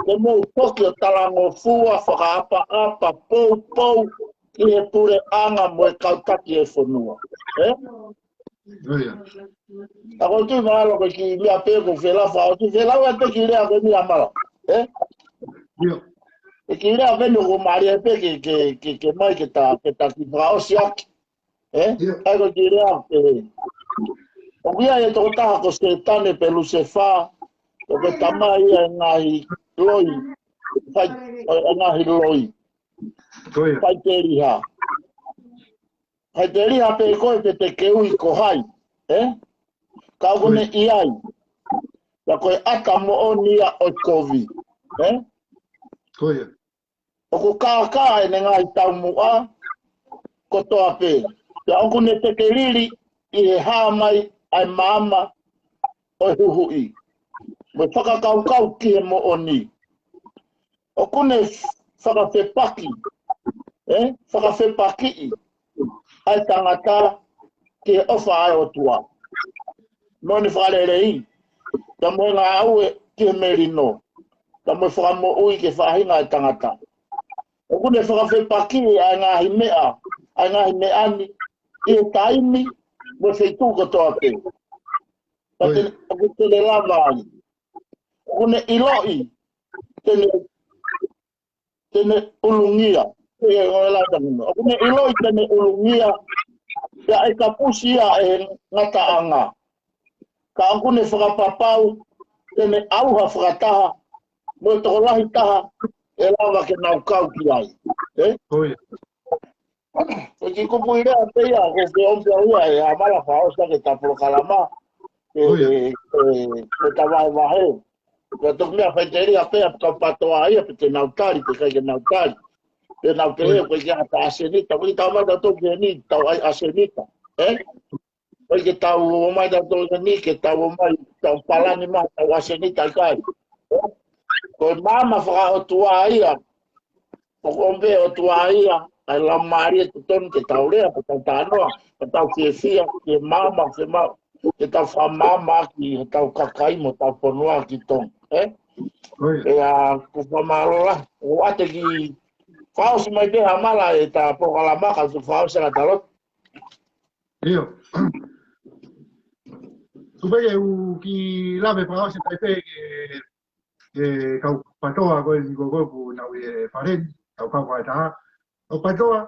Ke mou foki ʻo talangofua, fakaʻapaʻapa, poupou, ki he puleʻanga mo e kau taki e fonua. Ē? ʻIo. Ka ko e tui mahalo ko e kiʻi meʻa pē ko e felāveʻi, ʻo tui felāveʻi atu e kiʻi lea ko eni ʻa Mala. Ē? ʻIo. E kiʻi lea ko eni ʻoku mālie pē ke, ke, ke, ke mai ke ta, ke ta kiʻi fakaʻosi ʻaki. Ē? ʻIo. ʻA ia ko e kiʻi lea pē. ʻOku ʻi ai e tokotaha ko Sētane pe Lusefā, ʻoku tamai ia e ngaahi loi. Fai, ʻo e ngaahi loi. Ko ia. Faiteliha. Faiteliha pē koe pe te ke ui ko hai, ē? Ka ʻoku ne ʻi ai. Pea ko e ʻata moʻoni ia ʻo e kovi, ē? Ko ia. ʻOku kākaaʻi ʻene ngaahi taumuʻa kotoa pē. Pea ʻoku ne tekelili ʻi he hā mai ʻa e maama ʻo e huhuʻi. Mo e fakakaukau ki he moʻoni. ʻOku ne fakafepaki, ē? Fakafepakiʻi ʻa e tangata ki he ʻofa ʻa e ʻOtua. Mo ʻene fakalelei, pea mo e ngāue ki he melino, pea mo e fakamoʻui ki he faʻahinga ʻo e tangata. ʻOku ne fakafepakiʻi ʻa e ngaahi meʻa, ʻa e ngaahi meʻa ni, ʻi he taimi, mo e feituʻu kotoa pē. Pea te, ʻoku te ne lava ai. ʻOku ne ʻiloʻi te ne, te ne ʻulungia. Ko ia ʻoku ou lau atu ʻanenai. ʻOku ne ʻiloʻi te ne ʻulungia, pea ʻe kapusi ia ʻe he ngataʻanga. Ka ʻoku ne fakapapau te ne ʻauha fakataha mo e tokolahi taha ʻe lava ke nau kau ki ai. Ē? Ko ia. Ko e kiʻi kupuʻi lea pē ia, ko e feʻomi pē ia, ʻe ʻAmala fakaʻosi ʻaki ʻeta polokalama, ʻe, ʻe, ʻe, ʻeta vahevahe. Ko e toki meʻa faiteliha pē ʻa e kau PATOA ia, pe te nau tali, pe ʻikai ke nau tali. Pe nau pehē, ko e ʻikai ke ʻi ai ha ʻasenita, ko e tau mai tautolu ki heni, tau ʻai ʻasenita. Ē? ʻOku ʻikai ke tau ō mai tautolu ki heni, ke tau ō mai, tau palani mai, tau ʻasenita ʻikai. Ko e maama fakaʻotua ia, ʻoku ʻomai ʻe he ʻOtua ia ʻa e laumālie totonu ke tau lea, ke tau talanoa, ke tau fiefia, ke maama, ke ma-, ke tau fakamaama ki heʻetau kakai mo ʻetau fonua ki Tonga. Ē? Ko ia. ʻIa, ʻoku ou fakamālō lahi. ʻOku ou ʻoatu e kiʻi fakaʻosi mai pē ʻe ʻAmala ʻeta polokalama kae tuku fakaʻosi ʻa e talo. ʻIo. Kuo pau ke u kiʻi lave fakaʻosi mai pē ki he, ki he kau PATOA ko eni ko ē ʻoku nau ʻi he fale ni, tau kau fakataha. ʻO PATOA,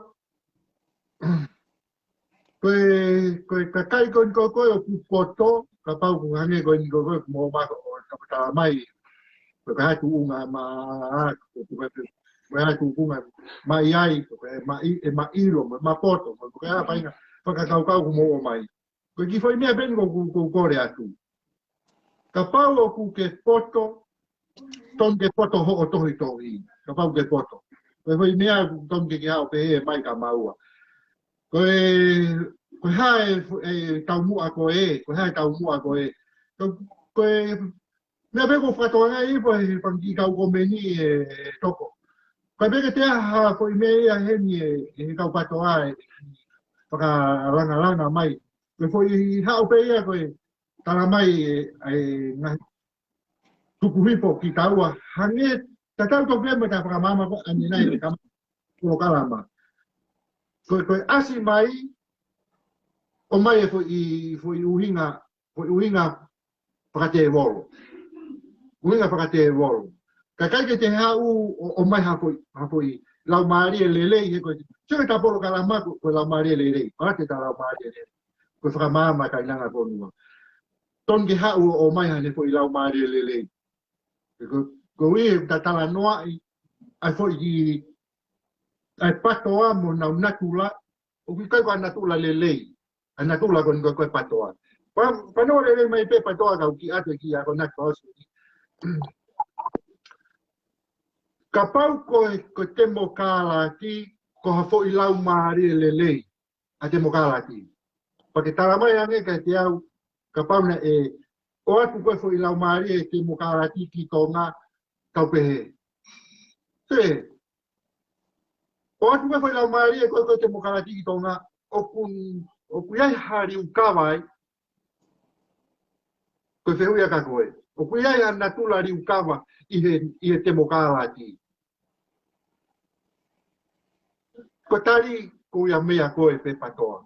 ko e, ko e kakai ko eni ko ē ʻoku poto, kapau ʻoku hangē ko eni ko ē ʻoku mou ō mai ʻo tau tala mai, ko e hā e tuʻunga ma, ko e, ko e hā e tuʻunga maʻu ai, ko e maʻi-, ʻe maʻilo, mo e mapoto, ko e hā e faʻahinga fakakaukau ʻoku mou ō mai. Ko e kiʻi foʻi meʻa pē eni ʻoku, ʻoku ou kole atu. Kapau ʻoku ke poto, tonu ke poto hoʻo tohitohi. Kapau ke poto. Ko e foʻi meʻa ʻoku tonu ke ke haʻu pē ʻo pehē mai kia maua. Ko e, ko e hā e fo-, e taumuʻa ko ē, ko e hā e taumuʻa ko ē. Ko, ko e meʻa pē ʻoku ou fakatokangaʻi ʻi he fanga kiʻi kau komeni ē, ē Toko. Ko e pehē ke ʻi ai ha foʻi meʻa ia heni ʻe, ʻe he kau PATOA ʻe fakalangalanga mai. Ko e foʻi haʻu pē ia ko e tala mai ʻe, ʻe ngaahi tukuhifo kia taua. Hangē tatau tofu mo ʻeta fakamaama ko ē ʻanenai ʻi he kama polokalama. Ko e, ko e ʻasi mai, ʻomai e foʻi, foʻi ʻuhinga, foʻi ʻuhinga fakatēvolo. ʻUhinga fakatēvolo. Ka ʻikai ke te haʻu ʻo, ʻomai ha foʻi, ha foʻi laumālie lelei he ko e, sio ki heʻeta polokalama ko, ko e laumālie lelei. Pea te ta laumālie lelei. Ko e fakamaama kainanga fonua. Tonu ke haʻu ʻo, ʻomai haʻane foʻi laumālie lelei. Ko, ko ia ʻoku ta talanoaʻi, ʻa e foʻi ki, ʻa e PATOA mo honau natula, ʻoku ʻikai ko ha natula lelei. ʻA e natula ko eni ko e, ko e PATOA. Pa, pea ʻoku lelei mai pē PATOA kau kiʻi ʻoatu e kiʻi akonaki fakaʻosi. Kapau ko e, ko e temokalati, ko ha foʻi laumālie lelei ʻa e temokalati. Pea ke tala mai ange kiate au, kapau naʻe ʻoatu ko e foʻi laumālie temokalati ki Tonga, tau pehē. Te, ʻoatu ko e foʻi laumālie ko e, ko e temokalati ki Tonga, ʻoku, ʻoku ʻi ai ha liukava ai, ko e fehuʻi ia kia koe. ʻOku ʻi ai ha natula liukava ʻi he, ʻi he temokalati. Ko e tali ko ia meia koe pē PATOA.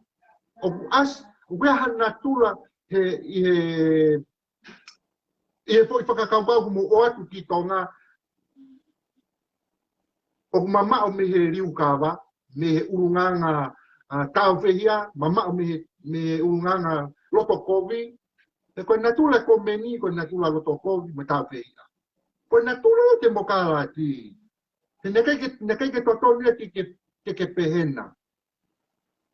ʻOku ʻasi, ʻOku ʻi ai ha natula he, ʻi he, ʻi he foʻi fakakaukau ʻoku mou ʻoatu ki Tonga, ʻoku mamaʻo mei he liukava, mei he ʻulungaanga, ʻa, tāufehiʻa, mamaʻo mei he, mei he ʻulungaanga loto kovi. He ko e natula e komeni, ko e natula loto kovi, mo e tāufehiʻa. Ko e natula ʻo e temokalati. He naʻe ʻikai ke, naʻe ʻikai ke totonu ia ke, ke, ke, ke pehē na.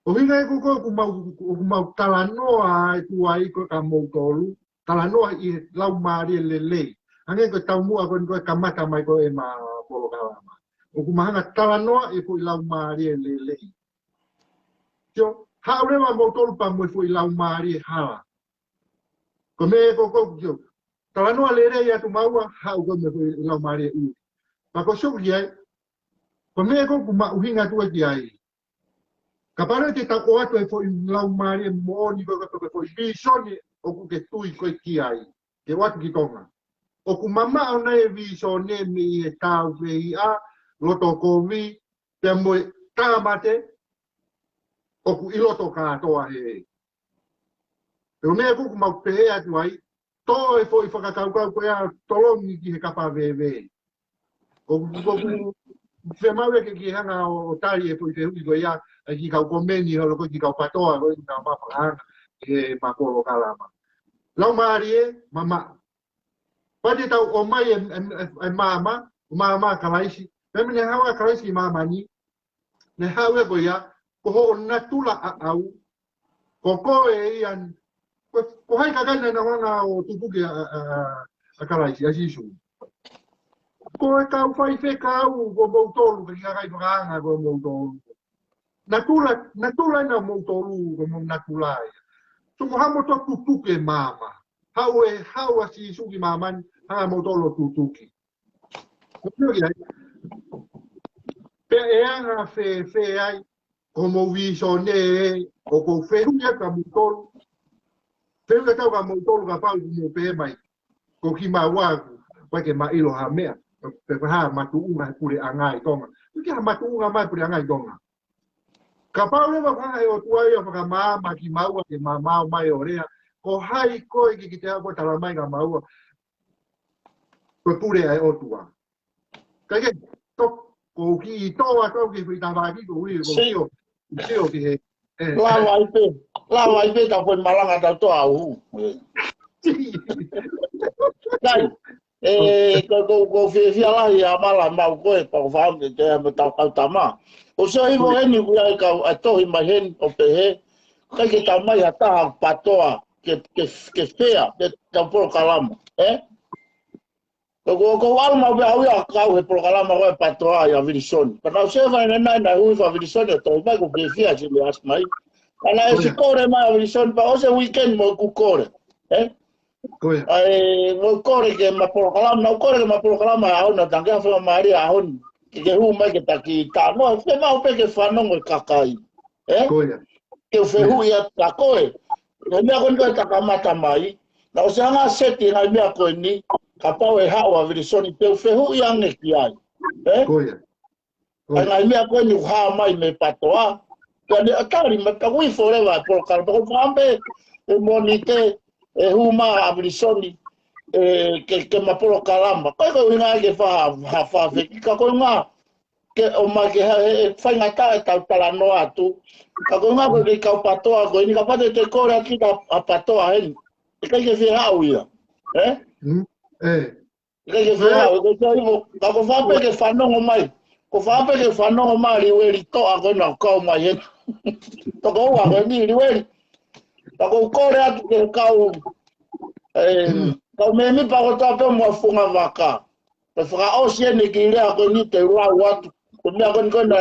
ʻUhinga ia ko ē ʻoku mau, ʻoku mau talanoa atu ai ko ē kia moutolu, talanoa ʻi he laumālie lelei. Hangē ko e taumuʻa ko eni ko e kamata mai ko ē ʻema polokalama. ʻOku mau hanga talanoa ʻi he foʻi laumālie lelei. Sio, haʻu leva moutolu pea mo e foʻi laumālie hala. Ko e meʻa ko ē ʻoku ou sio, talanoa lelei atu maua, haʻu ko ē mo e foʻi laumālie ʻuli. Pea ʻoku ou sio ki ai, ko e meʻa ko ē ʻoku mahuʻinga atu ki ai. Kapau leva te tau ʻoatu e foʻi laumālie moʻoni ko ē, ko e foʻi vīsone ʻoku ke tui ko ē ki ai, ke ʻoatu ki Tonga. ʻOku mamaʻo nai e vīsone mei he tāufehiʻa, loto kovi, pea mo e tāmate, ʻoku ʻi loto kātoa he. Pea ko e meʻa ko ē ʻoku mau pehē atu ai, toʻo e foʻi fakakaukau ko ia ʻo tolongi ki he kapa veve. ʻOku, ʻoku, ʻoku fiemaʻu ia ke ke hanga ʻo, ʻo tali e foʻi fehuʻi ko ia, ʻa e kiʻi kau komeni holo ko ē, kiʻi kau patoa ko ē, kiʻi kau mafakahanga, ʻema polokalama. Laumālie, mamaʻo. Pea te tau ʻomai e, e, e, e maama, ʻo maama ʻa Kalaisi. Pea meimei ne haʻu ʻa Kalaisi ki māmani, ne haʻu ia ko ia, ko hoʻo natula ʻaʻau, ko koe ia, ko, ko hai kakai naʻa nau hanga ʻo tutuki ʻa, ʻa, ʻa, ʻa Kalaisi, ʻa Sīsū. Ko e kau faifekau, ko moutolu, ko e kiʻi kakai fakaanga, ko moutolu. Natula, natula ʻena moutolu, ko mou natula ia. So ko haʻamo toki tutuki e maama. Haʻu e, haʻu ʻa Sīsū ki māmani, hanga moutolu ʻo tutuki. Ko ia ai. Pea ʻe anga fēfē ai, ko mou vīsone ē, ʻoku ou fehuʻi atu kia moutolu. Fehuʻi atu kia moutolu kapau ʻoku mou pehē mai. Ko kimaua ʻoku, ʻoku ʻikai ke ma ʻilo ha meʻa, pe ko ha matuʻunga he puleʻanga ʻi Tonga. ʻOku ʻikai ha matuʻunga mai puleʻanga ʻi Tonga. Kapau leva ʻoku hanga ʻe he ʻOtua ia ʻo fakamaama kimaua ke ma maʻu mai ʻo lea, ko hai koe ke kiʻi te ako tala mai kia maua. Ko e pule ʻa e ʻOtua. Kae kehe, to, ko u kiʻi tō atu au ki he foʻi tafaʻaki ko ui, ko u sio, sio ki he, ē. Lava ai pē, lava ai pē ta foʻi malanga ta toa au. Ē. Kai, ē, ko, ko, ko fiefia lahi ʻa Mala maʻu koe, pea ko fāmili te mo tau kau tama. ʻOku sio hifo heni ʻoku ʻi ai e kau ʻa e tohi mai heni ʻo pehē, ʻikai ke tau mai ha taha patoa ke, ke, ke fea, ke tau polokalama, ē? Ko, ko, ko u ʻalu maʻu pē au ia ʻo kau he polokalama ko ē patoa ʻia Vilisoni. Pea naʻa ku sio fai naʻe, naʻe, naʻe ui fai ʻa Vilisoni ʻo tohi mai ko u fiefia si le asi mai. Pea naʻe ʻosi kole mai ʻa Vilisoni, pea ʻosi e weekend mo ʻeku kole. Ē? Ko ia. ʻAi, mo u kole ke ma polokalama, naʻa ku kole ke ma polokalama ʻa ʻaho ni, tangi ha faingamālie ʻaho ni. Ke, ke hū mai ke taki ta no, ke maʻu pē ke fanongo e kakai. Ē? Ko ia. Ke u fehuʻi atu kia koe. Ngaahi meʻa ko eni ko ē ta kamata mai. Naʻa ku ʻosi hanga ʻo seti ngaahi meʻa ko eni. Kapau ʻe haʻu ʻa Vilisoni, te u fehuʻi ange ki ai. Ē? Ko ia. Ko ia. ʻAi ngaahi meʻa ko eni ʻoku hā mai mei patoa. Pea ne ʻatali mai pea ui forever e polokalama. Pea ko u fakaʻamu pē ʻe Mōnite, ʻe hū mai ʻa Vilisoni, ē, ke, ke ma polokalama. Ko e, ko e ʻuhinga ke fa, ha fa feki ka ko e ʻuhinga ke ʻomai ke ha, he, he faingataʻa ʻetau talanoa atu. Ka ko e ʻuhinga ko e kau patoa ko eni kapau te te kole atu ki ha patoa heni. ʻIkai ke fie haʻu ia. Ē? Mm, ē. ʻIkai ke fie haʻu, ʻikai ke fie haʻu, ka ko fā pē ke fanongo mai. Ko fā pē ke fanongo mai Liueli Toʻa ko ena ʻoku kau mai heni. Tokoua ko eni Liueli. Ka ko u kole atu ke kau, ē, kau mēmipa kotoa pē mo e fungavaka. Pea fakaʻosi eni kiʻi lea ko eni te u lau atu. Ko e meʻa ko eni ko ena,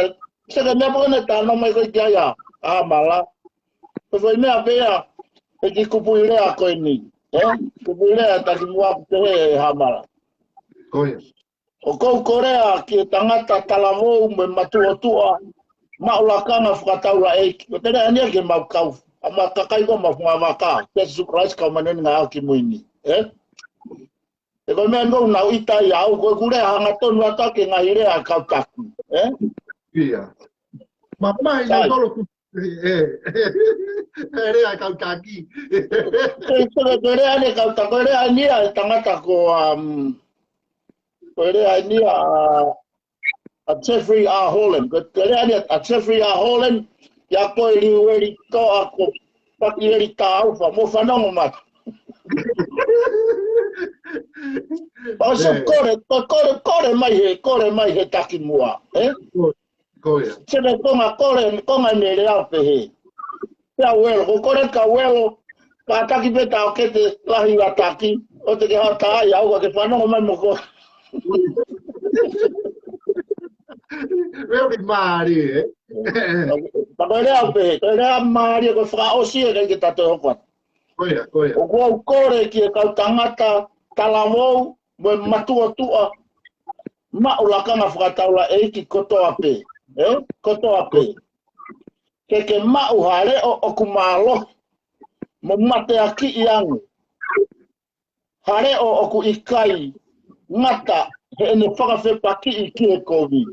seke meʻa pē ko ena tano mai ko ē ki ai ʻa, ʻa Mala. Ko e foʻi meʻa pē ia, ʻe kiʻi kupuʻi lea ko eni. Ē? Kupuʻi lea taki muʻa ʻoku pehē ʻe Hamala. Ko ia. ʻOku ou kole atu ki he tangata talavou mo e matuʻotuʻa, maʻu lakanga fakataulaʻeiki. Ko e tele ʻeni ia ke mau kau, ʻa ma kakai ko ē mo e fungavaka, kia Sīsū Kalaisi kau mai ʻeni ngaahi ʻaho kimui ni. Ē? Ē ko e meʻa ʻoku nau ʻita ai au, ko ʻeku lea hangatonu atu ki he ngaahi lea ʻa e kau taki. Ē? Ia. Ma, ma, ʻi ai. Nautolu tu, ʻE, ʻe lea ʻa e kau taki. Ko e, ko e, ko e lea ʻeni ʻa e kau ta-, ko e lea ʻeni ʻa e tangata ko, um, ko e lea ʻeni ʻa, ʻa Jeffrey R. Holland. Ko e, ko e lea ʻeni ʻa Jeffrey R. Holland, ʻa ia ko e Liueli Toʻa ko Pakieli Taufa, mou fanongo mai. ʻO se kole, ko e kole, kole mai he, kole mai he taki muʻa, ē? Ko ia. Se me konga kole, konga ne lea pehē. Pea Uelo, ko kole ka Uelo, ka taki pē taʻokete lahi ʻa taki, ʻo te ke hao taʻai au ka ke fanongo mai mo ko. Uelo ki mālie, ē? Ka ko e lea pehē, ko e lea mālie ko e fakaʻosi ē kai ke tato hoko atu. Ko ia, ko ia. ʻOku ou kole ki he kau tangata, talavou, mo e matuʻotuʻa, maʻu lakanga fakataulaʻeiki kotoa pē, ē? Kotoa pē. Ke ke maʻu ha leʻo ʻoku mālohi, mo mateakiʻi ange. Ha leʻo ʻoku ʻikai ngata heʻene fakafepakiʻi ki he kovi,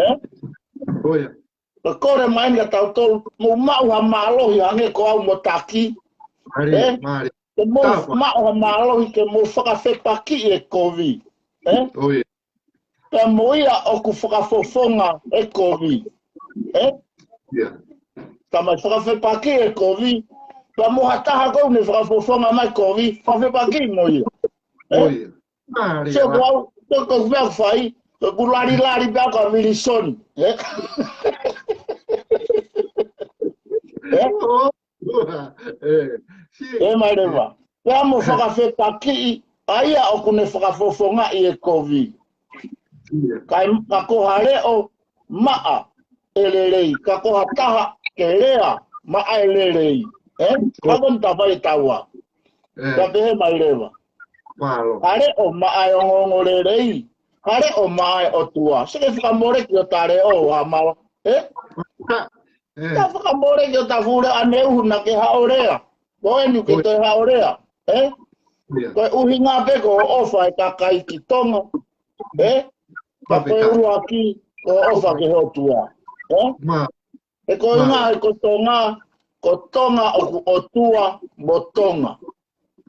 ē? Ko ia. Ka kole mai ʻeni kia tautolu, mou maʻu ha mālohi hangē ko au mo taki. Mālie, ē? Mālie. Ke mou maʻu ha mālohi ke mou fakafepakiʻi e kovi. Ē? Ko ia. Pea mo ia ʻoku fakafofonga e kovi. Ē? Ia. Ka mai fakafepakiʻi e kovi. Pea mo ha taha ʻoku ne fakafofonga mai kovi, fakafepakiʻi mo ia. Ē? Ko ia. Mālie. Sio ko au, ko, ko e meʻa ʻoku fai, ko ʻeku lali lali pea ko Vilisoni. Ē? Ē? ʻE, ʻe mai leva. Pea mo fakafepakiʻi, ʻa ia ʻoku ne fakafofongaʻi e kovi. Ia. Ka, ka ko ha leʻo, maʻa e lelei. Ka ko ha taha, ke lea, maʻa e lelei. Ē? Ko. Ka ko e meʻa ʻoku fai ʻe taua. Ē. Ka pehē mai leva. Mālō. Ha leʻo maʻa e ongoongolelei. Ha leʻo maʻa e ʻOtua. Seke fakamoleki ʻo ta leʻo, ha mālō. Ē? Ē. Ta fakamoleki ʻo ta fuʻu leʻo ʻaneuhu naʻa ke haʻo lea. Ko eni ke toe haʻo lea. Ē? Ia. Ko e ʻuhinga pē ko e ʻofa e kakai ki Tonga. Ē? Ka ko e ʻuluaki, ko e ʻofa ki he ʻOtua. Ē? Mā. He ko e ʻuhinga he ko Tonga, ko Tonga ʻoku ʻOtua mo Tonga.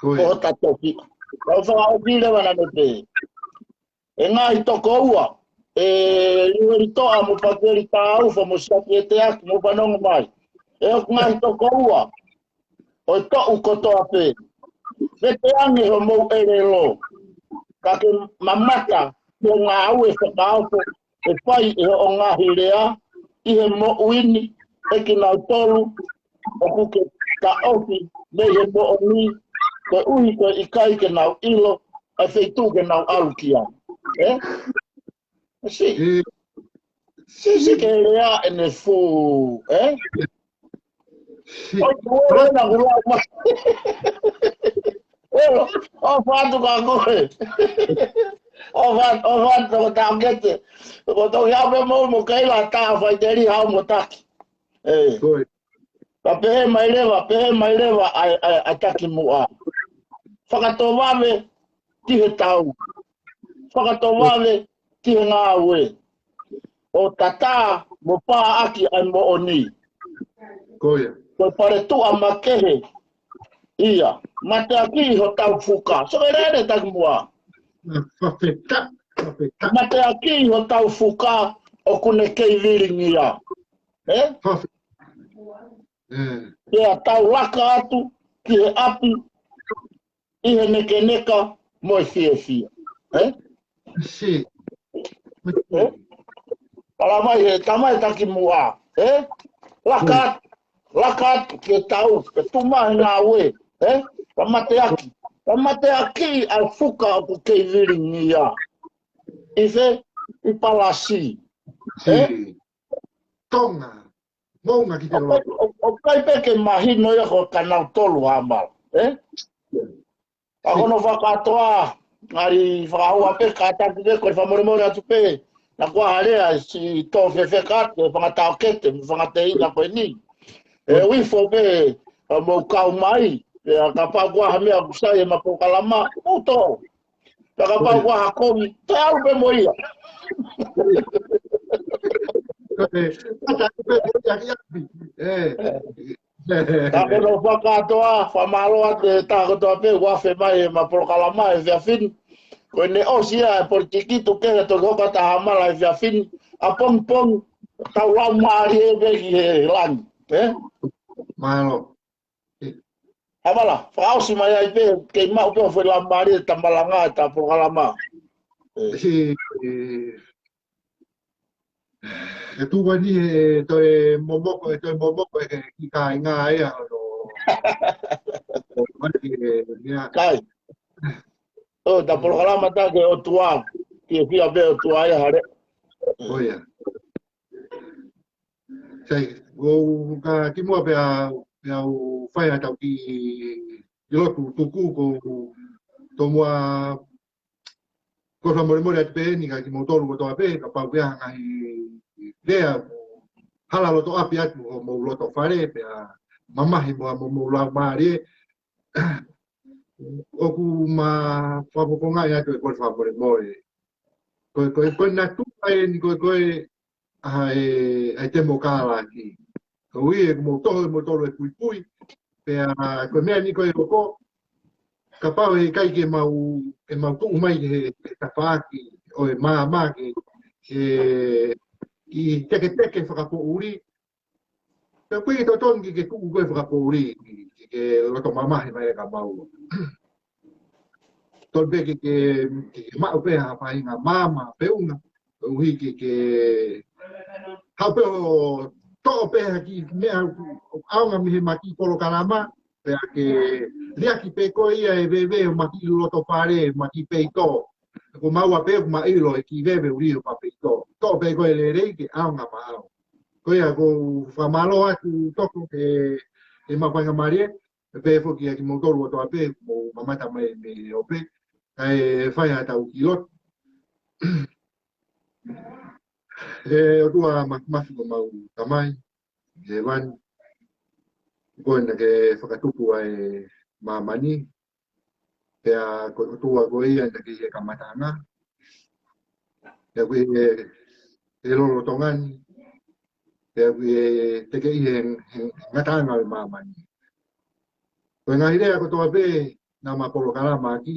Ko ia. Ko hota tofiʻa. Ka u fakaʻosi leva naʻa ne pehē. ʻE ngaahi tokoua, ʻe Liueli Toʻa mo Pakieli Taufa mo Siaki ʻEteaki mo fanongo mai. ʻE ʻoku ngaahi tokoua, ʻo e toʻu kotoa pē. Vete ange hoʻomou ʻelelo. Ka ke mamata, mo ngāue fakaofo, ʻe fai ʻe hoʻo ngaahi lea, ʻi he moʻui ni, ʻe kinautolu, ʻoku ke taʻofi, mei he moʻoni, koeʻuhi ko e ʻikai ke nau ʻilo, ʻa e feituʻu ke nau ʻalu ki ai. Ē? Si. Si, si ke lea ʻene fū, ē? ʻOi, ʻoe, ʻoe, na kula ma. ʻOe, ʻofa atu ka koe. ʻOfa, ʻofa atu ka taʻokete. Ko toki hau pē mo, mo kei la ta fai teli hau mo taki. Ē. Ka pehē mai leva, pehē mai leva ʻa e, ʻa e, ʻa e taki muʻa. Fakatovave ki he tau. Fakatovave ki he ngāue. ʻO tatā mo pāʻaki ʻa e moʻoni. Ko ia. Ko e paletuʻa makehe. Ia. Mateakiʻi hotau fuka. So e lele taki muʻa. Fakafetaʻi, fakafetaʻi. Mateakiʻi hotau fuka ʻoku ne kei vilingia. Ē? Fakafetaʻi. Ē. Pea tau laka atu ki he ʻapi ʻi he nekeneka mo e fiefia. Ē? Si. Ē? Tala mai he, tala mai taki muʻa. Ē? Laka atu, laka atu ki he tau, ke tuma he ngāue. Ē? Ka mateaki. Ka mateaki ʻa e fuka ʻoku kei vilingia. ʻI fē? ʻI Palasi. Ē? Si. Tonga. Moʻunga ki te ʻOku, loto. ʻo, ʻoku ʻikai pē ke mahino ia ko kinautolu ha mālō, ē? Ka ko hono fakakātoa, ngali fakahua pē kātaki pē, ko e fakamolemole atu pē, naʻa ku ʻai ha lea, si tō fefeka atu, e fanga taʻokete, mo e fanga teina ko eni. ʻE ʻuifo pē, ʻa mou kau mai, ʻe a kapau ko ha meʻa ʻoku sai e ma polokalama, mou tō. Pea kapau ko ha kovi, toe ʻalu pē mo ia. Ē, ata, ē, ē, ē, ē. Ka ko hono fakakātoa, fakamālō atu ki he taha kotoa pē, ʻoku afe mai ʻema polokalama he efiafi ni. Ko ʻene ʻosi ia e politiki, tuku ke toki hoko atu ha mala he efiafi ni. ʻApongipongi, tau laumālie pē ki he langi. Ē? Mālō. Hamala, fakaʻosi mai ai pē, kei maʻu pē ʻo fai laumālie, tamalanga, ta polokalama. Ē. Si, ē, ʻE tuʻu ni ʻe toe momoko, ʻe toe momoko ʻe he kiʻi kāinga ia ʻo, ʻo, ʻo, ʻo, ʻo, ʻo, ʻo, Kai. ʻO, ta polokalama ta ke ʻOtua. Ke fia pē ʻOtua ia hale. ʻO ia. Sai, ʻo ka kimuʻa pea, pea u fai ʻa e tau kiʻi, kiʻi lotu tuku ko tomuʻa Ko e fakamolemole atu pē eni kia kimoutolu kotoa pē, kapau pē ʻoku ʻi ai ha ngaahi lea ʻoku hala loto ʻapi atu ʻi homou loto fale, pea mamahi mo homou laumālie. ʻOku ma fakafofongaʻi atu e kole fakamolemole. Ko e, ko e, ko e natula eni ko e, ko e ʻa e, ʻa e temokālati. Koeʻuhi ʻoku mou toho ʻe moutolu e puipui, pea ko e meʻa ni ko e hoko, kapau ʻe ʻikai ke mau, ke mau tuʻu mai ki he, he tafaʻaki ʻo e maama ke, ke kiʻi teketeke fakapoʻuli, pea ʻoku ʻikai ke totonu ke, ke tuʻu ko e fakapoʻuli, ke, ke, ke loto mamahi mai ka mau. Tonu pē ke, ke, ke, ke maʻu pē ha faʻahinga maama, feʻunga, koeʻuhi ke, ke haʻu pē ʻo toʻo pē ha kiʻi meʻa ʻoku ʻaonga mei heʻema kiʻi polokalama, pea ke liʻaki pē ko ia e veve ʻo ʻema kiʻi loto fale, ʻema kiʻi peito. Ko maua pē ʻoku ma ʻilo e kiʻi veve ʻuli ʻo ʻema peito. Toʻo pē ko e lelei ke ʻaonga maʻau. Ko ia ʻoku ou fakamālō atu Toko he, he maʻu faingamālie, ʻe pehē foki kia kimoutolu kotoa pē, mou mamata mai mei he ope, kae fai ha tau kiʻi lotu. ʻE ʻOtua ma-, mafi ko homau Tamai, ʻi hēvani, ko koe naʻa ke fakatupu ʻa e māmani, pea ko e ʻOtua koe ia naʻa ke ʻi he kamataʻanga, pea ko e, e lolotonga ni, pea ko e tekeʻi he, he ngataʻanga ʻo e māmani. Ko e ngaahi lea kotoa pē naʻa ma polokalama ʻaki,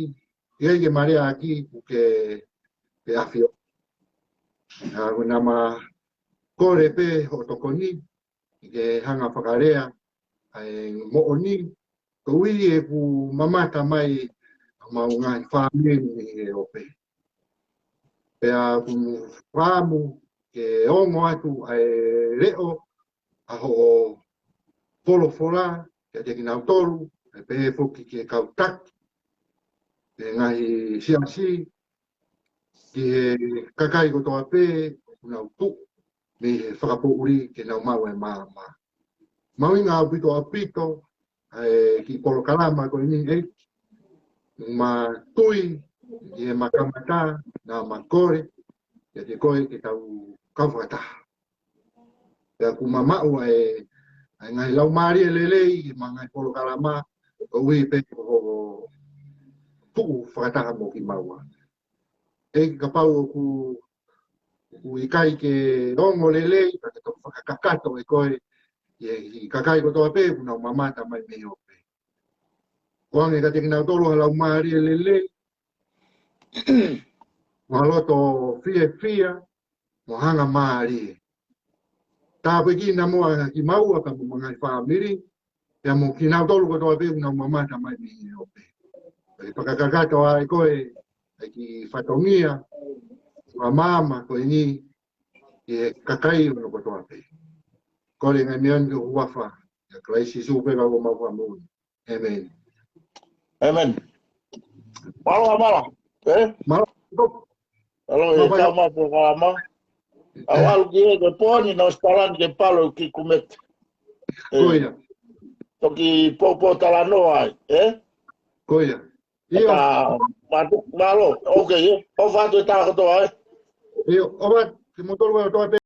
ʻikai ke ma lea ʻaki ʻoku ke, ke ʻafio. ʻA, ko naʻa ma kole pē hoʻo tokoni, ke hanga fakalea ʻa e moʻoni, koeʻuhi ʻoku mamata mai homau ngaahi fāmili mei he ope. Pea ʻoku ou fakaʻamu ke ongo atu ʻa e leʻo ʻa hoʻo folofola kiate kinautolu, ʻe pehē foki ki he kau taki, ki he ngaahi siasi, ki he kakai kotoa pē ʻoku nau tuʻu mei he fakapoʻuli ke nau maʻu e maama. Mahuʻinga ʻaupito ʻaupito ʻa e kiʻi polokalama ko eni ʻEiki. Ma tui ki heʻema kamata, naʻa ma kole kiate koe ke tau kau fakataha. Pea ʻoku ma maʻu ʻa e, ʻa e ngaahi laumālie lelei ʻi heʻema ngaahi polokalama, koeʻuhi pē ko hoʻo tuʻu fakataha mo kimaua. ʻEiki, kapau ʻoku, ʻoku ʻikai ke ongo lelei, ka ke toki fakakakato ʻe koe ʻi he, ʻi he kakai kotoa pē ʻoku nau mamata mai mei he ope. ʻOange kiate kinautolu ha laumālie lelei, mo ha loto fiefia, mo ha anga mālie. Tāpuekina muʻa kimaua pea mo ʻema ngaahi fāmili, pea mo kinautolu kotoa pē ʻoku nau mamata mai mei he ope. Pea ke fakakakato ʻa e ko e, ʻa e kiʻi fatongia, ʻa e maama ko eni, ki he kakai ʻo e ʻaho kotoa pē. Kole e ngaahi meʻa ni ʻi he huafa ʻo Kalaisi Sīsū pē ko homau Fakamoʻui. ʻĒmeni. ʻĒmeni. Mālō, Hamala. Ē? Mālō. Mālō, ʻe Mālō, tau mālō. Mālō, polokalama. ʻAlu ki he ko e pō ni, nau spalani ke palo ki kumete. Ē. Ko ia. Toki pōpō talanoa ai, ē? Ko ia. ʻIo. Ka, mātu-, mālō. Ok, ē. ʻOfa atu e taha kotoa, ē? ʻIo, ʻofa atu kimoutolu kotoa pē.